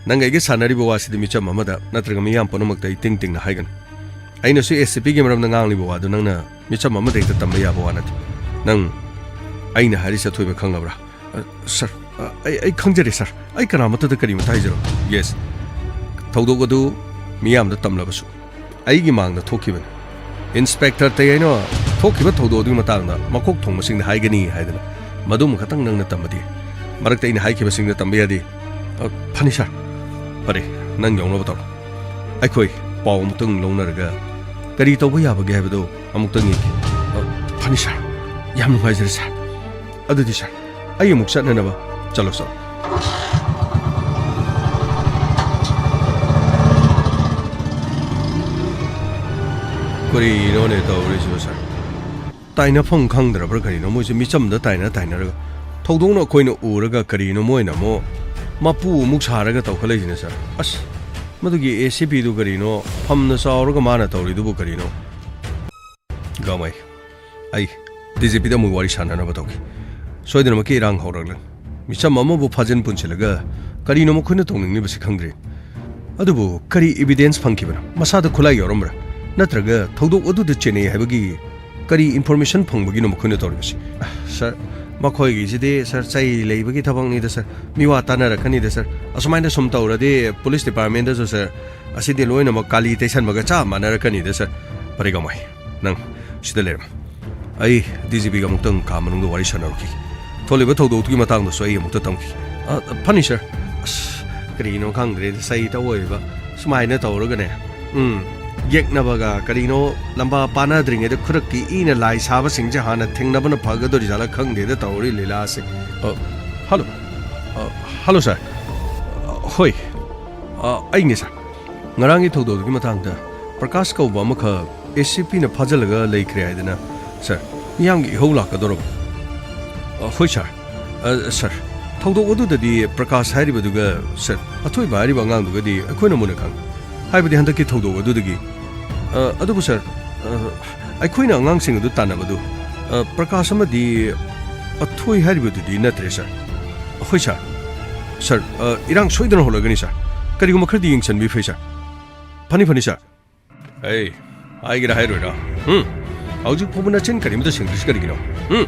ꯅꯪ ꯑꯩꯒ ꯁꯥꯟꯅꯔꯤꯕ ꯋꯥꯁꯤꯗꯤ ꯃꯤꯆꯝ ꯑꯃꯗ ꯅꯠꯇ꯭ꯔꯒ ꯃꯤꯌꯥꯝ ꯄꯨꯝꯅꯃꯛꯇ ꯑꯩ ꯇꯤꯡ ꯇꯤꯡꯅ ꯍꯥꯏꯒꯅꯤ꯫ ꯑꯩꯅꯁꯨ ꯑꯦꯁ ꯁꯤ ꯄꯤꯒꯤ ꯃꯔꯝꯗ ꯉꯥꯡꯂꯤꯕ ꯋꯥꯗꯨ ꯅꯪꯅ ꯃꯤꯆꯝ ꯑꯃꯗ ꯍꯦꯛꯇ ꯇꯝꯕ ꯌꯥꯕ ꯋꯥ ꯅꯠꯇꯦ꯫ ꯅꯪ ꯑꯩꯅ ꯍꯥꯏꯔꯤꯁꯦ ꯑꯊꯣꯏꯕ ꯈꯪꯉꯕ꯭ꯔꯥ? ꯑ, ꯁꯥꯔ, ꯑ, ꯑꯩ, ꯑꯩ ꯈꯪꯖꯔꯦ, ꯁꯥꯔ꯫ ꯑꯩ ꯀꯅꯥꯃꯠꯇꯗ ꯀꯔꯤꯃꯇ ꯍꯥꯏꯖꯔꯣꯏ꯫ ꯌꯦꯁ, ꯊꯧꯗꯣꯛ ꯑꯗꯨ ꯃꯤꯌꯥꯝꯗ ꯇꯝꯂꯕꯁꯨ ꯑꯩꯒꯤ ꯃꯥꯡꯗ ꯊꯣꯛꯈꯤꯕꯅꯤ꯫ ꯏꯟꯁꯄꯦꯛꯇꯔ ꯇꯌꯥꯏꯅ ꯊꯣꯛꯈꯤꯕ ꯊꯧꯗꯣꯛ ꯑꯗꯨꯒꯤ ꯃꯇꯥꯡꯗ ꯃꯀꯣꯛ ꯊꯣꯡꯕꯁꯤꯡꯗ ꯍꯥꯏꯒꯅꯤ ꯍꯥꯏꯗꯅ ꯃꯗꯨꯃ ꯈꯛꯇꯪ ꯅꯪꯅ ꯇꯝꯕꯗꯤ? ꯃꯔꯛꯇ ꯑꯩꯅ ꯍꯥꯏꯈꯤꯕꯁꯤꯡꯗ ꯇꯝꯕ ꯌꯥꯗꯦ꯫ ꯑ, ꯐꯅꯤ, ꯁꯥꯔ꯫ ꯐꯔꯦ, ꯅꯪ ꯌꯧꯅꯕ ꯇꯧꯔꯣ꯫ ꯑꯩꯈꯣꯏ ꯄꯥꯎ ꯑꯃꯨꯛꯇꯪ ꯂꯧꯅꯔꯒ ꯀꯔꯤ ꯇꯧꯕ ꯌꯥꯕꯒꯦ ꯍꯥꯏꯕꯗꯨ ꯑꯃꯨꯛꯇꯪ ꯌꯦꯡꯈꯤ꯫ ꯑ, ꯐꯅꯤ, ꯁꯥꯔ꯫ ꯌꯥꯝ ꯅꯨꯡꯉꯥꯏꯖꯔꯦ, ꯁꯥꯔ꯫ ꯑꯗꯨꯗꯤ, ꯁꯥꯔ, ꯑꯩ ꯑꯃꯨꯛ ꯆꯠꯅꯅꯕ꯫ ꯆꯠꯂꯣ, ꯆꯠꯂꯣ꯫ ꯀꯔꯤꯅꯣꯅꯦ ꯇꯧꯔꯤꯁꯤꯕꯣ, ꯁꯥꯔ? ꯇꯥꯏꯅꯐꯝ ꯈꯪꯗ꯭ꯔꯕ꯭ꯔꯥ ꯀꯔꯤꯅꯣ? ꯃꯣꯏꯁꯦ ꯃꯤꯆꯝꯗ ꯇꯥꯏꯅ ꯇꯥꯏꯅꯔꯒ꯫ ꯊꯧꯗꯣꯛꯅ ꯑꯩꯈꯣꯏꯅ ꯎꯔꯒ ꯀꯔꯤꯅꯣ ꯃꯣꯏꯅ ꯑꯃꯨꯛ ꯃꯄꯨ ꯑꯃꯨꯛ ꯁꯥꯔꯒ ꯇꯧꯈꯠꯂꯛꯏꯁꯤꯅ, ꯁꯥꯔ? ꯑꯁ, ꯃꯗꯨꯒꯤ ꯑꯦ ꯁꯤ ꯄꯤꯗꯨ ꯀꯔꯤꯅꯣ? ꯐꯝꯅ ꯆꯥꯎꯔꯒ ꯃꯥꯅ ꯇꯧꯔꯤꯗꯨꯕꯨ ꯀꯔꯤꯅꯣ? ꯒꯥꯃꯩ, ꯑꯩ ꯗꯤ ꯖꯤ ꯄꯤꯗ ꯑꯃꯨꯛ ꯋꯥꯔꯤ ꯁꯥꯟꯅꯅꯕ ꯇꯧꯈꯤ꯫ ꯁꯣꯏꯗꯅꯃꯛꯀꯤ ꯏꯔꯥꯡ ꯍꯧꯔꯛꯂꯦ꯫ ꯃꯤꯆꯝ ꯑꯃꯕꯨ ꯐꯥꯖꯤꯟ ꯄꯨꯟꯁꯤꯜꯂꯒ ꯀꯔꯤꯅꯣ ꯃꯈꯣꯏꯅ ꯇꯧꯅꯤꯡꯂꯤꯕꯁꯤ ꯈꯪꯗ꯭ꯔꯦ꯫ ꯑꯗꯨꯕꯨ ꯀꯔꯤ ꯏꯕꯤꯗꯦꯟꯁ ꯐꯪꯈꯤꯕꯅꯣ? ꯃꯁꯥꯗ ꯈꯨꯠꯂꯥꯏ ꯌꯥꯎꯔꯝꯕ꯭ꯔꯥ? ꯅꯠꯇ꯭ꯔꯒ ꯊꯧꯗꯣꯛ ꯑꯗꯨꯗ ꯆꯦꯟꯅꯩ ꯍꯥꯏꯕꯒꯤ ꯀꯔꯤ ꯏꯟꯐꯣꯔꯃꯦꯁꯟ ꯐꯪꯕꯒꯤꯅꯣ ꯃꯈꯣꯏꯅ ꯇꯧꯔꯤꯕꯁꯤ? ꯁꯥꯔ, ꯃꯈꯣꯏꯒꯤꯁꯤꯗꯤ, ꯁꯥꯔ, ꯆꯩ ꯂꯩꯕꯒꯤ ꯊꯕꯛꯅꯤꯗ, ꯁꯥꯔ꯫ ꯃꯤꯋꯥ ꯇꯥꯟꯅꯔꯛꯀꯅꯤꯗ, ꯁꯥꯔ꯫ ꯑꯁꯨꯃꯥꯏꯅ ꯁꯨꯝ ꯇꯧꯔꯗꯤ ꯄꯨꯂꯤꯁ ꯗꯤꯄꯥꯔꯠꯃꯦꯟꯗꯁꯨ, ꯁꯥꯔ, ꯑꯁꯤꯗꯤ ꯂꯣꯏꯅꯃꯛ ꯀꯥꯂꯤ ꯇꯩꯁꯟꯕꯒ ꯆꯞ ꯃꯥꯟꯅꯔꯛꯀꯅꯤꯗ, ꯁꯥꯔ꯫ ꯐꯔꯦ, ꯒꯥꯃꯩ, ꯅꯪ ꯁꯤꯗ ꯂꯩꯔꯝꯃꯣ꯫ ꯑꯩ ꯗꯤ ꯖꯤ ꯄꯤꯒ ꯑꯃꯨꯛꯇꯪ ꯀꯥ ꯃꯅꯨꯡꯗ ꯋꯥꯔꯤ ꯁꯥꯟꯅꯔꯨꯈꯤ꯫ ꯊꯣꯛꯂꯤꯕ ꯊꯧꯗꯣꯛꯇꯨꯒꯤ ꯃꯇꯥꯡꯗꯁꯨ ꯑꯩ ꯑꯃꯨꯛꯇ ꯇꯝꯈꯤ꯫ ꯑ, ꯐꯅꯤ, ꯁꯥꯔ꯫ ꯑꯁ, ꯀꯔꯤꯅꯣ ꯈꯪꯗ꯭ꯔꯦꯗ, ꯁꯩꯇ ꯑꯣꯏꯕ꯫ ꯁꯨꯃꯥꯏꯅ ꯇꯧꯔꯒꯅꯦ, ꯎꯝ, ꯌꯦꯛꯅꯕꯒ ꯀꯔꯤꯅꯣ ꯂꯝꯕꯥ ꯄꯥꯅꯗ꯭ꯔꯤꯉꯩꯗ ꯈꯨꯗꯛꯀꯤ ꯏꯅ ꯂꯥꯏ ꯁꯥꯕꯁꯤꯡꯁꯦ ꯍꯥꯟꯅ ꯊꯦꯡꯅꯕꯅ ꯐꯒꯗꯣꯔꯤꯖꯥꯠꯂ ꯈꯪꯗꯦꯗ ꯇꯧꯔꯤ ꯂꯤꯂꯥꯁꯦ꯫ ꯑ, ꯍꯜꯂꯣ꯫ ꯑ, ꯍꯜꯂꯣ, ꯁꯥꯔ꯫ ꯑ, ꯍꯣꯏ꯫ ꯑ, ꯑꯩꯅꯦ, ꯁꯥꯔ꯫ ꯉꯔꯥꯡꯒꯤ ꯊꯧꯗꯣꯛꯇꯨꯒꯤ ꯃꯇꯥꯡꯗ ꯄ꯭ꯔꯀꯥꯁ ꯀꯧꯕ ꯑꯃꯈꯛ ꯑꯦ ꯁꯤ ꯄꯤꯅ ꯐꯥꯖꯤꯜꯂꯒ ꯂꯩꯈ꯭ꯔꯦ ꯍꯥꯏꯗꯅ, ꯁꯥꯔ, ꯃꯤꯌꯥꯝꯒꯤ ꯏꯍꯧ ꯂꯥꯛꯀꯗꯧꯔꯕ? ꯑ, ꯍꯣꯏ, ꯁꯥꯔ꯫ ꯑ, ꯁꯥꯔ, ꯊꯧꯗꯣꯛ ꯑꯗꯨꯗꯗꯤ ꯄ꯭ꯔꯀꯥꯁ ꯍꯥꯏꯔꯤꯕꯗꯨꯒ, ꯁꯥꯔ, ꯑꯊꯣꯏꯕ ꯍꯥꯏꯔꯤꯕ ꯑꯉꯥꯡꯗꯨꯒꯗꯤ ꯑꯩꯈꯣꯏꯅ ꯃꯨꯟꯅ ꯈꯪꯏ꯫ ꯍꯥꯏꯕꯗꯤ ꯍꯟꯗꯛꯀꯤ ꯊꯧꯗꯣꯛ ꯑꯗꯨꯗꯒꯤ꯫ ꯑ, ꯑꯗꯨꯕꯨ, ꯁꯥꯔ, ꯑ, ꯑꯩꯈꯣꯏꯅ ꯑꯉꯥꯡꯁꯤꯡ ꯑꯗꯨ ꯇꯥꯟꯅꯕꯗꯨ, ꯑ, ꯄ꯭ꯔꯀꯥꯁ ꯑꯃꯗꯤ ꯑꯊꯣꯏ ꯍꯥꯏꯔꯤꯕꯗꯨꯗꯤ ꯅꯠꯇ꯭ꯔꯦ, ꯁꯥꯔ? ꯍꯣꯏ, ꯁꯥꯔ꯫ ꯁꯥꯔ, ꯑ, ꯏꯔꯥꯡ ꯁꯣꯏꯗꯅ ꯍꯧꯔꯛꯀꯅꯤ, ꯁꯥꯔ꯫ ꯀꯔꯤꯒꯨꯝꯕ ꯈꯔꯗꯤ ꯌꯦꯡꯁꯤꯟꯕꯤ ꯐꯩ, ꯁꯥꯔ꯫ ꯐꯅꯤ, ꯐꯅꯤ, ꯁꯥꯔ꯫ ꯑꯩ ꯍꯥꯏꯒꯦꯔꯥ ꯍꯥꯏꯔꯣꯏꯔꯥ? ꯍꯨꯝ? ꯍꯧꯖꯤꯛ ꯐꯥꯎꯕ ꯅꯆꯤꯟ ꯀꯔꯤꯃꯇ ꯁꯦꯡꯗ꯭ꯔꯤꯁꯤ ꯀꯔꯤꯒꯤꯅꯣ? ꯍꯨꯝ?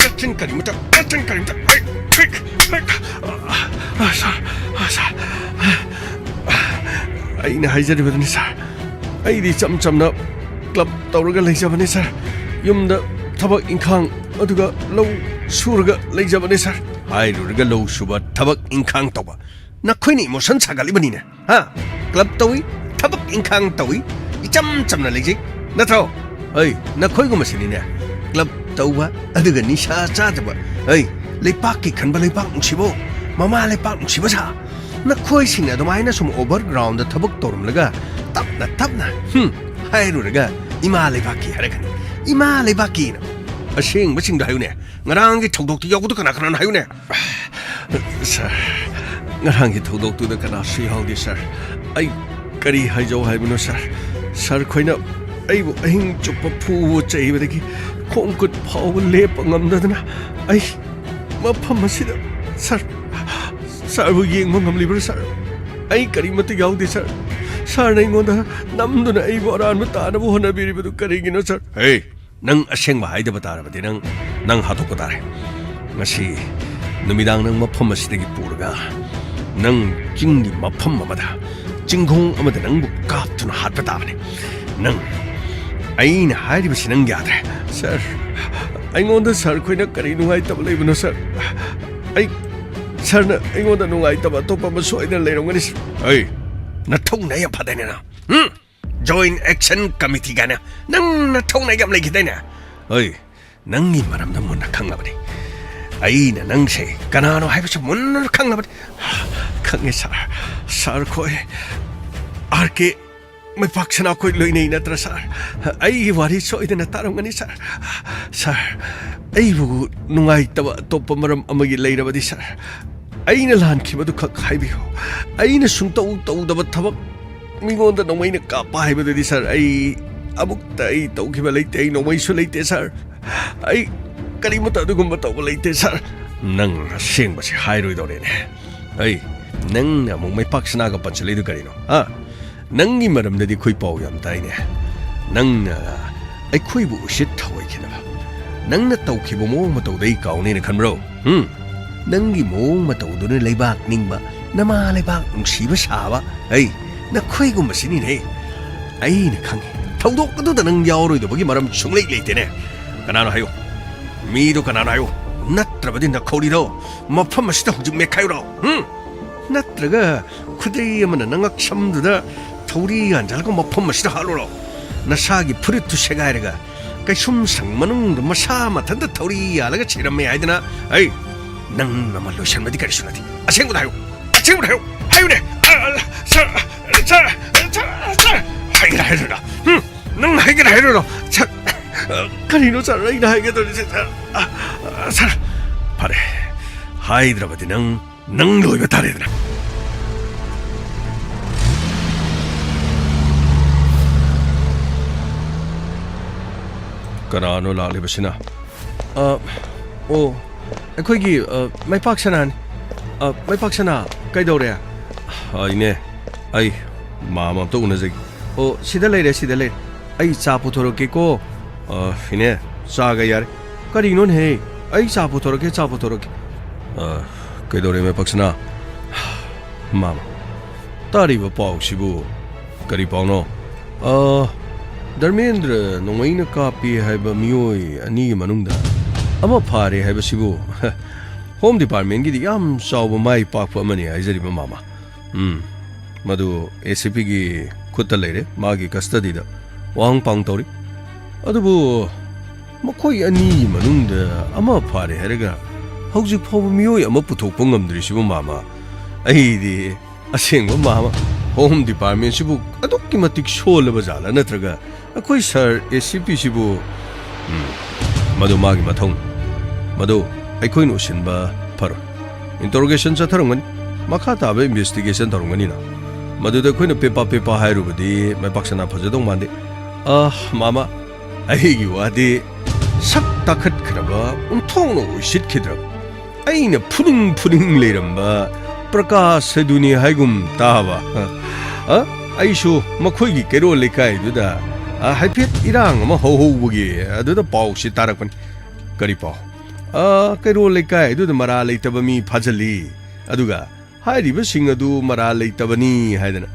ꯅꯆꯤꯟ ꯀꯔꯤꯃꯇ, ꯅꯆꯤꯟ ꯀꯔꯤꯃꯇ, ꯑꯩ, ꯑꯩ, ꯑꯩ, ꯑ, ꯑ, ꯁꯥꯔ, ꯑ, ꯁꯥꯔ, ꯑꯩꯅ ꯍꯥꯏꯖꯔꯤꯕꯗꯨꯅꯤ, ꯁꯥꯔ꯫ ꯑꯩꯗꯤ ꯏꯆꯝ ꯆꯝꯅ ꯀ꯭ꯂꯕ ꯇꯧꯔꯒ ꯂꯩꯖꯕꯅꯤ, ꯁꯥꯔ꯫ ꯌꯨꯝꯗ ꯊꯕꯛ ꯏꯪꯈꯥꯡ, ꯑꯗꯨꯒ ꯂꯧ ꯁꯨꯔꯒ ꯂꯩꯖꯕꯅꯤ, ꯁꯥꯔ꯫ ꯍꯥꯏꯔꯨꯔꯒ ꯂꯧ ꯁꯨꯕ, ꯊꯕꯛ ꯏꯪꯈꯥꯡ ꯇꯧꯕ꯫ ꯅꯈꯣꯏꯅ ꯏꯃꯣꯁꯟ ꯁꯥꯒꯠꯂꯤꯕꯅꯤꯅꯦ꯫ ꯍꯥ? ꯀ꯭ꯂꯕ ꯇꯧꯏ, ꯊꯕꯛ ꯏꯪꯈꯥꯡ ꯇꯧꯏ, ꯏꯆꯝ ꯆꯝꯅ ꯂꯩꯖꯩ, ꯅꯠꯇ꯭ꯔꯣ? ꯑꯩ, ꯅꯈꯣꯏꯒꯨꯝꯕꯁꯤꯅꯤꯅꯦ꯫ ꯀ꯭ꯂꯕ ꯇꯧꯕ, ꯑꯗꯨꯒ ꯅꯤꯁꯥ ꯆꯥꯗꯕ꯫ ꯑꯩ, ꯂꯩꯄꯥꯛꯀꯤ ꯈꯟꯕ ꯂꯩꯄꯥꯛ ꯅꯨꯡꯁꯤꯕꯣ, ꯃꯃꯥ ꯂꯩꯄꯥꯛ ꯅꯨꯡꯁꯤꯕ ꯁꯥ꯫ ꯅꯈꯣꯏꯁꯤꯡꯅ ꯑꯗꯨꯃꯥꯏꯅ ꯁꯨꯝ ꯑꯣꯚꯔꯒ꯭ꯔꯥꯎꯟꯗ ꯊꯕꯛ ꯇꯧꯔꯝꯂꯒ ꯇꯞꯅ ꯇꯞꯅ, ꯍꯨꯝ, ꯍꯥꯏꯔꯨꯔꯒ ꯏꯃꯥ ꯂꯩꯕꯥꯛꯀꯤ ꯍꯥꯏꯔꯛꯀꯅꯤ꯫ ꯏꯃꯥ ꯂꯩꯕꯥꯛꯀꯤꯅ꯫ ꯑꯁꯦꯡꯕꯁꯤꯡꯗꯣ ꯍꯥꯏꯌꯨꯅꯦ꯫ ꯉꯔꯥꯡꯒꯤ ꯊꯧꯗꯣꯛꯇ ꯌꯥꯎꯕꯗꯣ ꯀꯅꯥ ꯀꯅꯥꯅꯣ ꯍꯥꯏꯌꯨꯅꯦ꯫ ꯁꯥꯔ, ꯉꯔꯥꯡꯒꯤ ꯊꯧꯗꯣꯛꯇꯨꯗ ꯀꯅꯥꯁꯨ ꯌꯥꯎꯗꯦ, ꯁꯥꯔ꯫ ꯑꯩ ꯀꯔꯤ ꯍꯥꯏꯖꯧ ꯍꯥꯏꯕꯅꯣ, ꯁꯥꯔ? ꯁꯥꯔ ꯈꯣꯏꯅ ꯑꯩꯕꯨ ꯑꯍꯤꯡ ꯆꯨꯞꯄ ꯐꯨꯕ ꯆꯩꯕꯗꯒꯤ ꯈꯣꯡ ꯈꯨꯠ ꯐꯥꯎꯕ ꯂꯦꯞꯄ ꯉꯝꯗꯗꯅ ꯑꯩ ꯃꯐꯝ ꯑꯁꯤꯗ, ꯁꯥꯔ, ꯁꯥꯔꯕꯨ ꯌꯦꯡꯕ ꯉꯝꯂꯤꯕ꯭ꯔꯥ, ꯁꯥꯔ? ꯑꯩ ꯀꯔꯤꯃꯠꯇ ꯌꯥꯎꯗꯦ, ꯁꯥꯔ꯫ ꯁꯥꯔꯅ ꯑꯩꯉꯣꯟꯗ ꯅꯝꯗꯨꯅ ꯑꯩꯕꯨ ꯑꯔꯥꯟꯕ ꯇꯥꯅꯕ ꯍꯣꯠꯅꯕꯤꯔꯤꯕꯗꯨ ꯀꯔꯤꯒꯤꯅꯣ, ꯁꯥꯔ? ꯍꯦ! ꯅꯪ ꯑꯁꯦꯡꯕ ꯍꯥꯏꯗꯕ ꯇꯥꯔꯕꯗꯤ ꯅꯪ, ꯅꯪ ꯍꯥꯠꯇꯣꯛꯄ ꯇꯥꯔꯦ꯫ ꯉꯁꯤ ꯅꯨꯃꯤꯗꯥꯡ ꯅꯪ ꯃꯐꯝ ꯑꯁꯤꯗꯒꯤ ꯄꯨꯔꯒ ꯅꯪ ꯆꯤꯡꯒꯤ ꯃꯐꯝ ꯑꯃꯗ, ꯆꯤꯡꯈꯣꯡ ꯑꯃꯗ ꯅꯪꯕꯨ ꯀꯥꯞꯇꯨꯅ ꯍꯥꯠꯄ ꯇꯥꯕꯅꯤ꯫ ꯅꯪ ꯑꯩꯅ ꯍꯥꯏꯔꯤꯕꯁꯤ ꯅꯪ ꯌꯥꯗ꯭ꯔꯦ꯫ ꯁꯥꯔ, ꯑꯩꯉꯣꯟꯗ ꯁꯥꯔ ꯈꯣꯏꯅ ꯀꯔꯤ ꯅꯨꯡꯉꯥꯏꯇꯕ ꯂꯩꯕꯅꯣ, ꯁꯥꯔ? ꯑꯩ, ꯁꯥꯔꯅ ꯑꯩꯉꯣꯟꯗ ꯅꯨꯡꯉꯥꯏꯇꯕ ꯑꯇꯣꯞꯄ ꯑꯃ ꯁꯣꯏꯗꯅ ꯂꯩꯔꯝꯒꯅꯤ, ꯁꯥꯔ꯫ ꯑꯩ, ꯅꯊꯧꯅ ꯌꯥꯝ ꯐꯗꯥꯏꯅꯦ ꯅꯪ? ꯍꯨꯝ? ꯖꯣꯏꯟꯠ ꯑꯦꯛꯁꯟ ꯀꯃꯤꯇꯤ ꯀꯥꯏꯅ ꯅꯪ ꯅꯊꯧꯅ ꯌꯥꯝ ꯂꯩꯈꯤꯗꯥꯏꯅꯦ? ꯑꯩ, ꯅꯪꯒꯤ ꯃꯔꯝꯗ ꯃꯨꯟꯅ ꯈꯪꯂꯕꯅꯤ꯫ ꯑꯩꯅ ꯅꯪꯁꯦ ꯀꯅꯥꯅꯣ ꯍꯥꯏꯕꯁꯨ ꯃꯨꯟꯅ ꯈꯪꯂꯕꯅꯤ꯫ ꯈꯪꯉꯦ, ꯁꯥꯔ꯫ ꯁꯥꯔ ꯈꯣꯏ, ꯑꯥꯔ ꯀꯦ ꯃꯩꯄꯥꯛ ꯁꯅꯥꯈꯣꯏ ꯂꯣꯏꯅꯩ ꯅꯠꯇ꯭ꯔꯥ, ꯁꯥꯔ? ꯑꯩꯒꯤ ꯋꯥꯔꯤ ꯁꯣꯏꯗꯅ ꯇꯥꯔꯝꯒꯅꯤ, ꯁꯥꯔ꯫ ꯁꯥꯔ, ꯑꯩꯕꯨ ꯅꯨꯡꯉꯥꯏꯇꯕ ꯑꯇꯣꯞꯄ ꯃꯔꯝ ꯑꯃꯒꯤ ꯂꯩꯔꯕꯗꯤ, ꯁꯥꯔ, ꯑꯩꯅ ꯂꯥꯟꯈꯤꯕꯗꯨ ꯈꯛ ꯍꯥꯏꯕꯤꯌꯨ꯫ ꯑꯩꯅ ꯁꯨꯡꯇꯧ ꯇꯧꯗꯕ ꯊꯕꯛ, ꯃꯤꯉꯣꯟꯗ ꯅꯣꯡꯃꯩꯅ ꯀꯥꯞꯄ ꯍꯥꯏꯕꯗꯨꯗꯤ, ꯁꯥꯔ, ꯑꯩ ꯑꯃꯨꯛꯇ ꯑꯩ ꯇꯧꯈꯤꯕ ꯂꯩꯇꯦ, ꯑꯩ ꯅꯣꯡꯃꯩꯁꯨ ꯂꯩꯇꯦ, ꯁꯥꯔ꯫ ꯑꯩ ꯀꯔꯤꯃꯠꯇ ꯑꯗꯨꯒꯨꯝꯕ ꯇꯧꯕ ꯂꯩꯇꯦ, ꯁꯥꯔ꯫ ꯅꯪ ꯑꯁꯦꯡꯕꯁꯤ ꯍꯥꯏꯔꯣꯏꯗꯧꯔꯦꯅꯦ꯫ ꯑꯩ, ꯅꯪꯅ ꯑꯃꯨꯛ ꯃꯩꯄꯥꯛ ꯁꯅꯥꯒ ꯄꯟꯁꯤꯜꯂꯛꯏꯗꯨ ꯀꯔꯤꯅꯣ, ꯍꯥ? ꯅꯪꯒꯤ ꯃꯔꯝꯗꯗꯤ ꯑꯩꯈꯣꯏ ꯄꯥꯎ ꯌꯥꯝ ꯇꯥꯏꯅꯦ꯫ ꯅꯪꯅ ꯑꯩꯈꯣꯏꯕꯨ ꯎꯁꯤꯠ ꯊꯑꯣꯏꯈꯤꯅꯕ, ꯅꯪꯅ ꯇꯧꯈꯤꯕ ꯃꯑꯣꯡ ꯃꯇꯧꯗ ꯑꯩ ꯀꯥꯎꯅꯦꯅ ꯈꯟꯕ꯭ꯔꯣ? ꯍꯨꯝ? ꯅꯪꯒꯤ ꯃꯑꯣꯡ ꯃꯇꯧꯗꯨꯅ ꯂꯩꯕꯥꯛ ꯅꯤꯡꯕ, ꯅꯃꯥ ꯂꯩꯕꯥꯛ ꯅꯨꯡꯁꯤꯕ ꯁꯥꯕ, ꯑꯩ, ꯅꯈꯣꯏꯒꯨꯝꯕꯁꯤꯅꯤꯅꯦ꯫ ꯑꯩꯅ ꯈꯪꯉꯤ, ꯊꯧꯗꯣꯛ ꯑꯗꯨꯗ ꯅꯪ ꯌꯥꯎꯔꯣꯏꯗꯕꯒꯤ ꯃꯔꯝ ꯁꯨꯡꯂꯩ ꯂꯩꯇꯦꯅꯦ꯫ ꯀꯅꯥꯅꯣ ꯍꯥꯏꯌꯨ? ꯃꯤꯗꯣ ꯀꯅꯥꯅꯣ ꯍꯥꯏꯌꯨ? ꯅꯠꯇ꯭ꯔꯕꯗꯤ ꯅꯈꯧꯔꯤꯗꯣ ꯃꯐꯝ ꯑꯁꯤꯗ ꯍꯧꯖꯤꯛ ꯃꯦꯠꯈꯥꯏꯌꯨꯔꯣ? ꯍꯨꯝ? ꯅꯠꯇ꯭ꯔꯒ ꯈꯨꯗꯩ ꯑꯃꯅ ꯅꯉꯛ ꯁꯝꯗꯨꯗ ꯊꯧꯔꯤ ꯌꯥꯟꯖꯜꯂꯒ ꯃꯐꯝ ꯑꯁꯤꯗ ꯍꯥꯠꯂꯨꯔꯣ? ꯅꯁꯥꯒꯤ ꯐꯨꯔꯤꯠꯇꯨ ꯁꯦꯒꯥꯏꯔꯒ ꯀꯩꯁꯨꯝ ꯁꯪ ꯃꯅꯨꯡꯗ ꯃꯁꯥ ꯃꯊꯟꯇ ꯊꯧꯔꯤ ꯌꯥꯜꯂꯒ ꯁꯤꯔꯝꯃꯦ ꯍꯥꯏꯗꯅ, ꯑꯩ, ꯅꯪ ꯑꯃ ꯂꯣꯏꯁꯟꯕꯗꯤ ꯀꯔꯤꯁꯨ ꯅꯠꯇꯦ꯫ ꯑꯁꯦꯡꯕꯗ ꯍꯥꯏꯌꯨ, ꯑꯁꯦꯡꯕꯗ ꯍꯥꯏꯌꯨ, ꯍꯥꯏꯌꯨꯅꯦ꯫ ꯑ, ꯑ, ꯁꯥꯔ, ꯁꯥꯔ, ꯁꯥꯔ, ꯁꯥꯔ, ꯍꯥꯏꯒꯦꯔꯥ ꯍꯥꯏꯔꯣꯏꯔꯥ? ꯍꯨꯝ? ꯅꯪ ꯍꯥꯏꯒꯦꯔꯥ ꯍꯥꯏꯔꯣꯏꯔꯣ? ꯁꯥꯔ, ꯀꯔꯤꯅꯣ ꯁꯥꯔ ꯑꯩꯅ ꯍꯥꯏꯒꯗꯧꯔꯤꯁꯦ, ꯁꯥꯔ? ꯑ, ꯑ, ꯁꯥꯔ, ꯐꯔꯦ, ꯍꯥꯏꯗ꯭ꯔꯕꯗꯤ ꯅꯪ, ꯅꯪ ꯂꯣꯏꯕ ꯇꯥꯔꯦꯗꯅ꯫ ꯀꯅꯥꯅꯣ ꯂꯥꯛꯂꯤꯕꯁꯤꯅ? ꯑ, ꯑꯣ, ꯑꯩꯈꯣꯏꯒꯤ, ꯑ, ꯃꯩꯄꯥꯛ ꯁꯅꯥꯅꯤ꯫ ꯑ, ꯃꯩꯄꯥꯛ ꯁꯅꯥ, ꯀꯩꯗꯧꯔꯦ? ꯑ, ꯏꯅꯦ, ꯑꯩ ꯃꯥꯝꯃ ꯑꯝꯇ ꯎꯅꯖꯒꯦ꯫ ꯑꯣ, ꯁꯤꯗ ꯂꯩꯔꯦ, ꯁꯤꯗ ꯂꯩꯔꯦ꯫ ꯑꯩ ꯆꯥ ꯄꯨꯊꯣꯔꯛꯀꯦꯀꯣ꯫ ꯑ, ꯏꯅꯦ, ꯆꯥꯒ ꯌꯥꯔꯦ꯫ ꯀꯔꯤꯅꯣꯅꯦꯍꯦ? ꯑꯩ ꯆꯥ ꯄꯨꯊꯣꯔꯛꯀꯦ, ꯆꯥ ꯄꯨꯊꯣꯔꯛꯀꯦ꯫ ꯑ, ꯀꯩꯗꯧꯔꯦ, ꯃꯩꯄꯥꯛ ꯁꯅꯥ? ꯃꯥꯝꯃ, ꯇꯥꯔꯤꯕ ꯄꯥꯎꯁꯤꯕꯨ ꯀꯔꯤ ꯄꯥꯎꯅꯣ? ꯑ, ꯙꯔꯃꯦꯟꯗ꯭ꯔ ꯅꯣꯡꯃꯩꯅ ꯀꯥꯞꯄꯤ ꯍꯥꯏꯕ ꯃꯤꯑꯣꯏ ꯑꯅꯤꯒꯤ ꯃꯅꯨꯡꯗ ꯑꯃ ꯐꯥꯔꯦ ꯍꯥꯏꯕꯁꯤꯕꯨ ꯍꯣꯝ ꯗꯤꯄꯥꯔꯠꯃꯦꯟꯒꯤꯗꯤ ꯌꯥꯝ ꯆꯥꯎꯕ ꯃꯥꯏ ꯄꯥꯛꯄ ꯑꯃꯅꯤ ꯍꯥꯏꯖꯔꯤꯕ ꯃꯥꯃ꯫ ꯎꯝ, ꯃꯗꯨ ꯑꯦ ꯁꯤ ꯄꯤꯒꯤ ꯈꯨꯠꯇ ꯂꯩꯔꯦ, ꯃꯥꯒꯤ ꯀꯁꯇꯗꯤꯗ ꯋꯥꯍꯪ ꯄꯥꯎ ꯇꯧꯔꯤ꯫ ꯑꯗꯨꯕꯨ ꯃꯈꯣꯏ ꯑꯅꯤꯒꯤ ꯃꯅꯨꯡꯗ ꯑꯃ ꯐꯥꯔꯦ ꯍꯥꯏꯔꯒ ꯍꯧꯖꯤꯛ ꯐꯥꯎꯕ ꯃꯤꯑꯣꯏ ꯑꯃ ꯄꯨꯊꯣꯛꯄ ꯉꯝꯗ꯭ꯔꯤꯁꯤꯕꯨ ꯃꯥꯃ, ꯑꯩꯗꯤ ꯑꯁꯦꯡꯕ ꯃꯥꯃ, ꯍꯣꯝ ꯗꯤꯄꯥꯔꯠꯃꯦꯟꯁꯤꯕꯨ ꯑꯗꯨꯛꯀꯤ ꯃꯇꯤꯛ ꯁꯣꯜꯂꯕ ꯖꯥꯠꯂ, ꯅꯠꯇ꯭ꯔꯒ ꯑꯩꯈꯣꯏ ꯁꯥꯔ ꯑꯦ ꯁꯤ ꯄꯤꯁꯤꯕꯨ? ꯎꯝ, ꯃꯗꯨ ꯃꯥꯒꯤ ꯃꯊꯧꯅꯤ꯫ ꯃꯗꯨ ꯑꯩꯈꯣꯏꯅ ꯎꯁꯤꯟꯕ ꯐꯔꯣꯏ꯫ ꯏꯟꯇꯔꯣꯒꯦꯁꯟ ꯆꯠꯊꯔꯝꯒꯅꯤ, ꯃꯈꯥ ꯇꯥꯕ ꯏꯟꯚꯦꯁꯇꯤꯒꯦꯁꯟ ꯇꯧꯔꯝꯒꯅꯤꯅ꯫ ꯃꯗꯨꯗ ꯑꯩꯈꯣꯏꯅ ꯄꯦꯄꯥ ꯄꯦꯄꯥ ꯍꯥꯏꯔꯨꯕꯗꯤ ꯃꯥꯏꯄꯥꯛ ꯁꯅꯥ ꯐꯖꯗꯧ ꯃꯥꯟꯗꯦ꯫ ꯑ, ꯃꯥꯃ, ꯑꯩꯒꯤ ꯋꯥꯗꯤ ꯁꯛ ꯇꯥꯈꯠꯈ꯭ꯔꯕ, ꯑꯣꯟꯊꯣꯛꯅ ꯎꯏꯁꯤꯠꯈꯤꯗ꯭ꯔꯕ, ꯑꯩꯅ ꯐꯨꯅꯤꯡ ꯐꯨꯅꯤꯡ ꯂꯩꯔꯝꯕ ꯄ꯭ꯔꯀꯥꯁ ꯑꯗꯨꯅꯤ ꯍꯥꯏꯒꯨꯝ ꯇꯥꯕ꯫ ꯑ, ꯑꯩꯁꯨ ꯃꯈꯣꯏꯒꯤ ꯀꯩꯔꯣꯜ ꯂꯩꯀꯥꯏꯗꯨꯗ, ꯑ, ꯍꯥꯏꯐꯦꯠ ꯏꯔꯥꯡ ꯑꯃ ꯍꯧꯍꯧꯕꯒꯤ ꯑꯗꯨꯗ ꯄꯥꯎꯁꯤ ꯇꯥꯔꯛꯄꯅꯤ꯫ ꯀꯔꯤ ꯄꯥꯎ? ꯑ, ꯀꯩꯔꯣꯜ ꯂꯩꯀꯥꯏꯗꯨꯗ ꯃꯔꯥ ꯂꯩꯇꯕ ꯃꯤ ꯐꯥꯖꯤꯜꯂꯤ, ꯑꯗꯨꯒ ꯍꯥꯏꯔꯤꯕꯁꯤꯡ ꯑꯗꯨ ꯃꯔꯥ ꯂꯩꯇꯕꯅꯤ ꯍꯥꯏꯗꯅ,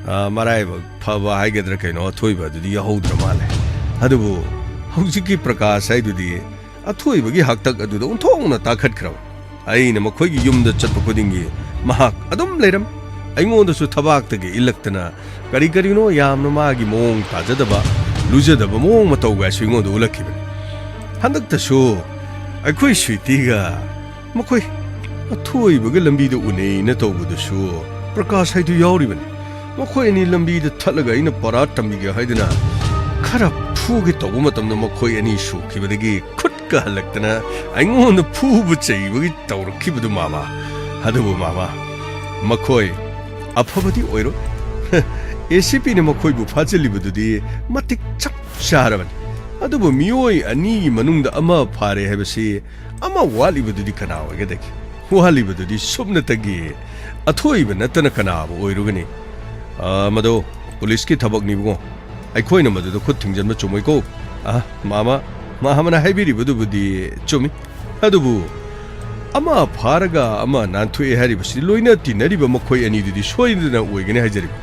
ꯑ, ꯃꯔꯥꯏꯕꯛ ꯐꯕ ꯍꯥꯏꯒꯗ꯭ꯔꯥ ꯀꯩꯅꯣ, ꯑꯊꯣꯏꯕ ꯑꯗꯨꯗꯤ ꯌꯥꯎꯍꯧꯗ꯭ꯔ ꯃꯥꯜꯂꯦ꯫ ꯑꯗꯨꯕꯨ ꯍꯧꯖꯤꯛꯀꯤ ꯄ꯭ꯔꯀꯥꯁ ꯍꯥꯏꯗꯨꯗꯤ ꯑꯊꯣꯏꯕꯒꯤ ꯍꯥꯛꯇꯛ ꯑꯗꯨꯗ ꯑꯣꯟꯊꯣꯛꯅ ꯇꯥꯈꯠꯈ꯭ꯔꯕ꯫ ꯑꯩꯅ ꯃꯈꯣꯏꯒꯤ ꯌꯨꯝꯗ ꯆꯠꯄ ꯈꯨꯗꯤꯡꯒꯤ ꯃꯍꯥꯛ ꯑꯗꯨꯝ ꯂꯩꯔꯝ꯫ ꯑꯩꯉꯣꯟꯗꯁꯨ ꯊꯕꯥꯛꯇꯒꯤ ꯏꯜꯂꯛꯇꯅ ꯀꯔꯤ ꯀꯔꯤꯅꯣ ꯌꯥꯝꯅ ꯃꯥꯒꯤ ꯃꯑꯣꯡ ꯇꯥꯖꯗꯕ, ꯂꯨꯖꯗꯕ ꯃꯑꯣꯡ ꯃꯇꯧꯒꯥꯏꯁꯨ ꯑꯩꯉꯣꯟꯗ ꯎꯠꯂꯛꯈꯤꯕꯅꯤ꯫ ꯍꯟꯗꯛꯇꯁꯨ ꯑꯩꯈꯣꯏ ꯁ꯭ꯋꯤꯇꯤꯒ ꯃꯈꯣꯏ ꯑꯊꯣꯏꯕꯒ ꯂꯝꯕꯤꯗ ꯎꯅꯩꯅ ꯇꯧꯕꯗꯨꯁꯨ ꯄ꯭ꯔꯀꯥꯁ ꯍꯥꯏꯗꯨ ꯌꯥꯎꯔꯤꯕꯅꯤ꯫ ꯃꯈꯣꯏ ꯑꯅꯤ ꯂꯝꯕꯤꯗ ꯊꯠꯂꯒ ꯑꯩꯅ ꯄꯔꯥ ꯇꯝꯕꯤꯒꯦ ꯍꯥꯏꯗꯨꯅ ꯈꯔ ꯐꯨꯒꯦ ꯇꯧꯕ ꯃꯇꯝꯗ ꯃꯈꯣꯏ ꯑꯅꯤ ꯁꯣꯛꯈꯤꯕꯗꯒꯤ ꯈꯨꯠꯀ ꯍꯜꯂꯛꯇꯅ ꯑꯩꯉꯣꯟꯗ ꯐꯨꯕ ꯆꯩꯕꯒꯤ ꯇꯧꯔꯛꯈꯤꯕꯗꯨ, ꯃꯥꯃ꯫ ꯑꯗꯨꯕꯨ ꯃꯥꯃ, ꯃꯈꯣꯏ ꯑꯐꯕꯗꯤ ꯑꯣꯏꯔꯣꯏ꯫ ꯑꯦ ꯁꯤ ꯄꯤꯅ ꯃꯈꯣꯏꯕꯨ ꯐꯥꯖꯤꯜꯂꯤꯕꯗꯨꯗꯤ ꯃꯇꯤꯛ ꯆꯞ ꯆꯥꯔꯕꯅꯤ꯫ ꯑꯗꯨꯕꯨ ꯃꯤꯑꯣꯏ ꯑꯅꯤꯒꯤ ꯃꯅꯨꯡꯗ ꯑꯃ ꯐꯥꯔꯦ ꯍꯥꯏꯕꯁꯤ ꯑꯃ ꯋꯥꯠꯂꯤꯕꯗꯨꯗꯤ ꯀꯅꯥ ꯑꯣꯏꯒꯗꯒꯦ? ꯋꯥꯠꯂꯤꯕꯗꯨꯗꯤ ꯁꯨꯞꯅꯇꯒꯤ ꯑꯊꯣꯏꯕ ꯅꯠꯇꯅ ꯀꯅꯥꯕꯨ ꯑꯣꯏꯔꯨꯒꯅꯤ? ꯑ, ꯃꯗꯨ ꯄꯨꯂꯤꯁꯀꯤ ꯊꯕꯛꯅꯤ ꯏꯕꯨꯡꯉꯣ꯫ ꯑꯩꯈꯣꯏꯅ ꯃꯗꯨꯗ ꯈꯨꯠ ꯊꯤꯡꯖꯤꯟꯕ ꯆꯨꯝꯃꯣꯏꯀꯣ꯫ ꯑ, ꯃꯥꯃ, ꯃꯥꯃꯅ ꯍꯥꯏꯕꯤꯔꯤꯕꯗꯨꯕꯨꯗꯤ ꯆꯨꯝꯃꯤ꯫ ꯑꯗꯨꯕꯨ ꯑꯃ ꯐꯥꯔꯒ ꯑꯃ ꯅꯥꯟꯊꯣꯛꯑꯦ ꯍꯥꯏꯔꯤꯕꯁꯤ ꯂꯣꯏꯅ ꯇꯤꯟꯅꯔꯤꯕ ꯃꯈꯣꯏ ꯑꯅꯤꯗꯨꯗꯤ ꯁꯣꯏꯗꯅ ꯑꯣꯏꯒꯅꯤ ꯍꯥꯏꯖꯔꯤꯕ꯫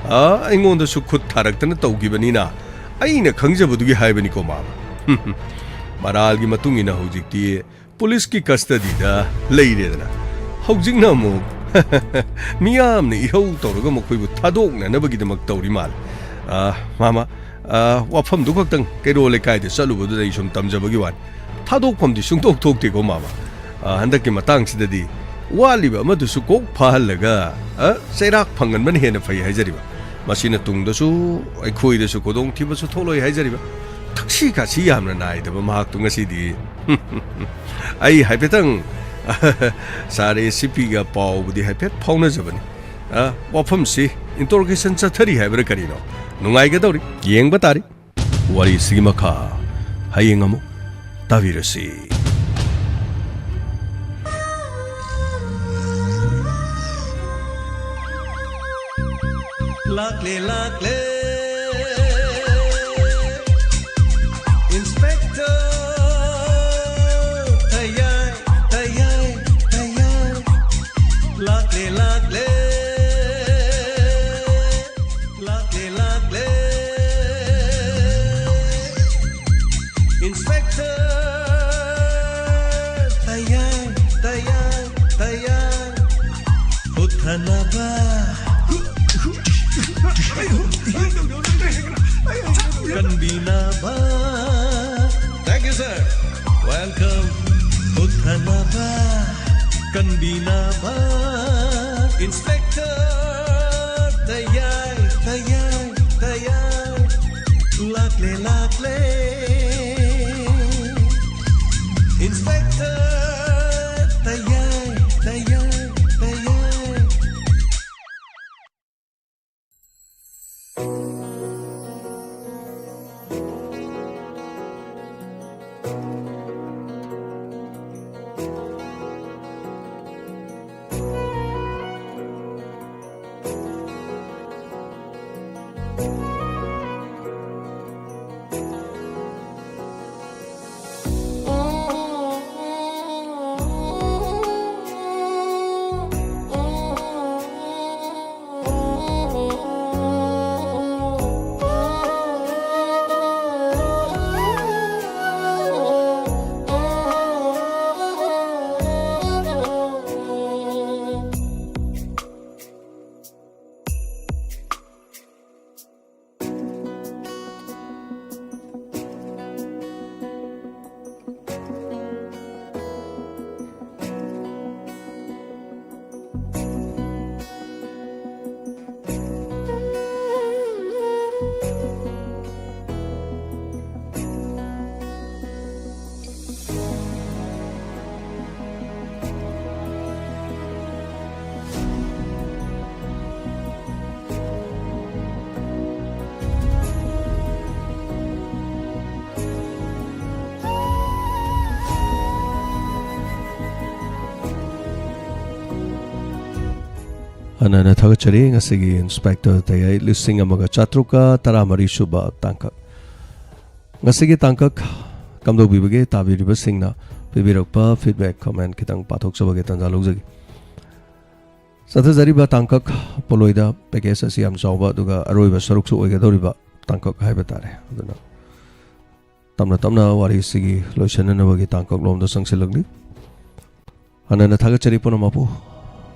ꯑ, ꯑꯩꯉꯣꯟꯗꯁꯨ ꯈꯨꯠ ꯊꯥꯔꯛꯇꯅ ꯇꯧꯈꯤꯕꯅꯤꯅ ꯑꯩꯅ ꯈꯪꯖꯕꯗꯨꯒꯤ ꯍꯥꯏꯕꯅꯤꯀꯣ, ꯃꯥꯃ꯫ ꯃꯔꯥꯜꯒꯤ ꯃꯇꯨꯡ ꯏꯟꯅ ꯍꯧꯖꯤꯛꯇꯤ ꯄꯨꯂꯤꯁꯀꯤ ꯀꯁꯇꯗꯤꯗ ꯂꯩꯔꯦꯗꯅ꯫ ꯍꯧꯖꯤꯛꯅ ꯑꯃꯨꯛ ꯃꯤꯌꯥꯝꯅ ꯏꯍꯧ ꯇꯧꯔꯒ ꯃꯈꯣꯏꯕꯨ ꯊꯥꯗꯣꯛꯅꯅꯕꯒꯤꯗꯃꯛ ꯇꯧꯔꯤ ꯃꯥꯜꯂꯦ꯫ ꯑ, ꯃꯥꯃ, ꯑ, ꯋꯥꯐꯝꯗꯨ ꯈꯛꯇꯪ ꯀꯩꯔꯣꯜ ꯂꯩꯀꯥꯏꯗ ꯆꯠꯂꯨꯕꯗꯨꯗ ꯑꯩ ꯁꯨꯝ ꯇꯝꯖꯕꯒꯤ ꯋꯥꯅꯤ꯫ ꯊꯥꯗꯣꯛꯐꯝꯗꯤ ꯁꯨꯡꯊꯣꯛ ꯊꯣꯛꯇꯦꯀꯣ, ꯃꯥꯃ꯫ ꯑ, ꯍꯟꯗꯛꯀꯤ ꯃꯇꯥꯡꯁꯤꯗꯗꯤ ꯋꯥꯠꯂꯤꯕ ꯑꯃꯗꯨꯁꯨ ꯀꯣꯛ ꯐꯥꯍꯜꯂꯒ, ꯑ, ꯆꯩꯔꯥꯛ ꯐꯪꯍꯟꯕꯅ ꯍꯦꯟꯅ ꯐꯩ ꯍꯥꯏꯖꯔꯤꯕ꯫ ꯃꯁꯤꯅ ꯇꯨꯡꯗꯁꯨ ꯑꯩꯈꯣꯏꯗꯁꯨ ꯈꯨꯗꯣꯡꯊꯤꯕꯁꯨ ꯊꯣꯛꯂꯣꯏ ꯍꯥꯏꯖꯔꯤꯕ꯫ ꯊꯛꯁꯤ ꯈꯥꯁꯤ ꯌꯥꯝꯅ ꯅꯥꯏꯗꯕ ꯃꯍꯥꯛꯇꯨ ꯉꯁꯤꯗꯤ꯫ ꯑꯩ ꯍꯥꯏꯐꯦꯠꯇꯪ ꯁꯥꯔ ꯑꯦ ꯁꯤ ꯄꯤꯒ ꯄꯥꯎꯕꯨꯗꯤ ꯍꯥꯏꯐꯦꯠ ꯐꯥꯎꯅꯖꯕꯅꯤ꯫ ꯑ, ꯋꯥꯐꯝꯁꯤ interrogation ꯆꯠꯊꯔꯤ ꯍꯥꯏꯕ꯭ꯔꯥ ꯀꯔꯤꯅꯣ? ꯅꯨꯡꯉꯥꯏꯒꯗꯧꯔꯤ, ꯌꯦꯡꯕ ꯇꯥꯔꯤ꯫ ꯋꯥꯔꯤꯁꯤꯒꯤ ꯃꯈꯥ ꯍꯌꯦꯡ ꯑꯃꯨꯛ ꯇꯥꯕꯤꯔꯁꯤ꯫ ꯂꯥꯛꯂꯦ, ꯂꯥꯛꯂꯦ, Inspector ꯇꯌꯥꯏ, ꯇꯌꯥꯏ, ꯇꯌꯥꯏ꯫ ꯂꯥꯛꯂꯦ, ꯂꯥꯛꯂꯦ, ꯂꯥꯛꯂꯦ, ꯂꯥꯛꯂꯦ꯫ Inspector ꯇꯌꯥꯏ, ꯇꯌꯥꯏ, ꯇꯌꯥꯏ꯫ ꯍꯨꯠꯊꯅꯕ꯫ ꯀꯟꯕꯤꯅꯕ꯫ Thank you, sir. Welcome. ꯍꯨꯠꯊꯅꯕ꯫ ꯀꯟꯕꯤꯅꯕ꯫ Inspector ꯇꯌꯥꯏ, ꯇꯌꯥꯏ, ꯇꯌꯥꯏ꯫ ꯂꯥꯛꯂꯦ, ꯂꯥꯛꯂꯦ꯫ Inspector ꯇꯌꯥꯏ, ꯇꯌꯥꯏ, ꯇꯌꯥꯏ꯫ ꯍꯟꯅ ꯍꯟꯅ ꯊꯥꯒꯠꯆꯔꯤ꯫ ꯉꯁꯤꯒꯤ ꯏꯟꯁꯄꯦꯛꯇꯔ ꯇꯌꯥꯏ ꯂꯤꯁꯤꯡ ꯑꯃꯒ ꯆꯥꯇ꯭ꯔꯨꯛꯀ ꯇꯔꯥꯃꯔꯤ ꯁꯨꯕ ꯇꯥꯡꯀꯛ꯫ ꯉꯁꯤꯒꯤ ꯇꯥꯡꯀꯛ ꯀꯝꯗꯧꯕꯤꯕꯒꯦ? ꯇꯥꯕꯤꯔꯤꯕꯁꯤꯡꯅ ꯄꯤꯕꯤꯔꯛꯄ ꯐꯤꯗꯕꯦꯛ ꯀꯃꯦꯟ ꯈꯤꯇꯪ ꯄꯥꯊꯣꯛꯆꯕꯒꯤ ꯇꯥꯟꯖꯥ ꯂꯧꯖꯒꯦ꯫ ꯆꯠꯊꯖꯔꯤꯕ ꯇꯥꯡꯀꯛ ꯄꯣꯠꯂꯣꯏꯗ ꯄꯦꯀꯦꯖ ꯑꯁꯤ ꯌꯥꯝ ꯆꯥꯎꯕ ꯑꯗꯨꯒ ꯑꯔꯣꯏꯕ ꯁꯔꯨꯛꯁꯨ ꯑꯣꯏꯒꯗꯧꯔꯤꯕ ꯇꯥꯡꯀꯛ ꯍꯥꯏꯕ ꯇꯥꯔꯦ꯫ ꯑꯗꯨꯅ ꯇꯞꯅ ꯇꯞꯅ ꯋꯥꯔꯤꯁꯤꯒꯤ ꯂꯣꯏꯁꯤꯟꯅꯅꯕꯒꯤ ꯇꯥꯡꯀꯛ ꯂꯣꯝꯗ ꯆꯪꯁꯤꯜꯂꯛꯂꯤ꯫ ꯍꯥꯟꯅꯅ ꯊꯥꯒꯠꯆꯔꯤ ꯄꯨꯝꯅꯃꯛꯄꯨ,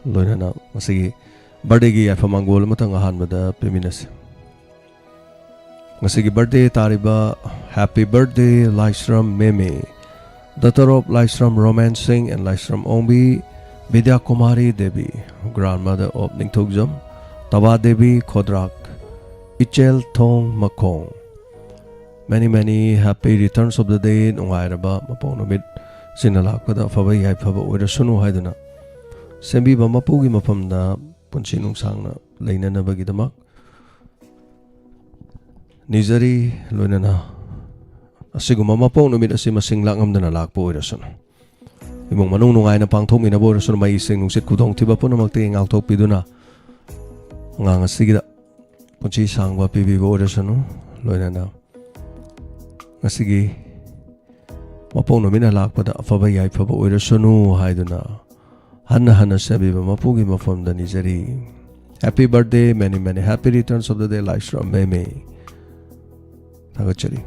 ꯂꯣꯏꯅꯅ ꯉꯁꯤꯒꯤ ꯕꯥꯔꯗꯦꯒꯤ ꯌꯥꯏꯐ ꯃꯪꯒꯣꯜ ꯑꯃꯇꯪ ꯑꯍꯥꯟꯕꯗ ꯄꯤꯃꯤꯟꯅꯁꯤ꯫ ꯉꯁꯤꯒꯤ ꯕꯥꯔꯗꯦ ꯇꯥꯔꯤꯕ, Happy birthday Laishram Meme, daughter of Laishram Romen Singh and Laishram Ongbi, Bidya Kumari Devi, grandmother of Ningthoujam, Taba Devi ꯈꯣꯗ꯭ꯔꯥꯛ, ꯏꯆꯦꯜ ꯊꯣꯡ ꯃꯈꯣꯡ꯫ Many many happy returns of the day꯫ ꯅꯨꯡꯉꯥꯏꯔꯕ ꯃꯄꯣꯛ ꯅꯨꯃꯤꯠ ꯁꯤꯅ ꯂꯥꯛꯄꯗ ꯑꯐꯕ ꯌꯥꯏꯐꯕ ꯑꯣꯏꯔꯁꯅꯨ ꯍꯥꯏꯗꯨꯅ ꯁꯦꯝꯕꯤꯕ ꯃꯄꯨꯒꯤ ꯃꯐꯝꯗ ꯄꯨꯟꯁꯤ ꯅꯨꯡꯁꯥꯡꯅ ꯂꯩꯅꯅꯕꯒꯤꯗꯃꯛ ꯅꯤꯖꯔꯤ꯫ ꯂꯣꯏꯅꯅ ꯑꯁꯤꯒꯨꯝꯕ ꯃꯄꯣꯛ ꯅꯨꯃꯤꯠ ꯑꯁꯤ ꯃꯁꯤꯡ ꯂꯥꯛꯉꯝꯗꯅ ꯂꯥꯛꯄ ꯑꯣꯏꯔꯁꯅꯨ꯫ ꯏꯃꯨꯡ ꯃꯅꯨꯡ ꯅꯨꯡꯉꯥꯏꯅ ꯄꯥꯡꯊꯣꯛꯃꯤꯟꯅꯕ ꯑꯣꯏꯔꯁꯅꯨ꯫ ꯃꯩ ꯏꯁꯤꯡ ꯅꯨꯡꯁꯤꯠ ꯈꯨꯗꯣꯡꯊꯤꯕ ꯄꯨꯝꯅꯃꯛꯇꯒꯤ ꯉꯥꯛꯊꯣꯛꯄꯤꯗꯨꯅ ꯑꯉꯥꯡ ꯑꯁꯤꯒꯤꯗ ꯄꯨꯟꯁꯤ ꯁꯥꯡꯕ ꯄꯤꯕꯤꯕ ꯑꯣꯏꯔꯁꯅꯨ꯫ ꯂꯣꯏꯅꯅ ꯉꯁꯤꯒꯤ ꯃꯄꯣꯛ ꯅꯨꯃꯤꯠꯅ ꯂꯥꯛꯄꯗ ꯑꯐꯕ ꯌꯥꯏꯐꯕ ꯑꯣꯏꯔꯁꯅꯨ ꯍꯥꯏꯗꯨꯅ ꯍꯟꯅ ꯍꯟꯅ ꯁꯦꯝꯕꯤꯕ ꯃꯄꯨꯒꯤ ꯃꯐꯝꯗ ꯅꯤꯖꯔꯤ꯫ Happy birthday, many many happy returns of the day, ꯂꯥꯏꯁ꯭ꯔꯝ ꯃꯦꯃꯦ꯫ ꯊꯥꯒꯠꯆꯔꯤ꯫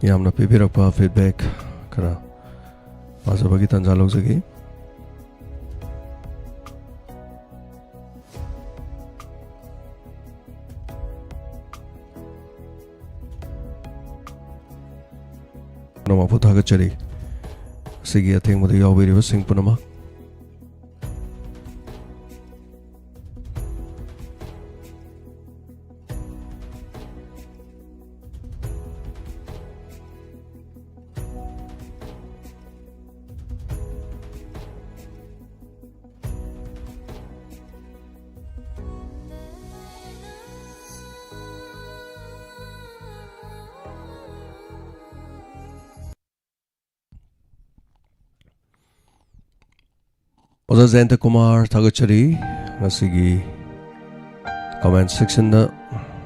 ꯌꯥꯝꯅ ꯄꯤꯕꯤꯔꯛꯄ ꯐꯤꯗꯕꯦꯛ ꯈꯔ ꯄꯥꯖꯕꯒꯤ ꯇꯥꯟꯖꯥ ꯂꯧꯖꯒꯦ꯫ ꯄꯨꯝꯅꯃꯛꯄꯨ ꯊꯥꯒꯠꯆꯔꯤ꯫ ꯑꯁꯤꯒꯤ ꯑꯊꯦꯡꯕꯗ ꯌꯥꯎꯕꯤꯔꯤꯕꯁꯤꯡ ꯄꯨꯝꯅꯃꯛ꯫ ꯑꯣꯖꯥ ꯖꯌꯟꯇ ꯀꯨꯃꯥꯔ, ꯊꯥꯒꯠꯆꯔꯤ꯫ ꯉꯁꯤꯒꯤ comment section ꯗ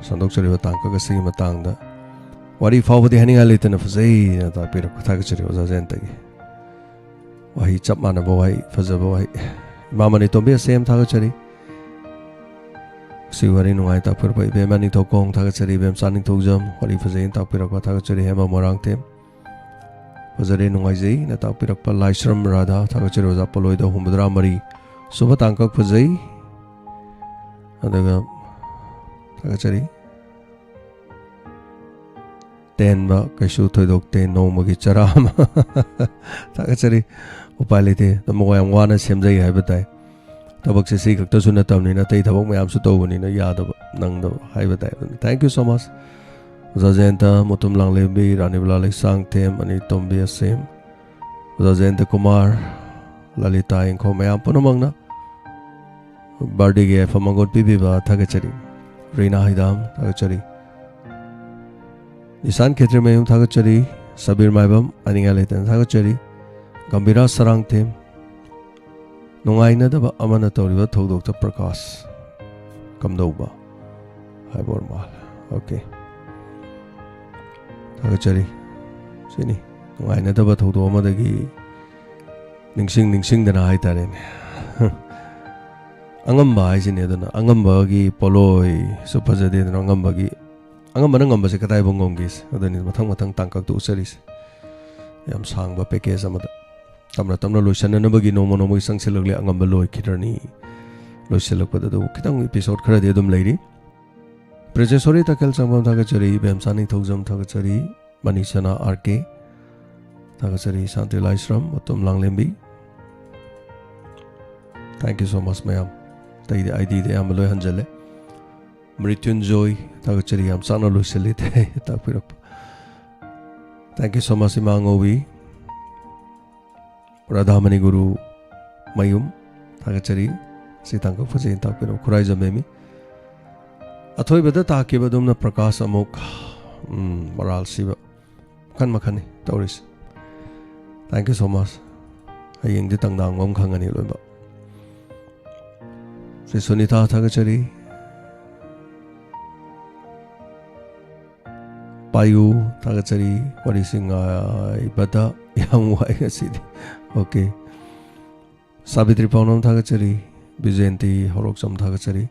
ꯁꯟꯗꯣꯛꯆꯔꯤꯕ ꯇꯥꯡꯀꯛ ꯑꯁꯤꯒꯤ ꯃꯇꯥꯡꯗ ꯋꯥꯔꯤ ꯐꯥꯎꯕꯗꯤ ꯍꯥꯏꯅꯤꯡꯉꯥꯏ ꯂꯩꯇꯅ ꯐꯖꯩꯅ ꯇꯥꯛꯄꯤꯔꯛꯄ ꯊꯥꯒꯠꯆꯔꯤ ꯑꯣꯖꯥ ꯖꯌꯟꯇꯒꯤ꯫ ꯋꯥꯍꯩ ꯆꯞ ꯃꯥꯟꯅꯕ ꯋꯥꯍꯩ, ꯐꯖꯕ ꯋꯥꯍꯩ꯫ ꯏꯃꯥ ꯃꯅꯤꯇꯣꯝꯕꯤ ꯑꯁꯦꯝ, ꯊꯥꯒꯠꯆꯔꯤ꯫ ꯁꯤ ꯋꯥꯔꯤ ꯅꯨꯡꯉꯥꯏ ꯇꯥꯛꯄꯤꯔꯛꯄ ꯏꯕꯦꯝꯃ ꯅꯤꯡꯊꯧꯈꯣꯡ, ꯊꯥꯒꯠꯆꯔꯤ꯫ ꯏꯕꯦꯝꯆꯥ ꯅꯤꯡꯊꯧꯖꯝ, ꯋꯥꯔꯤ ꯐꯖꯩꯅ ꯇꯥꯛꯄꯤꯔꯛꯄ ꯊꯥꯒꯠꯆꯔꯤ꯫ ꯍꯦꯃ ꯃꯣꯏꯔꯥꯡꯊꯦꯝ, ꯐꯖꯔꯦ, ꯅꯨꯡꯉꯥꯏꯖꯩꯅ ꯇꯥꯛꯄꯤꯔꯛꯄ ꯂꯥꯏꯁ꯭ꯔꯝ ꯔꯥꯙꯥ, ꯊꯥꯒꯠꯆꯔꯤ꯫ ꯑꯣꯖꯥ ꯄꯣꯂꯣꯏꯗ ꯍꯨꯝꯐꯨꯇꯔꯥ ꯃꯔꯤ ꯁꯨꯕ ꯇꯥꯡꯀꯛ ꯐꯖꯩ꯫ ꯑꯗꯨꯒ ꯊꯥꯒꯠꯆꯔꯤ꯫ ꯇꯦꯟꯕ ꯀꯩꯁꯨ ꯊꯣꯏꯗꯣꯛꯇꯦ, ꯅꯣꯡꯃꯒꯤ ꯆꯔꯥ ꯑꯃ꯫ ꯊꯥꯒꯠꯆꯔꯤ꯫ ꯎꯄꯥꯏ ꯂꯩꯇꯦ, ꯇꯥꯃꯣ ꯌꯥꯝ ꯋꯥꯅ ꯁꯦꯝꯖꯩ ꯍꯥꯏꯕ ꯇꯥꯏ꯫ ꯊꯕꯛꯁꯦ ꯁꯤ ꯈꯛꯇꯁꯨ ꯅꯠꯇꯕꯅꯤꯅ, ꯑꯇꯩ ꯊꯕꯛ ꯃꯌꯥꯝꯁꯨ ꯇꯧꯕꯅꯤꯅ ꯌꯥꯗꯕ, ꯅꯪꯗꯕ ꯍꯥꯏꯕ ꯇꯥꯏ꯫ Thank you so much꯫ ꯑꯣꯖꯥ ꯖꯌꯟꯇ, ꯃꯨꯇꯨꯝ ꯂꯥꯡꯂꯦꯝꯕꯤ, ꯔꯥꯅꯤꯕꯂꯥ ꯂꯩꯁꯥꯡꯊꯦꯝ, ꯑꯅꯤꯇꯣꯝꯕꯤ ꯑꯁꯦꯝ, ꯑꯣꯖꯥ ꯖꯌꯟꯇ ꯀꯨꯃꯥꯔ, ꯂꯂꯤꯇꯥ ꯏꯪꯈꯣꯜ, ꯃꯌꯥꯝ ꯄꯨꯝꯅꯃꯛꯅ birthday ꯒꯤ ꯌꯥꯏꯐ ꯃꯪꯒꯣꯜ ꯄꯤꯕꯤꯕ ꯊꯥꯒꯠꯆꯔꯤ꯫ ꯔꯤꯅꯥ ꯍꯩꯗꯥꯝ, ꯊꯥꯒꯠꯆꯔꯤ꯫ ꯅꯤꯁꯥꯟ ꯈꯦꯇ꯭ꯔꯤꯃꯌꯨꯝ, ꯊꯥꯒꯠꯆꯔꯤ꯫ ꯁꯕꯤꯔ ꯃꯥꯏꯕꯝ, ꯑꯅꯤꯡꯉꯥꯏ ꯂꯩꯇꯅ ꯊꯥꯒꯠꯆꯔꯤ꯫ ꯒꯝꯚꯤꯔꯥ ꯁꯔꯥꯡꯊꯦꯝ, ꯅꯨꯡꯉꯥꯏꯅꯗꯕ ꯑꯃꯅ ꯇꯧꯔꯤꯕ ꯊꯧꯗꯣꯛꯇ ꯄ꯭ꯔꯀꯥꯁ ꯀꯝꯗꯧꯕ ꯍꯥꯏꯕ ꯑꯣꯏꯔ ꯃꯥꯜꯂꯦ꯫ ꯑꯣꯀꯦ, ꯊꯥꯒꯠꯆꯔꯤ꯫ ꯁꯤꯅꯤ, ꯅꯨꯡꯉꯥꯏꯅꯗꯕ ꯊꯧꯗꯣꯛ ꯑꯃꯗꯒꯤ ꯅꯤꯡꯁꯤꯡ ꯅꯤꯡꯁꯤꯡꯗꯅ ꯍꯥꯏꯇꯥꯔꯦꯅꯦ꯫ ꯑꯉꯝꯕ ꯍꯥꯏꯁꯤꯅꯦ꯫ ꯑꯗꯨꯅ ꯑꯉꯝꯕꯒꯤ ꯄꯣꯠꯂꯣꯏꯁꯨ ꯐꯖꯗꯦꯗꯅ, ꯑꯉꯝꯕꯒꯤ, ꯑꯉꯝꯕꯅ ꯉꯝꯕꯁꯦ ꯀꯗꯥꯏꯐꯥꯎ ꯉꯝꯒꯦ? ꯑꯗꯨꯅꯤ ꯃꯊꯪ ꯃꯊꯪ ꯇꯥꯡꯀꯛꯇ ꯎꯠꯆꯔꯤꯁꯦ꯫ ꯌꯥꯝ ꯁꯥꯡꯕ package ꯑꯃꯗ ꯇꯞꯅ ꯇꯞꯅ ꯂꯣꯏꯁꯤꯟꯅꯅꯕꯒꯤ ꯅꯣꯡꯃ ꯅꯣꯡꯃꯒꯤ ꯆꯪꯁꯤꯜꯂꯛꯂꯦ꯫ ꯑꯉꯝꯕ ꯂꯣꯏꯈꯤꯗ꯭ꯔꯅꯤ꯫ ꯂꯣꯏꯁꯤꯜꯂꯛꯄꯗ ꯑꯗꯨꯕꯨ ꯈꯤꯇꯪ episode ꯈꯔꯗꯤ ꯑꯗꯨꯝ ꯂꯩꯔꯤ꯫ ꯄ꯭ꯔꯦꯖꯦꯁꯣꯔꯤ ꯇꯈꯦꯜ ꯆꯪꯐꯝ, ꯊꯥꯒꯠꯆꯔꯤ꯫ ꯏꯕꯦꯝꯆꯥ ꯅꯤꯡꯊꯧꯖꯝ, ꯊꯥꯒꯠꯆꯔꯤ꯫ ꯃꯅꯤꯁꯅꯥ ꯑꯥꯔ ꯀꯦ, ꯊꯥꯒꯠꯆꯔꯤ꯫ ꯁꯥꯟꯇꯤ ꯂꯥꯏꯁ꯭ꯔꯝ, Mutum ꯂꯥꯡꯂꯦꯝꯕꯤ, thank you so much ꯃꯌꯥꯝ꯫ ꯑꯇꯩꯗꯤ ID ꯗ ꯑꯌꯥꯝꯕ ꯂꯣꯏ ꯍꯟꯖꯜꯂꯦ꯫ ꯃ꯭ꯔꯤꯇ꯭ꯌꯨꯟꯖꯣꯏ, ꯊꯥꯒꯠꯆꯔꯤ꯫ ꯌꯥꯝ ꯆꯥꯅ ꯂꯣꯏꯁꯤꯜꯂꯤ ꯇꯥꯛꯄꯤꯔꯛꯄ꯫ Thank you so much ꯏꯃꯥ ꯉꯧꯕꯤ꯫ ꯔꯥꯙꯥꯃꯅꯤ ꯒꯨꯔꯨ ꯃꯌꯨꯝ, ꯊꯥꯒꯠꯆꯔꯤ꯫ ꯁꯤ ꯇꯥꯡꯀꯛ ꯐꯖꯩꯅ ꯇꯥꯛꯄꯤꯔꯛꯄ꯫ ꯈꯨꯔꯥꯏꯖꯝ ꯃꯦꯃꯤ꯫ ꯑꯊꯣꯏꯕꯗ ꯇꯥꯈꯤꯕ ꯑꯗꯨꯝꯅ ꯄ꯭ꯔꯀꯥꯁ ꯑꯃꯨꯛ, ꯎꯝ, ꯃꯔꯥꯜ ꯁꯤꯕ꯫ ꯃꯈꯟ ꯃꯈꯟꯅꯤ ꯇꯧꯔꯤꯁꯦ꯫ Thank you so much꯫ ꯍꯌꯦꯡꯗꯤ ꯇꯪꯗꯥꯡꯕ ꯑꯃ ꯈꯪꯉꯅꯤ ꯂꯣꯏꯅꯃꯛ꯫ ꯁꯦ ꯁꯨꯅꯤꯇꯥ, ꯊꯥꯒꯠꯆꯔꯤ꯫ ꯄꯥꯏꯌꯨ, ꯊꯥꯒꯠꯆꯔꯤ꯫ ꯋꯥꯔꯤꯁꯤꯡ ꯉꯥꯏꯕꯗ ꯌꯥꯝ ꯋꯥꯏ ꯉꯁꯤꯗꯤ꯫ ꯑꯣꯀꯦ꯫ ꯁꯥꯕꯤꯇ꯭ꯔꯤ ꯄꯥꯎꯅꯝ, ꯊꯥꯒꯠꯆꯔꯤ꯫ ꯕꯤꯖꯦꯟꯇꯤ ꯍꯧꯔꯣꯛꯆꯝ, ꯊꯥꯒꯠꯆꯔꯤ꯫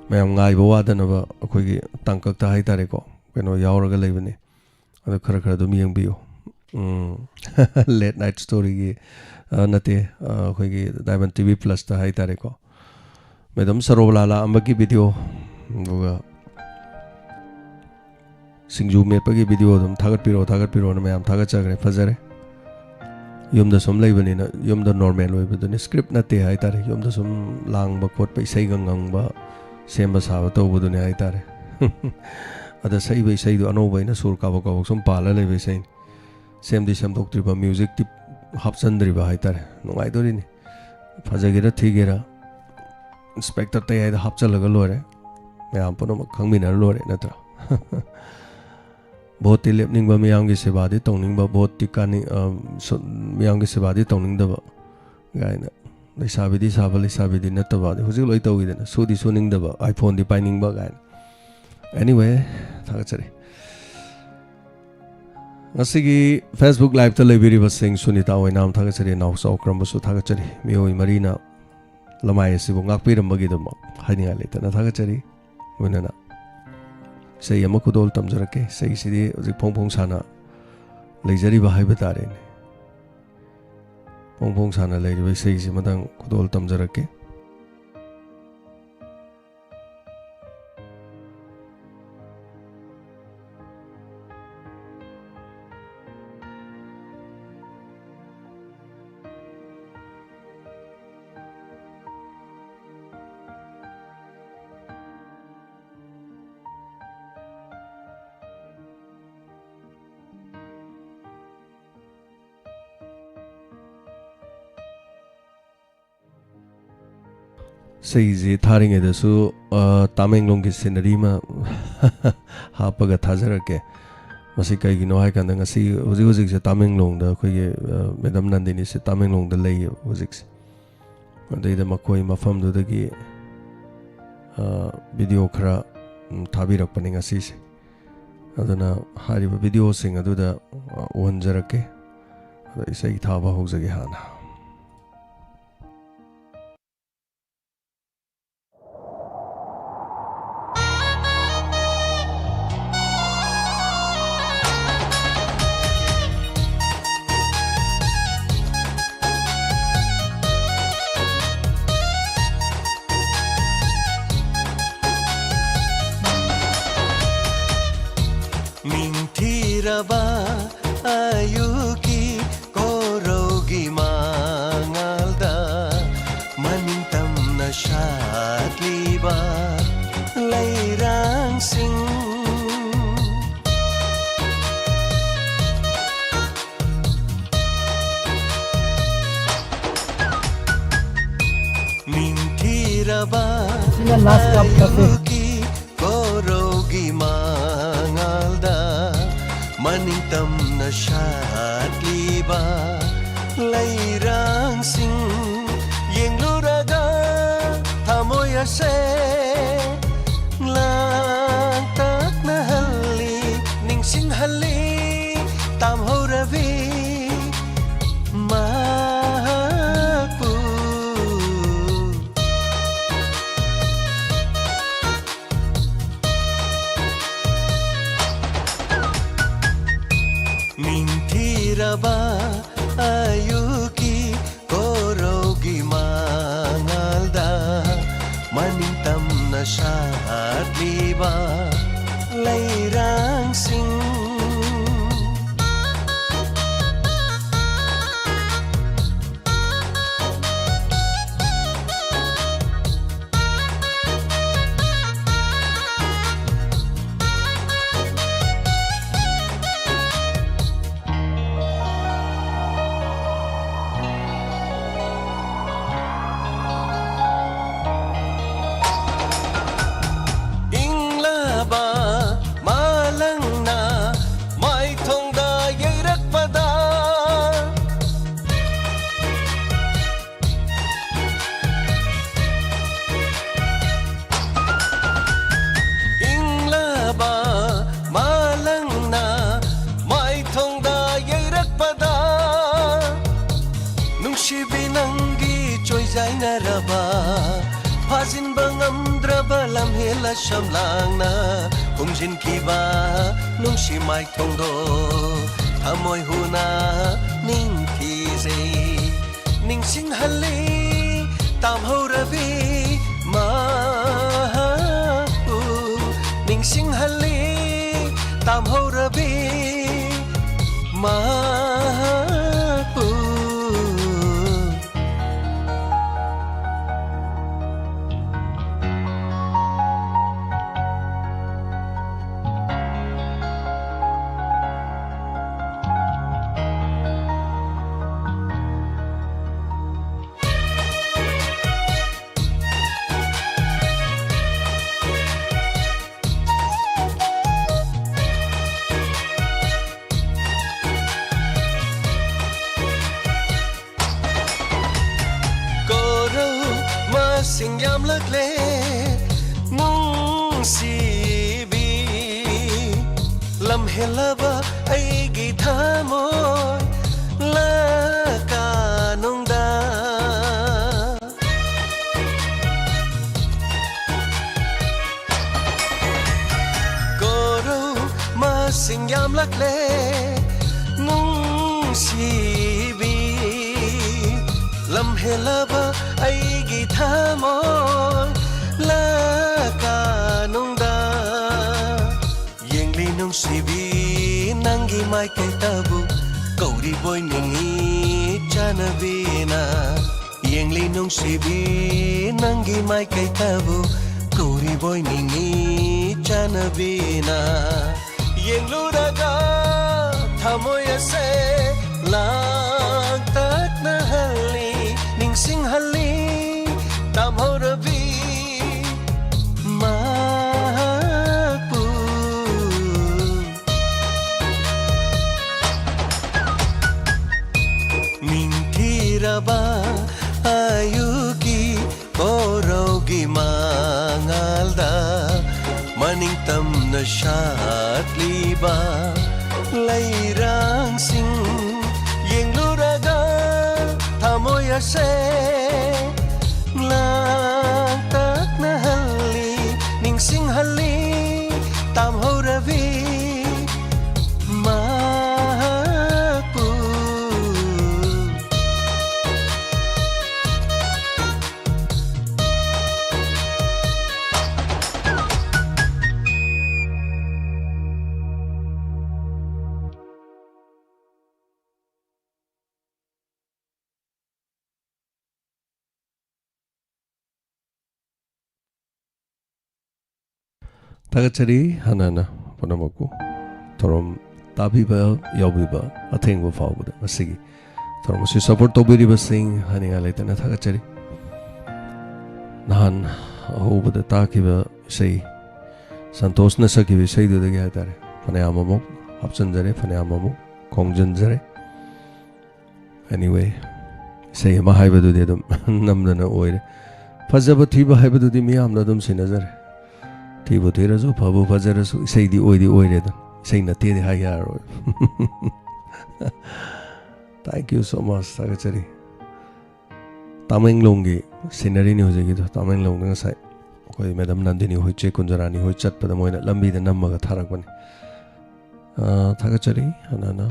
ꯃꯌꯥꯝ ꯉꯥꯏꯕ ꯋꯥꯗꯅꯕ ꯑꯩꯈꯣꯏꯒꯤ ꯇꯥꯡꯀꯛꯇ ꯍꯥꯏꯇꯥꯔꯦꯀꯣ, ꯀꯩꯅꯣ ꯌꯥꯎꯔꯒ ꯂꯩꯕꯅꯤ꯫ ꯑꯗꯣ ꯈꯔ ꯈꯔ ꯑꯗꯨꯝ ꯌꯦꯡꯕꯤꯌꯨ꯫ ꯎꯝ꯫ ꯂꯦꯠ ꯅꯥꯏꯠ ꯁ꯭ꯇꯣꯔꯤꯒꯤ, ꯑ, ꯅꯠꯇꯦ, ꯑ, ꯑꯩꯈꯣꯏꯒꯤ ꯗꯥꯏꯃꯟ ꯇꯤ ꯚꯤ ꯄ꯭ꯂꯁꯇ ꯍꯥꯏꯇꯥꯔꯦꯀꯣ꯫ ꯃꯦꯗꯥꯝ ꯁꯔꯣꯕꯂꯥ ꯂꯥꯛꯑꯝꯕꯒꯤ ꯚꯤꯗꯤꯑꯣ, ꯑꯗꯨꯒ ꯁꯤꯡꯖꯨ ꯃꯦꯠꯄꯒꯤ ꯚꯤꯗꯤꯑꯣ ꯑꯗꯨꯝ ꯊꯥꯒꯠꯄꯤꯔꯛꯑꯣ, ꯊꯥꯒꯠꯄꯤꯔꯛꯑꯣꯅ ꯃꯌꯥꯝ ꯊꯥꯒꯠꯆꯈ꯭ꯔꯦ, ꯐꯖꯔꯦ꯫ ꯌꯨꯝꯗ ꯁꯨꯝ ꯂꯩꯕꯅꯤꯅ ꯌꯨꯝꯗ ꯅꯣꯔꯃꯦꯜ ꯑꯣꯏꯕꯗꯨꯅꯤ, ꯁ꯭ꯀ꯭ꯔꯤꯞ ꯅꯠꯇꯦ ꯍꯥꯏꯇꯥꯔꯦ꯫ ꯌꯨꯝꯗ ꯁꯨꯝ ꯂꯥꯡꯕ ꯈꯣꯠꯄ, ꯏꯁꯩꯒ ꯉꯪꯕ, ꯁꯦꯝꯕ ꯁꯥꯕ ꯇꯧꯕꯗꯨꯅꯤ ꯍꯥꯏꯇꯥꯔꯦ꯫ ꯑꯗ ꯁꯛꯏꯕ ꯏꯁꯩꯗꯣ ꯑꯅꯧꯕ, ꯑꯩꯅ ꯁꯨꯔ ꯀꯥꯕꯛ ꯀꯥꯕꯛ ꯁꯨꯝ ꯄꯥꯜꯂ ꯂꯩꯕ ꯏꯁꯩꯅꯤ꯫ ꯁꯦꯝꯗꯤ ꯁꯦꯝꯗꯣꯛꯇ꯭ꯔꯤꯕ, ꯃ꯭ꯌꯨꯖꯤꯛꯇꯤ ꯍꯥꯞꯆꯟꯗ꯭ꯔꯤꯕ ꯍꯥꯏꯇꯥꯔꯦ꯫ ꯅꯨꯡꯉꯥꯏꯗꯣꯔꯤꯅꯤ꯫ ꯐꯖꯒꯦꯔꯥ ꯊꯤꯒꯦꯔꯥ, ꯏꯟꯁꯄꯦꯛꯇꯔ ꯇꯌꯥꯏꯗ ꯍꯥꯞꯆꯜꯂꯒ ꯂꯣꯏꯔꯦ꯫ ꯃꯌꯥꯝ ꯄꯨꯝꯅꯃꯛ ꯈꯪꯃꯤꯟꯅꯔ ꯂꯣꯏꯔꯦ, ꯅꯠꯇ꯭ꯔꯥ? ꯚꯣꯠꯇꯤ ꯂꯦꯞꯅꯤꯡꯕ, ꯃꯤꯌꯥꯝꯒꯤ ꯁꯦꯕꯥꯗꯤ ꯇꯧꯅꯤꯡꯕ, ꯚꯣꯠꯇꯤ ꯀꯥꯅꯤꯡ-, ꯑ, ꯁꯨ-, ꯃꯤꯌꯥꯝꯒꯤ ꯁꯦꯕꯥꯗꯤ ꯇꯧꯅꯤꯡꯗꯕ ꯀꯥꯏꯅ, ꯂꯩꯁꯥꯕꯤꯗꯤ ꯁꯥꯕ, ꯂꯩꯁꯥꯕꯤꯗꯤ ꯅꯠꯇꯕ, ꯑꯗꯩ ꯍꯧꯖꯤꯛ ꯂꯣꯏ ꯇꯧꯋꯤꯗꯅ, ꯁꯨꯗꯤ ꯁꯨꯅꯤꯡꯗꯕ, ꯑꯥꯏꯐꯣꯟꯗꯤ ꯄꯥꯏꯅꯤꯡꯕ ꯀꯥꯏꯅ꯫ Anyway, ꯊꯥꯒꯠꯆꯔꯤ꯫ ꯉꯁꯤꯒꯤ Facebook Liveꯇ ꯂꯩꯕꯤꯔꯤꯕꯁꯤꯡ, ꯁꯨꯅꯤꯇꯥ ꯑꯣꯏꯅꯥꯝ ꯊꯥꯒꯠꯆꯔꯤ, ꯅꯥꯎꯆꯥꯎ ꯀꯔꯝꯕꯁꯨ ꯊꯥꯒꯠꯆꯔꯤ꯫ ꯃꯤꯑꯣꯏ ꯃꯔꯤꯅ ꯂꯃꯥꯏ ꯑꯁꯤꯕꯨ ꯉꯥꯛꯄꯤꯔꯝꯕꯒꯤꯗꯃꯛ ꯍꯥꯏꯅꯤꯡꯉꯥꯏ ꯂꯩꯇꯅ ꯊꯥꯒꯠꯆꯔꯤ꯫ ꯂꯣꯏꯅꯅ ꯏꯁꯩ ꯑꯃ ꯈꯨꯗꯣꯜ ꯇꯝꯖꯔꯛꯀꯦ꯫ ꯏꯁꯩꯁꯤꯗꯤ ꯍꯧꯖꯤꯛ ꯐꯣꯡ ꯐꯣꯡ ꯁꯥꯅ ꯂꯩꯖꯔꯤꯕ ꯍꯥꯏꯕ ꯇꯥꯔꯦꯅꯦ꯫ ꯐꯣꯡ ꯐꯣꯡ ꯁꯥꯅ ꯂꯩꯔꯤꯕ ꯏꯁꯩꯁꯤ ꯃꯊꯪ ꯈꯨꯗꯣꯜ ꯇꯝꯖꯔꯛꯀꯦ꯫ ꯏꯁꯩꯁꯤ ꯊꯥꯔꯤꯉꯩꯗꯁꯨ, ꯑ, ꯇꯥꯃꯦꯡꯂꯣꯡꯒꯤ scenery ꯑꯃ ꯍꯥꯞꯄꯒ ꯊꯥꯖꯔꯛꯀꯦ꯫ ꯃꯁꯤ ꯀꯩꯒꯤꯅꯣ ꯍꯥꯏꯀꯥꯟꯗ, ꯉꯁꯤ ꯍꯧꯖꯤꯛ ꯍꯧꯖꯤꯛꯁꯦ ꯇꯥꯃꯦꯡꯂꯣꯡꯗ ꯑꯩꯈꯣꯏꯒꯤ, ꯑ, ꯃꯦꯗꯥꯝ ꯅꯟꯗꯤꯅꯤꯁꯦ ꯇꯥꯃꯦꯡꯂꯣꯡꯗ ꯂꯩꯌꯦꯕ ꯍꯧꯖꯤꯛꯁꯦ꯫ ꯑꯗꯩꯗ ꯃꯈꯣꯏ ꯃꯐꯝꯗꯨꯗꯒꯤ ꯑ, ꯚꯤꯗꯤꯑꯣ ꯈꯔ, ꯎꯝ, ꯊꯥꯕꯤꯔꯛꯄꯅꯤ ꯉꯁꯤꯁꯦ꯫ ꯑꯗꯨꯅ ꯍꯥꯏꯔꯤꯕ ꯚꯤꯗꯤꯑꯣꯁꯤꯡ ꯑꯗꯨꯗ, ꯑ, ꯎꯍꯟꯖꯔꯛꯀꯦ꯫ ꯑꯗꯣ ꯏꯁꯩ ꯊꯥꯕ ꯍꯧꯖꯒꯦ ꯍꯥꯟꯅ꯫ ꯅꯤꯡꯊꯤꯔꯕ ꯑꯌꯨꯛꯀꯤ ꯀꯣꯔꯧꯒꯤ ꯃꯉꯥꯜꯗ ꯃꯅꯤꯡꯇꯝꯅ ꯁꯥꯠꯂꯤꯕ ꯂꯩꯔꯥꯡꯁꯤꯡ꯫ ꯅꯤꯡꯊꯤꯔꯕ ꯑꯌꯨꯛꯀꯤ ꯀꯣꯔꯧꯒꯤ ꯃꯉꯥꯜꯗ ꯃꯅꯤꯡꯇꯝꯅ ꯁꯥꯠꯂꯤꯕ ꯂꯩꯔꯥꯡꯁꯤꯡ ꯌꯦꯡꯂꯨꯔꯒ ꯊꯃꯣꯏ ꯑꯁꯦ ꯂꯥꯡꯇꯛꯅꯍꯜꯂꯤ, ꯅꯤꯡꯁꯤꯡꯍꯜꯂꯤ ꯇꯥꯝꯍꯧꯔꯕꯤ ꯃꯍꯥꯛꯄꯨ꯫ ꯅꯤꯡꯊꯤꯔꯕ ꯑꯌꯨꯛꯀꯤ ꯀꯣꯔꯧꯒꯤ ꯃꯉꯥꯜꯗ ꯃꯅꯤꯡꯇꯝꯅ ꯁꯥꯠꯂꯤꯕ ꯂꯩꯔꯥꯡꯁꯤꯡ꯫ ꯁꯝꯂꯥꯡꯅ ꯈꯨꯝꯖꯤꯟꯈꯤꯕ ꯅꯨꯡꯁꯤ ꯃꯥꯏꯊꯣꯡꯗꯣ ꯊꯃꯣꯏ ꯍꯨꯅ ꯅꯤꯡꯊꯤꯖꯩ꯫ ꯅꯤꯡꯁꯤꯡꯍꯜꯂꯤ ꯇꯥꯝꯍꯧꯔꯕꯤ ꯃꯍꯥꯛꯄꯨ, ꯅꯤꯡꯁꯤꯡꯍꯜꯂꯤ ꯇꯥꯝꯍꯧꯔꯕꯤ ꯃꯍꯥꯛꯄꯨ꯫ ꯀꯣꯔꯧ ꯃꯁꯤꯡ ꯌꯥꯝꯂꯛꯂꯦ ꯅꯨꯡꯁꯤꯕꯤ, ꯂꯝꯍꯦꯜꯂꯕ ꯑꯩꯒꯤ ꯊꯃꯣꯏ ꯂꯀꯥꯅꯨꯡꯗ꯫ ꯀꯣꯔꯧ ꯃꯁꯤꯡ ꯌꯥꯝꯂꯛꯂꯦ ꯅꯨꯡꯁꯤꯕꯤ, ꯂꯝꯍꯦꯜꯂꯕ ꯑꯩꯒꯤ ꯊꯃꯣꯏ ꯂꯀꯥꯅꯨꯡꯗ꯫ ꯌꯦꯡꯂꯤ ꯅꯨꯡꯁꯤꯕꯤ ꯅꯪꯒꯤ ꯃꯥꯏꯀꯩꯗꯕꯨ, ꯀꯧꯔꯤꯕꯣꯏ ꯅꯤꯡꯉꯤ ꯆꯥꯟꯅꯕꯤꯅ꯫ ꯌꯦꯡꯂꯤ ꯅꯨꯡꯁꯤꯕꯤ ꯅꯪꯒꯤ ꯃꯥꯏꯀꯩꯗꯕꯨ, ꯀꯧꯔꯤꯕꯣꯏ ꯅꯤꯡꯉꯤ ꯆꯥꯟꯅꯕꯤꯅ꯫ ꯌꯦꯡꯂꯨꯔꯒ ꯊꯃꯣꯏ ꯑꯁꯦ ꯂꯥꯡꯇꯛꯅꯍꯜꯂꯤ, ꯅꯤꯡꯁꯤꯡꯍꯜꯂꯤ ꯇꯥꯝꯍꯧꯔꯕꯤ ꯃꯍꯥꯛꯄꯨ꯫ ꯅꯤꯡꯊꯤꯔꯕ ꯑꯌꯨꯛꯀꯤ ꯀꯣꯔꯧꯒꯤ ꯃꯉꯥꯜꯗ ꯃꯅꯤꯡ ꯇꯝꯅ ꯁꯥꯠꯂꯤꯕ ꯂꯩꯔꯥꯡꯁꯤꯡ ꯌꯦꯡꯂꯨꯔꯒ ꯊꯃꯣꯏ ꯑꯁꯦ ꯂꯥꯡꯇꯛꯅꯍꯜꯂꯤ, ꯅꯤꯡꯁꯤꯡ ꯊꯥꯒꯠꯆꯔꯤ ꯍꯥꯟꯅꯅ ꯄꯨꯝꯅꯃꯛꯄꯨ꯫ ꯊꯧꯔꯝ ꯇꯥꯕꯤꯕ ꯌꯥꯎꯕꯤꯕ ꯑꯊꯦꯡꯕ ꯐꯥꯎꯕꯗ ꯉꯁꯤꯒꯤ ꯊꯧꯔꯝ ꯑꯁꯤ support ꯇꯧꯕꯤꯔꯤꯕꯁꯤꯡ ꯍꯥꯏꯅꯤꯡꯉꯥꯏ ꯂꯩꯇꯅ ꯊꯥꯒꯠꯆꯔꯤ꯫ ꯅꯍꯥꯟ ꯑꯍꯧꯕꯗ ꯇꯥꯈꯤꯕ ꯏꯁꯩ, ꯁꯟꯇꯣꯁꯅ ꯁꯛꯈꯤꯕ ꯏꯁꯩꯗꯨꯗꯒꯤ ꯍꯥꯏꯇꯥꯔꯦ, ꯐꯅꯌꯥꯝ ꯑꯃꯨꯛ ꯍꯥꯞꯆꯤꯟꯖꯔꯦ, ꯐꯅꯌꯥꯝ ꯑꯃꯨꯛ ꯈꯣꯡꯖꯤꯟꯖꯔꯦ꯫ Anyway, ꯏꯁꯩ ꯑꯃ ꯍꯥꯏꯕꯗꯨꯗꯤ ꯑꯗꯨꯝ ꯅꯝꯗꯅ ꯑꯣꯏꯔꯦ꯫ ꯐꯖꯕ ꯊꯤꯕ ꯍꯥꯏꯕꯗꯨꯗꯤ ꯃꯤꯌꯥꯝꯅ ꯑꯗꯨꯝ ꯁꯤꯟꯅꯖꯔꯦ꯫ ꯊꯤꯕꯨ ꯊꯤꯔꯁꯨ, ꯐꯕꯨ ꯐꯖꯔꯁꯨ, ꯏꯁꯩꯗꯤ ꯑꯣꯏꯗꯤ ꯑꯣꯏꯔꯦꯗ꯫ ꯏꯁꯩ ꯅꯠꯇꯦꯗꯤ ꯍꯥꯏ ꯌꯥꯔꯔꯣꯏ꯫ Thank you so much, ꯊꯥꯒꯠꯆꯔꯤ꯫ ꯇꯥꯃꯦꯡꯂꯣꯡꯒꯤ sceneryꯅꯤ ꯍꯧꯖꯤꯛꯀꯤꯗꯣ꯫ ꯇꯥꯃꯦꯡꯂꯣꯡꯗ ꯉꯁꯥꯏ ꯑꯩꯈꯣꯏ ꯃꯦꯗꯝ ꯅꯟꯗꯤꯅꯤ ꯍꯣꯏ, ꯆꯦ ꯀꯨꯟꯖꯔꯥꯅꯤ ꯍꯣꯏ ꯆꯠꯄꯗ ꯃꯣꯏꯅ ꯂꯝꯕꯤꯗ ꯅꯝꯃꯒ ꯊꯥꯔꯛꯄꯅꯤ꯫ ꯑ, ꯊꯥꯒꯠꯆꯔꯤ ꯍꯥꯟꯅꯅ꯫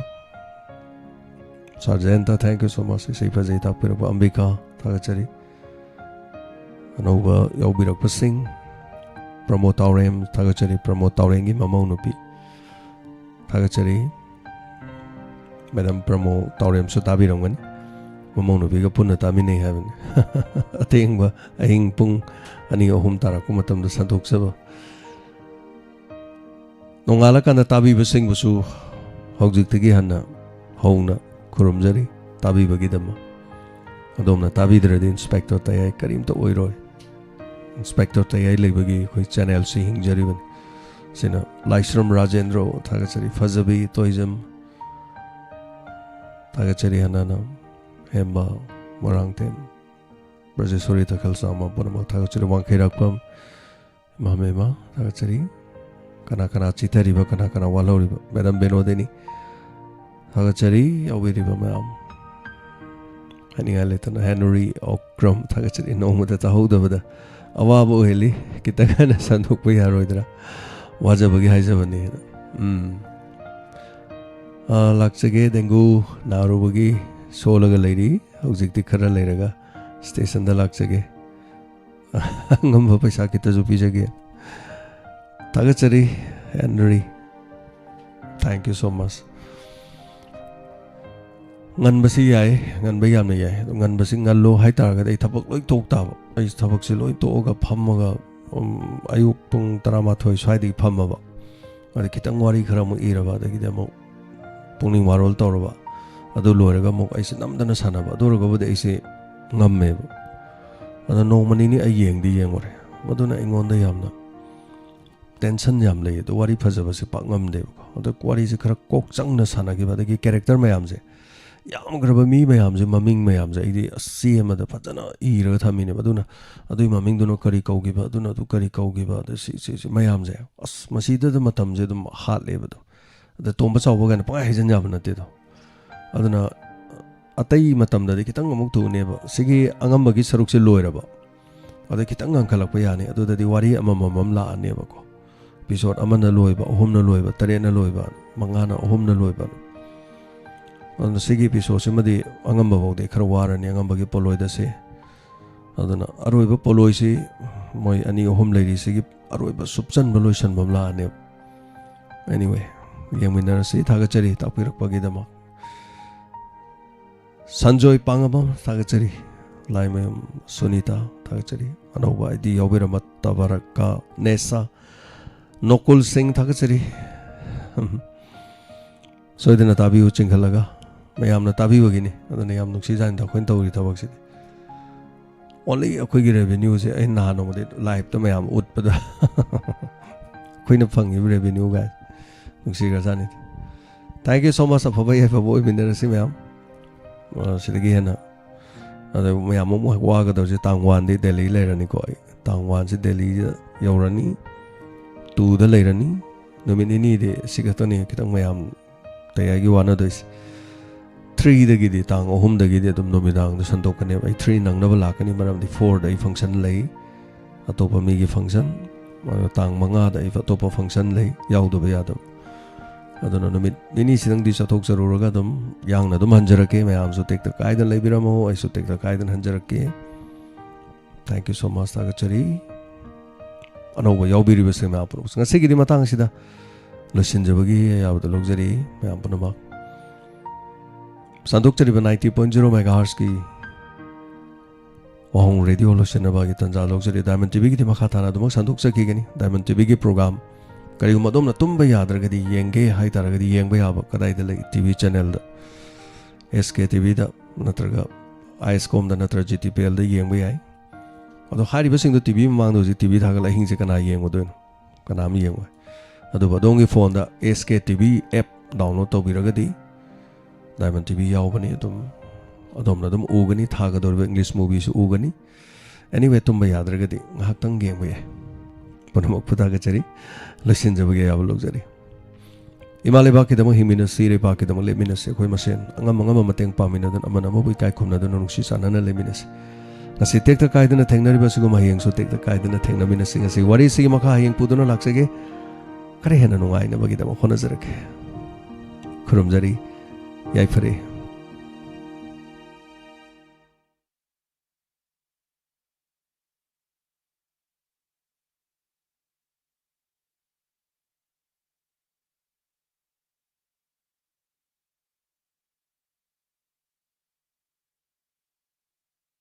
Sir ꯖꯌꯟꯇ, thank you so much, ꯏꯁꯩ ꯐꯖꯩ ꯇꯥꯛꯄꯤꯔꯛꯄ꯫ ꯑꯝꯕꯤꯀꯥ, ꯊꯥꯒꯠꯆꯔꯤ꯫ ꯑꯅꯧꯕ ꯌꯥꯎꯕꯤꯔꯛꯄꯁꯤꯡ, ꯄ꯭ꯔꯃꯣꯗ ꯇꯥꯎꯔꯦꯝ, ꯊꯥꯒꯠꯆꯔꯤ꯫ ꯄ꯭ꯔꯃꯣꯗ ꯇꯥꯎꯔꯦꯝꯒꯤ ꯃꯃꯧ ꯅꯨꯄꯤ, ꯊꯥꯒꯠꯆꯔꯤ꯫ ꯃꯦꯗꯝ ꯄ꯭ꯔꯃꯣꯗ ꯇꯥꯎꯔꯦꯝꯁꯨ ꯇꯥꯕꯤꯔꯝꯒꯅꯤ꯫ ꯃꯃꯧ ꯅꯨꯄꯤꯒ ꯄꯨꯟꯅ ꯇꯥꯃꯤꯟꯅꯩ ꯍꯥꯏꯕꯅꯤ꯫ ꯑꯊꯦꯡꯕ ꯑꯍꯤꯡ ꯄꯨꯡ ꯑꯅꯤ ꯑꯍꯨꯝ ꯇꯥꯔꯛꯄ ꯃꯇꯝꯗ ꯁꯟꯗꯣꯛꯆꯕ꯫ ꯅꯣꯡꯉꯥꯜꯂꯀꯥꯟꯗ ꯇꯥꯕꯤꯕꯁꯤꯡꯕꯨꯁꯨ ꯍꯧꯖꯤꯛꯇꯒꯤ ꯍꯟꯅ ꯍꯧꯅ ꯈꯨꯔꯨꯝꯖꯔꯤ ꯇꯥꯕꯤꯕꯒꯤꯗꯃꯛ꯫ ꯑꯗꯣꯝꯅ ꯇꯥꯕꯤꯗ꯭ꯔꯗꯤ ꯏꯟꯁꯄꯦꯛꯇꯔ ꯇꯌꯥꯏ ꯀꯔꯤꯝꯇ ꯑꯣꯏꯔꯣꯏ꯫ ꯏꯟꯁꯄꯦꯛꯇꯔ ꯇꯌꯥꯏ ꯂꯩꯕꯒꯤ ꯑꯩꯈꯣꯏ channelꯁꯤ ꯍꯤꯡꯖꯔꯤꯕꯅꯤ꯫ ꯁꯤꯅ ꯂꯥꯏꯁ꯭ꯔꯝ ꯔꯥꯖꯦꯟꯗ꯭ꯔ, ꯊꯥꯒꯠꯆꯔꯤ꯫ ꯐꯖꯕꯤ ꯇꯣꯏꯖꯝ, ꯊꯥꯒꯠꯆꯔꯤ꯫ ꯍꯅꯥꯅ ꯍꯦꯝꯕ, ꯃꯣꯏꯔꯥꯡꯊꯦꯝ, ꯕ꯭ꯔꯖꯦꯁꯣꯔꯤ ꯇꯈꯦꯜ ꯆꯥꯝꯃ, ꯄꯨꯝꯅꯃꯛ ꯊꯥꯒꯠꯆꯔꯤ꯫ ꯋꯥꯡꯈꯩꯔꯥꯛꯄꯝ, ꯏꯃꯥ ꯃꯦꯃꯥ, ꯊꯥꯒꯠꯆꯔꯤ꯫ ꯀꯅꯥ ꯀꯅꯥ ꯆꯤꯊꯔꯤꯕ, ꯀꯅꯥ ꯀꯅꯥ ꯋꯥꯠꯍꯧꯔꯤꯕ? ꯃꯦꯗꯝ ꯕꯤꯅꯣꯗꯤꯅꯤ, ꯊꯥꯒꯠꯆꯔꯤ꯫ ꯌꯥꯎꯕꯤꯔꯤꯕ ꯃꯌꯥꯝ ꯍꯥꯏꯅꯤꯡꯉꯥꯏ ꯂꯩꯇꯅ꯫ ꯍꯦꯅꯔꯤ ꯑꯣꯀ꯭ꯔꯝ, ꯊꯥꯒꯠꯆꯔꯤ꯫ ꯅꯣꯡꯃꯗ ꯇꯥꯍꯧꯗꯕꯗ ꯑꯋꯥꯕ ꯑꯣꯏꯍꯜꯂꯤ, ꯈꯤꯇꯪ ꯍꯦꯟꯅ ꯁꯟꯗꯣꯛꯄ ꯌꯥꯔꯣꯏꯗ꯭ꯔꯥ? ꯋꯥꯖꯕꯒꯤ ꯍꯥꯏꯖꯕꯅꯤ꯫ ꯎꯝ꯫ ꯑꯥ, ꯂꯥꯛꯆꯒꯦ꯫ ꯗꯦꯡꯒꯨ ꯅꯥꯔꯨꯕꯒꯤ ꯁꯣꯜꯂꯒ ꯂꯩꯔꯤ꯫ ꯍꯧꯖꯤꯛꯇꯤ ꯈꯔ ꯂꯩꯔꯒ stationꯗ ꯂꯥꯛꯆꯒꯦ꯫ ꯑꯉꯝꯕ ꯄꯩꯁꯥ ꯈꯤꯇꯁꯨ ꯄꯤꯖꯒꯦ꯫ ꯊꯥꯒꯠꯆꯔꯤ, Henry. Thank you so much꯫ ꯉꯟꯕꯁꯤ ꯌꯥꯏ, ꯉꯟꯕ ꯌꯥꯝꯅ ꯌꯥꯏ꯫ ꯑꯗꯣ ꯉꯟꯕꯁꯤ ꯉꯜꯂꯣ ꯍꯥꯏꯇꯥꯔꯒꯗꯤ ꯑꯩ ꯊꯕꯛ ꯂꯣꯏ ꯇꯣꯛ ꯇꯥꯕ꯫ ꯑꯩ ꯊꯕꯛꯁꯤ ꯂꯣꯏ ꯇꯣꯛꯑꯒ ꯐꯝꯃꯒ ꯎꯝ, ꯑꯌꯨꯛ ꯄꯨꯡ ꯇꯔꯥꯃꯥꯊꯣꯏ ꯁ꯭ꯋꯥꯏꯗꯒꯤ ꯐꯝꯃꯕ, ꯑꯗ ꯈꯤꯇꯪ ꯋꯥꯔꯤ ꯈꯔ ꯑꯃꯨꯛ ꯏꯔꯕ, ꯑꯗꯒꯤꯗꯤ ꯑꯃꯨꯛ ꯄꯨꯛꯅꯤꯡ ꯋꯥꯔꯣꯜ ꯇꯧꯔꯕ, ꯑꯗꯨ ꯂꯣꯏꯔꯒ ꯑꯃꯨꯛ ꯑꯩꯁꯦ ꯅꯝꯗꯅ ꯁꯥꯟꯅꯕ꯫ ꯑꯗꯨ ꯑꯣꯏꯔꯒꯕꯨꯗꯤ ꯑꯩꯁꯦ ꯉꯝꯃꯦꯕ꯫ ꯑꯗꯣ ꯅꯣꯡꯃ ꯅꯤꯅꯤ ꯑꯩ ꯌꯦꯡꯗꯤ ꯌꯦꯡꯉꯨꯔꯦ, ꯃꯗꯨꯅ ꯑꯩꯉꯣꯟꯗ ꯌꯥꯝꯅ ꯇꯦꯟꯁꯟ ꯌꯥꯝ ꯂꯩ꯫ ꯑꯗꯣ ꯋꯥꯔꯤ ꯐꯖꯕꯁꯦ ꯄꯥꯛ ꯉꯝꯗꯦꯕꯀꯣ꯫ ꯑꯗꯣ ꯋꯥꯔꯤꯁꯦ ꯈꯔ ꯀꯣꯛ ꯆꯪꯅ ꯁꯥꯟꯅꯈꯤꯕ, ꯑꯗꯒꯤ ꯀꯦꯔꯦꯛꯇꯔ ꯃꯌꯥꯝꯁꯦ, ꯌꯥꯝꯈ꯭ꯔꯕ ꯃꯤ ꯃꯌꯥꯝꯁꯦ, ꯃꯃꯤꯡ ꯃꯌꯥꯝꯁꯦ ꯑꯩꯗꯤ ꯑꯁ ꯆꯦ ꯑꯃꯗ ꯐꯖꯅ ꯏꯔꯒ ꯊꯝꯃꯤꯅꯦꯕ꯫ ꯑꯗꯨꯅ ꯑꯗꯨꯏ ꯃꯃꯤꯡꯗꯨꯅ ꯀꯔꯤ ꯀꯧꯈꯤꯕ, ꯑꯗꯨꯅ ꯑꯗꯨ ꯀꯔꯤ ꯀꯧꯈꯤꯕ, ꯑꯗ ꯁꯤ, ꯁꯤ, ꯁꯤ ꯃꯌꯥꯝꯁꯦ, ꯑꯁ, ꯃꯁꯤꯗꯗ ꯃꯇꯝꯁꯦ ꯑꯗꯨꯝ ꯍꯥꯠꯂꯦꯕ꯫ ꯑꯗꯣ ꯑꯗ ꯇꯣꯝꯕ ꯆꯥꯎꯕ ꯀꯥꯏꯅ ꯄꯪꯍꯥꯏ ꯍꯥꯏꯖꯟ ꯌꯥꯕ ꯅꯠꯇꯦꯗꯣ꯫ ꯑꯗꯨꯅ ꯑꯇꯩ ꯃꯇꯝꯗꯗꯤ ꯈꯤꯇꯪ ꯑꯃꯨꯛ ꯊꯨꯅꯦꯕ꯫ ꯁꯤꯒꯤ ꯑꯉꯝꯕꯒꯤ ꯁꯔꯨꯛꯁꯦ ꯂꯣꯏꯔꯕ, ꯑꯗ ꯈꯤꯇꯪ ꯉꯟꯈꯠꯂꯛꯄ ꯌꯥꯅꯤ꯫ ꯑꯗꯨꯗꯗꯤ ꯋꯥꯔꯤ ꯑꯃꯃꯝ ꯑꯃ ꯂꯥꯛꯑꯅꯦꯕꯀꯣ꯫ ꯏꯄꯤꯁꯣꯠ ꯑꯃꯅ ꯂꯣꯏꯕ, ꯑꯍꯨꯝꯅ ꯂꯣꯏꯕ, ꯇꯔꯦꯠꯅ ꯂꯣꯏꯕ, ꯃꯉꯥꯅ, ꯑꯍꯨꯝꯅ ꯂꯣꯏꯕ꯫ ꯑꯗꯨꯅ ꯁꯤꯒꯤ ꯏꯄꯤꯁꯣꯠꯁꯤꯃꯗꯤ ꯑꯉꯝꯕ ꯐꯥꯎꯗꯤ ꯈꯔ ꯋꯥꯔꯅꯤ, ꯑꯉꯝꯕꯒꯤ ꯄꯣꯂꯣꯏꯗꯁꯦ꯫ ꯑꯗꯨꯅ ꯑꯔꯣꯏꯕ ꯄꯣꯂꯣꯏꯁꯤ ꯃꯣꯏ ꯑꯅꯤ ꯑꯍꯨꯝ ꯂꯩꯔꯤꯁꯤꯒꯤ ꯑꯔꯣꯏꯕ ꯁꯨꯞꯆꯟꯕ, ꯂꯣꯏꯁꯟꯕ ꯑꯃ ꯂꯥꯛꯑꯅꯦꯕ꯫ Anyway, ꯌꯦꯡꯃꯤꯟꯅꯔꯁꯤ꯫ ꯊꯥꯒꯠꯆꯔꯤ ꯇꯥꯛꯄꯤꯔꯛꯄꯒꯤꯗꯃꯛ꯫ ꯁꯟꯖꯣꯏ ꯄꯥꯡꯉꯕꯝ ꯊꯥꯒꯠꯆꯔꯤ꯫ ꯂꯥꯏꯃꯌꯨꯝ ꯁꯨꯅꯤꯇꯥ ꯊꯥꯒꯠꯆꯔꯤ꯫ ꯑꯅꯧꯕ ꯑꯥꯏ ꯗꯤ ꯌꯥꯎꯕꯤꯔꯝꯕ ꯇꯕꯔꯛꯀ ꯅꯦꯁꯥ ꯅꯣꯀꯨꯜ ꯁꯤꯡ ꯊꯥꯒꯠꯆꯔꯤ꯫ ꯁꯣꯏꯗꯅ ꯇꯥꯕꯤꯌꯨ ꯆꯤꯡꯈꯠꯂꯒ꯫ ꯃꯌꯥꯝꯅ ꯇꯥꯕꯤꯕꯒꯤꯅꯤ꯫ ꯑꯗꯨꯅ ꯌꯥꯝ ꯅꯨꯡꯁꯤꯖꯥꯠꯅꯤꯗ ꯑꯩꯈꯣꯏꯅ ꯇꯧꯔꯤ ꯊꯕꯛꯁꯤꯗꯤ꯫ Only ꯑꯩꯈꯣꯏꯒꯤ revenue ꯁꯦ ꯑꯩ ꯅꯍꯥꯟ ꯅꯣꯡꯃꯗꯤ live ꯇ ꯃꯌꯥꯝ ꯎꯠꯄꯗ ꯑꯩꯈꯣꯏꯅ ꯐꯪꯉꯤꯕ revenue ꯒꯥꯏ ꯅꯨꯡꯁꯤꯈ꯭ꯔꯖꯥꯠꯅꯤ꯫ Thank you so much꯫ ꯑꯐꯕ ꯌꯥꯏꯐꯕ ꯑꯣꯏꯃꯤꯟꯅꯔꯁꯤ ꯃꯌꯥꯝ꯫ ꯑ, ꯁꯤꯗꯒꯤ ꯍꯦꯟꯅ꯫ ꯑꯗ ꯃꯌꯥꯝ ꯑꯃꯨꯛ ꯋꯥꯒꯗꯧꯔꯤꯁꯦ ꯇꯥꯡ one ꯗꯤ ꯗꯦꯜꯂꯤ ꯂꯩꯔꯅꯤꯀꯣ꯫ ꯑꯩ ꯇꯥꯡ one ꯁꯤ ꯗꯦꯜꯂꯤꯗ ꯌꯧꯔꯅꯤ, two ꯗ ꯂꯩꯔꯅꯤ꯫ ꯅꯨꯃꯤꯠ ꯅꯤꯅꯤꯗꯤ ꯁꯤ ꯈꯛꯇꯅꯤ ꯈꯤꯇꯪ ꯃꯌꯥꯝ ꯇꯌꯥꯏꯒꯤ ꯋꯥꯅꯗꯣꯏꯁꯦ꯫ Three ꯗꯒꯤꯗꯤ, ꯇꯥꯡ ꯑꯍꯨꯝꯗꯒꯤꯗꯤ ꯑꯗꯨꯝ ꯅꯨꯃꯤꯗꯥꯡꯗ ꯁꯟꯗꯣꯛꯀꯅꯦꯕ꯫ ꯑꯩ three ꯅꯪꯅꯕ ꯂꯥꯛꯀꯅꯤ, ꯃꯔꯝꯗꯤ four ꯗ ꯑꯩ function ꯂꯩ, ꯑꯇꯣꯞꯄ ꯃꯤꯒꯤ function꯫ ꯑꯗꯣ ꯇꯥꯡ ꯃꯉꯥꯗ ꯑꯩ ꯑꯇꯣꯞꯄ function ꯂꯩ, ꯌꯥꯎꯗꯕ ꯌꯥꯗꯕ꯫ ꯑꯗꯨꯅ ꯅꯨꯃꯤꯠ ꯅꯤꯅꯤꯁꯤꯗꯪꯗꯤ ꯆꯠꯊꯣꯛꯆꯔꯨꯔꯒ ꯑꯗꯨꯝ ꯌꯥꯡꯅ ꯑꯗꯨꯝ ꯍꯟꯖꯔꯛꯀꯦ꯫ ꯃꯌꯥꯝꯁꯨ ꯇꯦꯛꯇ ꯀꯥꯏꯗꯅ ꯂꯩꯕꯤꯔꯝꯃꯣ, ꯑꯩꯁꯨ ꯇꯦꯛꯇ ꯀꯥꯏꯗꯅ ꯍꯟꯖꯔꯛꯀꯦ꯫ Thank you so much꯫ ꯊꯥꯒꯠꯆꯔꯤ꯫ ꯑꯅꯧꯕ ꯌꯥꯎꯕꯤꯔꯤꯕꯁꯤꯡ ꯃꯌꯥꯝ ꯄꯨꯝꯅꯃꯛ ꯉꯁꯤꯒꯤꯗꯤ ꯃꯇꯥꯡꯁꯤꯗ ꯂꯣꯏꯁꯤꯟꯖꯕꯒꯤ ꯑꯌꯥꯕꯗ ꯂꯧꯖꯔꯤ꯫ ꯃꯌꯥꯝ ꯄꯨꯝꯅꯃꯛ ꯁꯟꯗꯣꯛꯆꯔꯤꯕ ninety point zero megahertz ꯀꯤ ꯋꯥꯍꯣꯡ ꯔꯦꯗꯤꯑꯣ ꯂꯣꯏꯁꯤꯟꯅꯕꯒꯤ ꯇꯥꯟꯖꯥ ꯂꯧꯖꯔꯤ꯫ ꯗꯥꯏꯃꯟ ꯇꯤꯚꯤꯒꯤꯗꯤ ꯃꯈꯥ ꯇꯥꯅ ꯑꯗꯨꯃꯛ ꯁꯟꯗꯣꯛꯆꯈꯤꯒꯅꯤ꯫ ꯗꯥꯏꯃꯟ ꯇꯤꯚꯤꯒꯤ ꯄ꯭ꯔꯣꯒ꯭ꯔꯥꯝ ꯀꯔꯤꯒꯨꯝꯕ ꯑꯗꯣꯝꯅ ꯇꯨꯝꯕ ꯌꯥꯗ꯭ꯔꯒꯗꯤ, ꯌꯦꯡꯒꯦ ꯍꯥꯏ ꯇꯥꯔꯒꯗꯤ ꯌꯦꯡꯕ ꯌꯥꯕ ꯀꯗꯥꯏꯗ ꯂꯩ? ꯇꯤꯚꯤ ꯆꯦꯅꯦꯜꯗ, ꯑꯦꯁ ꯀꯦ ꯇꯤꯚꯤꯗ ꯅꯠꯇ꯭ꯔꯒ ꯑꯥꯏ ꯑꯦꯁ ꯀꯣꯝꯗ ꯅꯠꯇ꯭ꯔꯒ ꯖꯤ ꯇꯤ ꯄꯤ ꯑꯦꯜꯗ ꯌꯦꯡꯕ ꯌꯥꯏ꯫ ꯑꯗꯣ ꯍꯥꯏꯔꯤꯕꯁꯤꯡꯗꯣ ꯇꯤꯚꯤ ꯃꯃꯥꯡꯗ ꯍꯧꯖꯤꯛ ꯇꯤꯚꯤ ꯊꯥꯒꯠꯂ ꯑꯍꯤꯡꯁꯦ ꯀꯅꯥ ꯌꯦꯡꯉꯨꯗꯣꯏꯅꯣ? ꯀꯅꯥꯝ ꯌꯦꯡꯉꯣꯏ꯫ ꯑꯗꯨꯕꯨ ꯑꯗꯣꯝꯒꯤ ꯐꯣꯟꯗ S K TV app download ꯇꯧꯕꯤꯔꯒꯗꯤ ꯗꯥꯏꯃꯟ ꯇꯤꯚꯤ ꯌꯥꯎꯕꯅꯤ꯫ ꯑꯗꯨꯝ ꯑꯗꯣꯝꯅ ꯑꯗꯨꯝ ꯎꯒꯅꯤ, ꯊꯥꯒꯗꯧꯔꯤꯕ ꯏꯪꯂꯤꯁ ꯃꯨꯚꯤꯁꯨ ꯎꯒꯅꯤ꯫ ꯑꯦꯅꯤꯋꯦ, ꯇꯨꯝꯕ ꯌꯥꯗ꯭ꯔꯒꯗꯤ ꯉꯥꯏꯍꯥꯛꯇꯪ ꯌꯦꯡꯕ ꯌꯥꯏ꯫ ꯄꯨꯝꯅꯃꯛꯄꯨ ꯊꯥꯒꯠꯆꯔꯤ꯫ ꯂꯣꯏꯁꯤꯟꯖꯕꯒꯤ ꯑꯌꯥꯕ ꯂꯧꯖꯔꯤ꯫ ꯏꯃꯥ ꯂꯩꯕꯥꯛꯀꯤꯗꯃꯛ ꯍꯤꯡꯃꯤꯟꯅꯁꯤ, ꯂꯩꯕꯥꯛꯀꯤꯗꯃꯛ ꯂꯦꯞꯃꯤꯟꯅꯁꯤ꯫ ꯑꯩꯈꯣꯏ ꯃꯁꯦꯟ ꯑꯉꯝ ꯑꯉꯝꯕ ꯃꯇꯦꯡ ꯄꯥꯡꯃꯤꯟꯅꯗꯨꯅ, ꯑꯃꯅ ꯑꯃꯕꯨ ꯏꯀꯥꯏ ꯈꯨꯝꯅꯗꯨꯅ, ꯅꯨꯡꯁꯤ ꯆꯥꯟꯅꯅ ꯂꯩꯃꯤꯟꯅꯁꯤ꯫ ꯉꯁꯤ ꯇꯦꯛꯇ ꯀꯥꯏꯗꯅ ꯊꯦꯡꯅꯔꯤꯕ ꯑꯁꯤꯒꯨꯝꯕ ꯍꯌꯦꯡꯁꯨ ꯇꯦꯛꯇ ꯀꯥꯏꯗꯅ ꯊꯦꯡꯅꯃꯤꯟꯅꯁꯤ꯫ ꯉꯁꯤ ꯋꯥꯔꯤꯁꯤꯒꯤ ꯃꯈꯥ ꯍꯌꯦꯡ ꯄꯨꯗꯨꯅ ꯂꯥꯛꯆꯒꯦ꯫ ꯈꯔ ꯍꯦꯟꯅ ꯅꯨꯡꯉꯥꯏꯅꯕꯒꯤꯗꯃꯛ ꯍꯣꯠꯅꯖꯔꯛꯀꯦ꯫ ꯈꯨꯔꯨꯝꯖꯔꯤ꯫ ꯌꯥꯏꯐꯔꯦ꯫